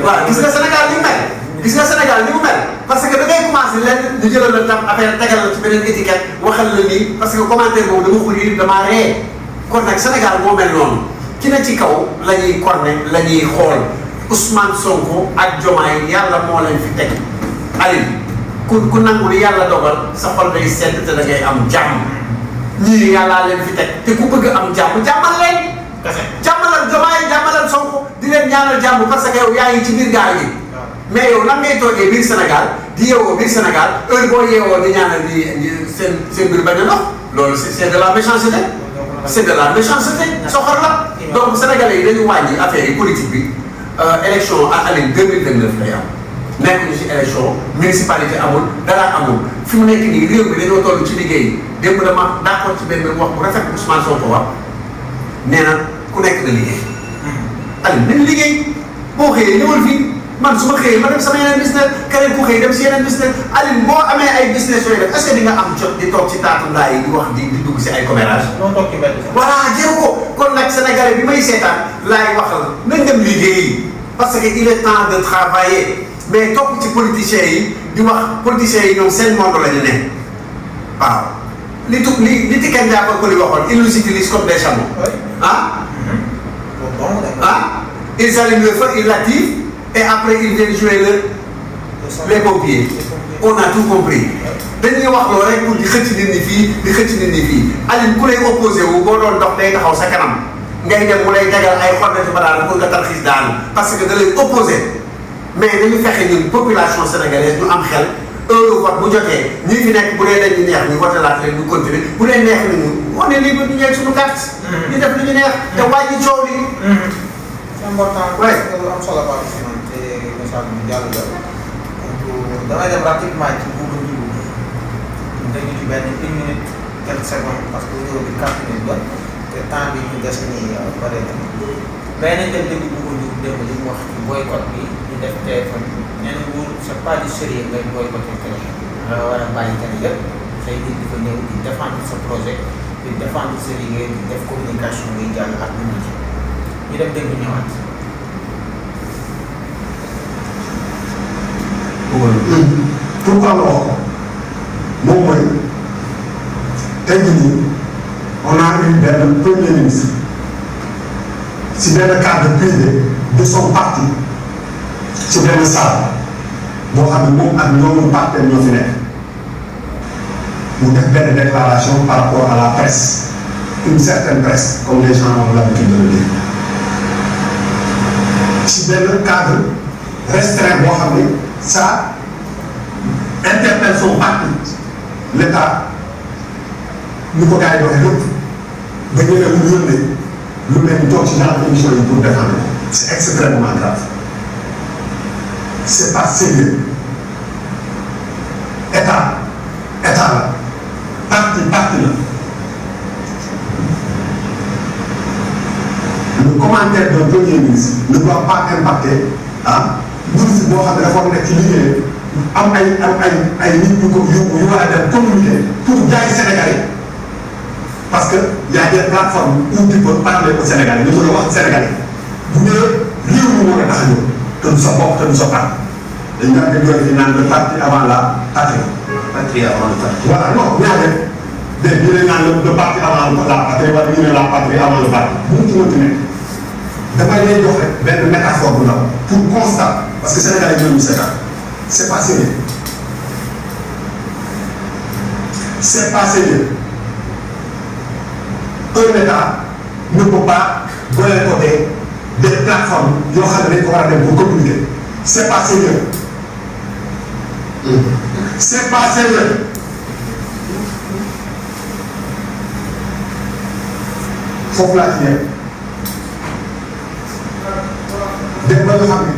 waaw gis nga Sénégal ni mu mel. gis nga Sénégal ni mu mel parce que da ngay commencé lenn ñu jëlal la tam affaire tegal la ci beneen étiquette waxal la nii parce que commentaire boobu dama ko lire damaa ree kon nag Sénégal moo mel noonu ki ne ci kaw la ñuy corné la ñuy xool Ousmane Sonko ak Diomaye yàlla moo leen fi teg Aliou ku nangu li yàlla dogal sa xol day sedd te da ngay am jàmm ñii yàllaa leen fi teg te ku bëgg am jàmm jàmmal leen jàmmalal Diomaye jàmmalal Sonko di leen ñaanal jàmm parce que yow yaa ngi ci biir gaal gi mais yow nan ngay toogee biir Sénégal di yeewoo biir Sénégal heure boo yeewoo di ñaanal di seen biir bañ a dox loolu c'est de la méchanceté c'est de la méchanceté soxor la donc sénégalais yi dañu wàññi affaire yi politique bi élection à Aline 2029 lay am nekk ñu ci élection municipalité amul dara amul fi mu nekk nii réew mi dañoo toll ci liggéey démb dama d'accord ci benn wax bu rafet Ousmane Sonko wax nee na ku nekk na liggéey Aline nañu liggéey boo xëyee ñëwal fii man su ma xëyee ma dem sama yeneen business keneen ku xëy dem si yeneen business Aline boo amee ay business yooyu def est-ce que di nga am jot di toog ci taatu ndaa yi di wax di dugg si ay commérage voilà jéem ko kon nag sénégalais bi may seetaan laay waxal nañ dem liggéey parce que il est temps de travailler mais topp ci politiciens yi di wax politiciens yi ñoom seen monde la ñu ne waaw li Tiken Jah ko li waxoon ils nous utilisent comme des chameaux ah ils allument le feu ils l'activent et après ils viennent jouer les pompiers on a tout compris dañuy wax loolu rek pour di xëcc nit ñi fii di xëcc nit ñi fii Aline ku lay opposé wu boo doon dox day taxaw sa kanam ngay dem mu lay tegal ay xonnati banaana pour nga tarxiis daanu parce que da lay opposé mais dañu fexe ñun population sénégalaise ñu am xel heure vote bu jotee ñi fi nekk bu dee dañu neex ñu voté laat leen ñu continuer bu dee neex nañu on est libre ñu ñëw suñu carte ñu def li ñu neex te wàññi coow li c'est important parce que lu am solo ba te message bi jàll la donc damay dem rapidement ci Google News dañu ci benn 1 minute quelques secondes parce que ñëw bi 4 minutes la te temps bi ñu des nii bare na mais nañ dem déglu Google News démb li mu wax ci boycott bi ñu def téléphone nee na nguur c'est pas du sérieux ngay boycotté téléphone nga war a bàyyi télé yëpp say nit di fa ñëw di défendre sa projet di défendre sa liggéey di def communication yi jàll ak lu ñu dem déglu ñëwaat. pourquoi la wax moom mooy tey jii nii on a eu benn premier ministre si benn cadre privé de son parti ci benn salle boo xam ne moom ak ñooñu partenaires ñoo fi nekk mu def benn déclaration par rapport à la presse une certaine presse comme les gens ont l'habitude de le dire ci benn cadre restreint boo xam ne ça interpelle son parti l'État ni ko gars yi waxee lépp ba ñëwee mu yónnee lu mel ni toog ci genre émission yi pour défendre c'est extrêmement grave c'est pas sérieux état la parti la le commentaire d'un premier ministre ne doit pas impacter ministre boo xam ne dafa nekk ci liggéey am ay nit ñu ko yu war a dem communiquer pour jaay Sénégalais parce que y a des plateformes où tu peux parler au Sénégalais ñu mën a wax Sénégalais bu ñëwee réew mi moo la tax a ñëw te du sa bopp te du sa parti dañu daan déglu di naan le parti avant la patrie. patrie avant le parti. voilà non ñaareel dégg ñu ne naan le parti avant la patrie wala ñu ne la patrie avant le parti bu mu ci mënti nekk damay lay jox rek benn métaphore bu ndaw pour constat parce que Sénégalais yi ñoom ñu seetaan c'est pas sérieux c'est pas sérieux un État ne peut pas boycotter des plateformes yoo xam ne dañ ko war a dem pour communiquer c'est pas sérieux c'est pas sérieux foofu laa ci nekk dem ba nga xam ne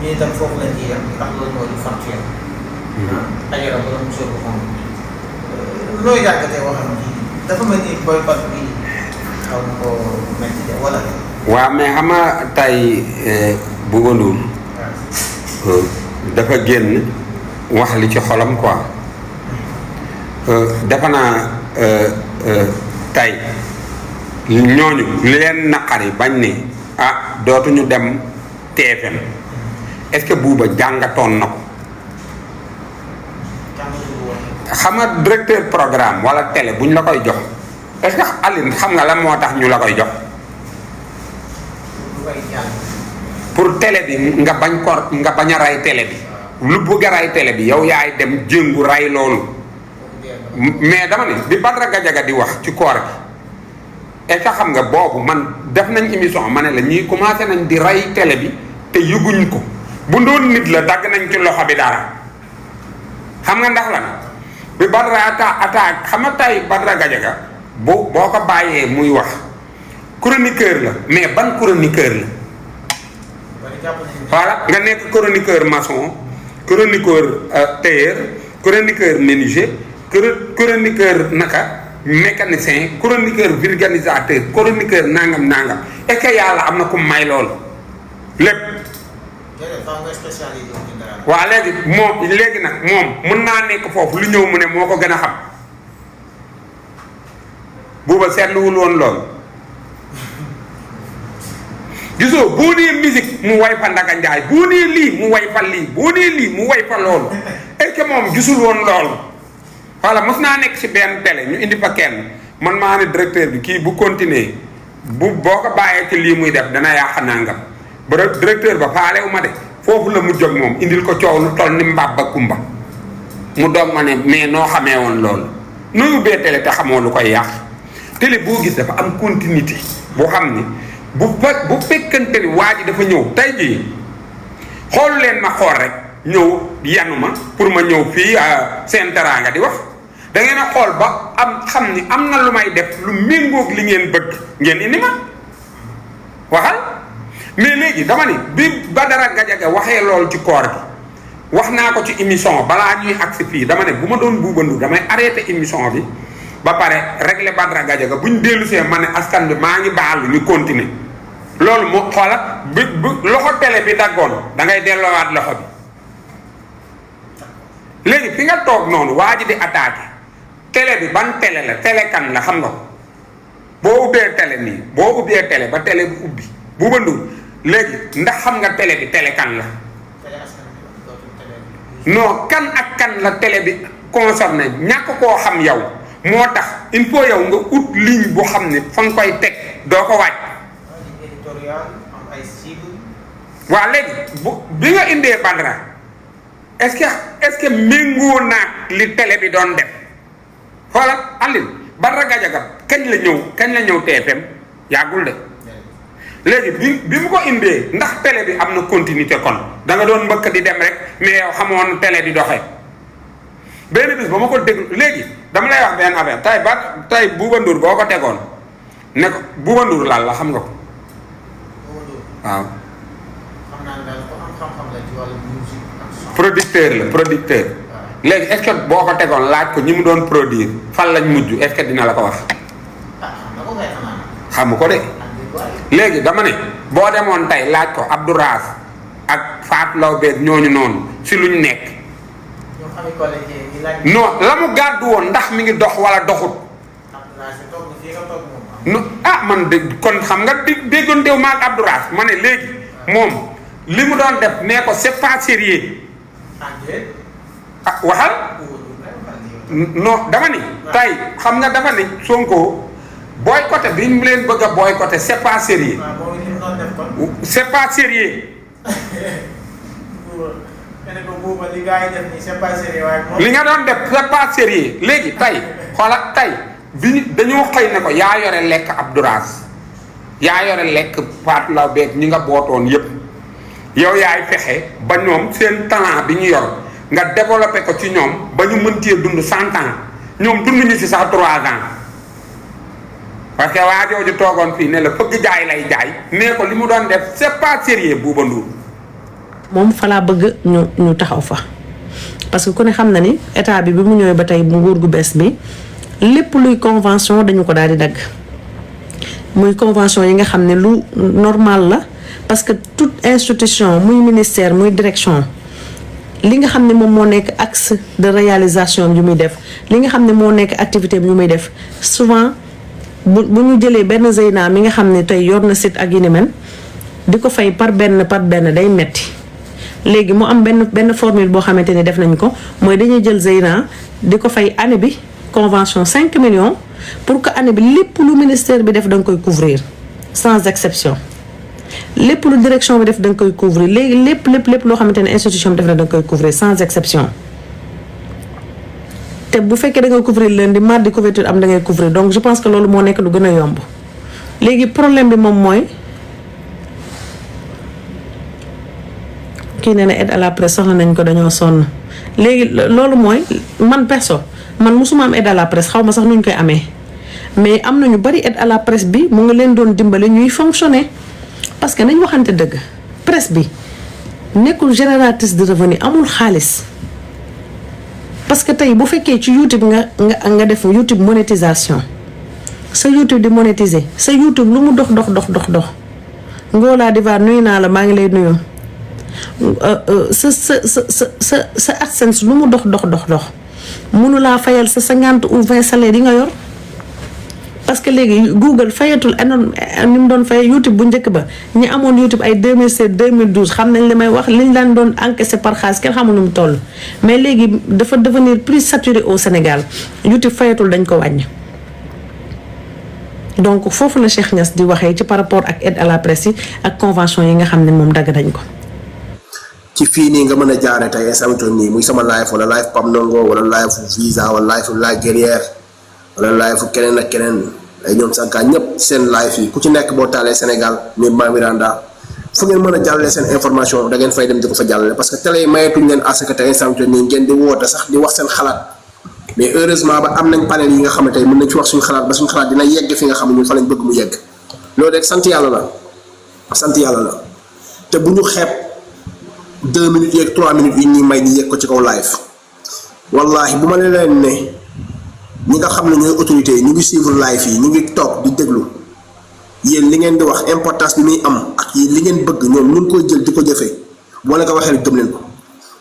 ñii itam foofu lañ ciy yem ndax loolu moo di factuel. ayora ba doon monsieur Koungheul. looy jàngatee waxam ji dafa mel ni boycott bi xaw na koo métti de wala. waaw mais xam nga tey Bouba Ndour dafa génn wax li ci xolam quoi defe naa tey ñooñu li leen naqari bañ ne dootuñu dem TFM est-ce que Bouba jàngatoon na ko xam nga directeur programme wala télé buñ la koy jox est-ce que Aline xam nga lan moo tax ñu la koy jox pour télé bi nga bañ a ray télé bi lu bëgg a ray télé bi yow yaay dem jëngu ray loolu mais dama ne bi Badara Gadiaga di wax ci koor gi est-ce que xam nga boobu man def nañ émission ma ne la ñii commencé nañ di ray télé bi te yëguñ ko bu ndoon nit la dagg nañ ci loxo bi dara xam nga ndax lan bi Badara attaque xam nga tay Badara Gadiaga boo ko bàyyee muy wax chroniqueur la mais ban chroniqueur la voilà nga nekk chroniqueur maçon chroniqueur tailleur chroniqueur menuisier chroniqueur naka mécanicien chroniqueur vulgarisateur chroniqueur nangam est-ce que yàlla am na ku may lool lépp waaw léegi nag moom mën naa nekk foofu lu ñëw mu ne moo ko gën a xam Bouba seetluwul woon lool gisoo boo nee musique mu way fa Ndaka Njaay boo nee lii mu way fa lii boo nee lii mu way fa loolu est-ce que moom gisul woon loolu voilà mos naa nekk ci benn télé ñu indi fa kenn man maa ne directeur bi kii bu continuer boo ko bàyyee ci lii muy def dana yàq nangam ba directeur ba faalewu ma de foofu la mu jóg moom indil ko coow lu toll ni mbabba kumba mu doog ma ne mais noo xamee woon loolu noo ubbee télé te xamoo lu koy yàq télé boo gis dafa am continuité boo xam ni bu fekkante ni waa ji dafa ñëw tey jii xoolu leen ma xool rek ñëw yanu ma pour ma ñëw fii Sen Teranga di wax da ngeen a xool ba am xam ni am na lu may def lu méngoog li ngeen bëgg ngeen indi ma waxal mais léegi dama ni bi Badara Gadiaga waxee loolu ci koor gi wax naa ko ci émission balaa ñuy agsi fii dama ne bu ma doon Bouba Ndour damay arrêté émission bi ba pare régler Badara Gadiaga bu ñu dellu see ma ne askan bi maa ngi baalu ñu continuer loolu moo xoola bi loxo télé bi daggoon da ngay delloowaat loxo bi léegi fi nga toog noonu waa ji di attaqué télé bi ban télé la télé kan la xam nga ko boo ubbee télé nii boo ubbee télé ba télé bi ubbi Bouba Ndour léegi ndax xam nga télé bi télé kan la non kan ak kan la télé bi concerné ñàkk koo xam yow moo tax il faut yow nga ut ligne bu xam ne fa nga koy teg doo ko wàcc waa léegi bi nga indee Badara est-ce que méngoo naag li télé bi doon def xoolal Aline Badara Gadiaga kañ la ñëw TFM yàggul de léegi bi mu ko indee ndax télé bi am na continuité kon da nga doon mbëkk di dem rek mais yow xamoon télé di doxee benn bis ba ma ko déglu léegi dama lay wax benn affaire tey Bouba Ndour boo ko tegoon ne ko Bouba Ndour laal la xam nga ko waaw producteur la producteur léegi est-ce que boo ko tegoon laaj ko ñi mu doon produire fan lañ mujj est-ce que dina la ko wax xamu ko de léegi dama ne boo demoon tey laaj ko Abdou Raas ak Fatou Laobé ñooñu noonu si luñ nekk non la mu gàddu woon ndax mi ngi dox wala doxut non man de kon xam nga déggoon teew ma ak Abdou Raas ma ne léegi moom li mu doon def nee ko c'est pas sérieux waxal non dama ni tey xam nga dafa ni Sonko boycotté bi ñu leen bëgg a boycotté c'est pas sérieux c'est pas sérieux li nga doon def c'est pas sérieux léegi tey xoola tey bi dañoo xëy ne ko yaa yore lekk Abdou Raas yaa yore lekk Fatou Laobé ñi nga bootoon yépp yow yaay fexe ba ñoom seen talent bi ñu yor nga développé ko ci ñoom ba ñu mën cee dund 100 ans ñoom dund ñu ci sax 3 ans parce que waa jooju toogoon fii ne la fëgg jaay lay jaay nee ko li mu doon def c'est pas sérieux Bouba Ndour moom fa laa bëgg ñu taxaw fa parce que ku ne xam na ni état bi mu ñëwee ba tey bu nguur gu bees bi lépp luy convention dañu ko daal di dagg muy convention yi nga xam ne lu normal la parce que toute institution muy ministère muy direction li nga xam ne moom moo nekk axe de réalisation yu muy def li nga xam ne moo nekk activité bi yu muy def souvent bu ñu jëlee benn Zeyna mi nga xam ne tey yor na site ak yi ni mel di ko fay par benn day metti léegi mu am benn formule boo xamante ni def nañ ko mooy dañuy jël Zeyna di ko fay année bi convention 5 millions pour que année bi lépp lu ministère bi def da nga koy couvrir sans exception lépp lu direction bi def da nga koy couvrir léegi lépp loo xamante ne institution bi def na da nga koy couvrir sans exception te bu fekkee da nga couvrir lundi mardi couverture am da ngay couvrir donc je pense que loolu moo nekk lu gën a yomb léegi problème bi moom mooy kii nee na aide à la presse soxla nañ ko dañoo sonn léegi loolu mooy man man musuma am aide à la presse xaw ma sax nuñ koy amee mais am na ñu bari aide à la presse bi mu nga leen doon dimbale ñuy fonctionner parce que nañ waxante dëgg presse bi nekkul génératrice de revenu amul xaalis parce que tey bu fekkee ci YouTube nga def YouTube monétisation sa YouTube di monétiser sa YouTube lu mu dox Ngoola Diva nuyu naa la maa ngi lay nuyu sa AdSense lu mu dox mënu laa fayal sa 50 ou 20 salaire yi nga yor parce que léegi Google fayatul énorme ni mu doon fay YouTube bu njëkk ba ñi amoon YouTube ay 2007 2012 xam nañ li may wax liñ daan doon encaissé par xaalis kenn xamul nu mu toll mais léegi dafa devenir plus saturé au Sénégal YouTube fayatul dañ ko wàññi. donc foofu la Cheikh Niass di waxee ci par rapport ak aide à la presse yi ak convention yi nga xam ne moom dagg nañ ko. ci fii nii nga mën a jaaree tey instant nii muy sama live wala live Pam Ndongo wala live Visa wala live La Guerrière wala live keneen ak keneen ay ñoom sànqaa ñëpp seen live yi ku ci nekk boo taalee Sénégal ni Mame Miranda fu ngeen mën a jàllale seen information da ngeen fay dem di ko fa jàllale parce que télé yi mayetuñ leen à ce que tey instant nii ngeen di woote sax di wax seen xalaat mais heureusement ba am nañ panel yi nga xam ne tey mën nañ ci wax suñu xalaat ba suñu xalaat dina yegg fi nga xam ne ñun fa lañ bëgg mu yegg loolu rek sant yàlla la te bu ñu xeeb 2 minutes yeeg 3 minutes yi ñuy may di yegg ko ci kaw live wallahi bu ma leen ne ñi nga xam ne ñooy autorité yi ñu ngi suivre live yi ñu ngi toog di déglu yéen li ngeen di wax importance bi muy am ak yéen li ngeen bëgg ñoom ñu ngi koy jël di ko jëfee boo leen ko waxee rek gëm leen ko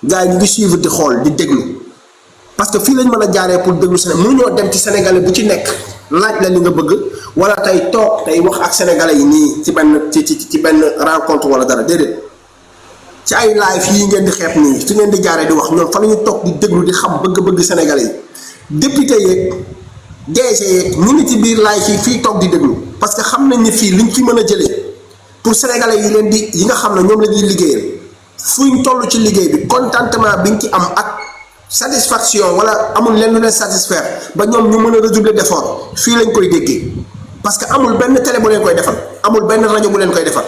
gars yi ñu ngi suivre di xool di déglu parce que fii lañ mën a jaaree pour déglu Sénégal mënuñoo dem ci sénégalais bu ci nekk laaj la li nga bëgg wala tey toog tey wax ak sénégalais yi nii ci benn rencontre wala dara déedéet. ci ay live yi ngeen di xeeb nii fi ngeen di jaaree di wax ñoom fa la ñu toog di déglu di xam bëgg-bëgg sénégalais yi député yeeg DG yeeg ñu ngi ci biir live yi fii toog di déglu parce que xam nañ ni fii liñ fi mën a jëlee pour sénégalais yi nga xam ne ñoom la ñuy liggéeyal fuñ toll ci liggéey bi contentement biñ ci am ak satisfaction wala amul lenn lu leen satisfaire ba ñoom ñu mën a redoubler d'effort fii lañ koy déggee parce que amul benn télé bu leen koy defal amul benn rajo bu leen koy defal.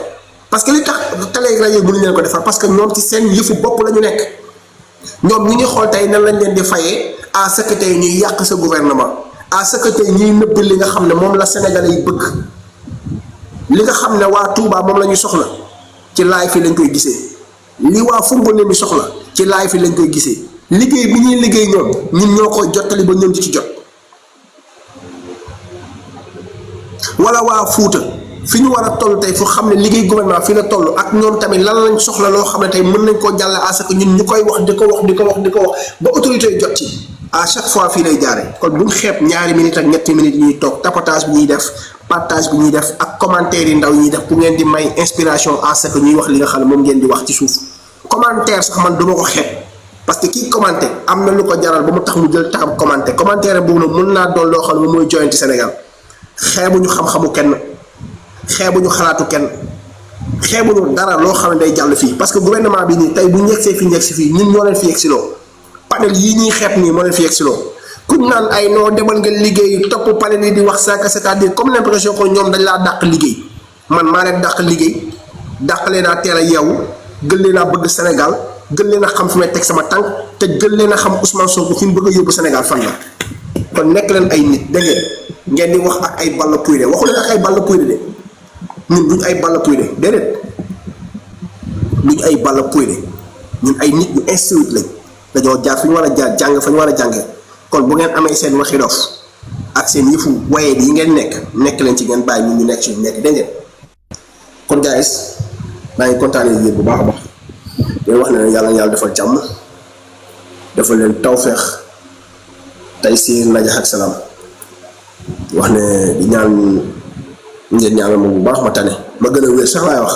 parce que li tax télé rajo yi mënuñ leen ko defar parce que ñoom ci seen yëfu bopp la ñu nekk ñoom ñi ngi xool tey nan lañ leen di fayee à ce que tey ñuy yàq sa gouvernement à ce que tey ñuy nëbb li nga xam ne moom la sénégalais yi bëgg li nga xam ne waa Touba moom la ñu soxla ci live yi lañ koy gisee li waa Foundiougne mi soxla ci live yi lañ koy gisee liggéey bi ñuy liggéey ñoom ñun ñoo koy jottali ba ñoom di ci jot wala waa Fuuta fi ñu war a toll tey fu xam ne liggéey gouvernement fi la toll ak ñoom tamit lan lañ soxla loo xam ne tey mën nañ koo jàll à ce que ñun ñu koy wax di ko wax ba autorité yi jot ci à chaque fois fii lay jaaree kon buñ xeeb ñaari minutes ak ñetti minutes yi ñuy toog tapotage bi ñuy def partage bi ñuy def ak commentaire yi ndaw yi ñuy def pour ngeen di may inspiration à ce que ñuy wax li nga xam ne moom ngeen di wax ci suuf commentaire sax man duma ko xeeb parce que kii commenté am na lu ko jaral ba mu tax mu jël taxam commentaire boobu nag mën naa doon loo xam ne moom mooy joyanti Sénégal xeebuñu xam-xamu kenn xeebuñu xalaatu kenn xeebuñu dara loo xam ne day jàll fii parce que gouvernement bi nii tey bu ñu yegsee fi ñu yegsi fii ñun ñoo leen fi yegsiloo panel yii ñuy xeeb nii moo leen fi yegsiloo kuñ naan ay noo demal nga liggéey topp panel yi di wax saaka c'est-à-dire comme l'impression que ñoom dañ laa dàq liggéey man maa leen dàq liggéey dàq leen a teel a yeewu gën leen a bëgg Sénégal gën leen a xam fi may teg sama tànk te gën leen a xam Ousmane Sonko fi mu bëgg a yóbbu Sénégal fan la kon nekk leen ay nit dégg ngeen di wax ak ay Balla Pouye waxu leen ak ay Balla Pouye de ñun duñ ay Balla Pouye déedéet duñ ay Balla Pouye ñun ay nit ñu instruit lañ dañoo jaar fi ñu war a jaar jàng fa ñu war a jàngee kon bu ngeen amee seen waxi dof ak seen yëfu waye yi ngeen nekk leen ci ngeen bàyyi ñun ñu nekk ci ñu nekk dégg ngeen kon guys maa ngi kontaanee yéen bu baax a baax leen wax ne yàlla defal jàmm defal leen tawfeex tey siir najax ak salaam wax ne di ñaan ngeen ñaanal ma bu baax ma tane ma gën a wér sax laay wax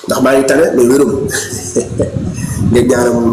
ndax maa ngi tane mais wérum ngeen ñaanal ma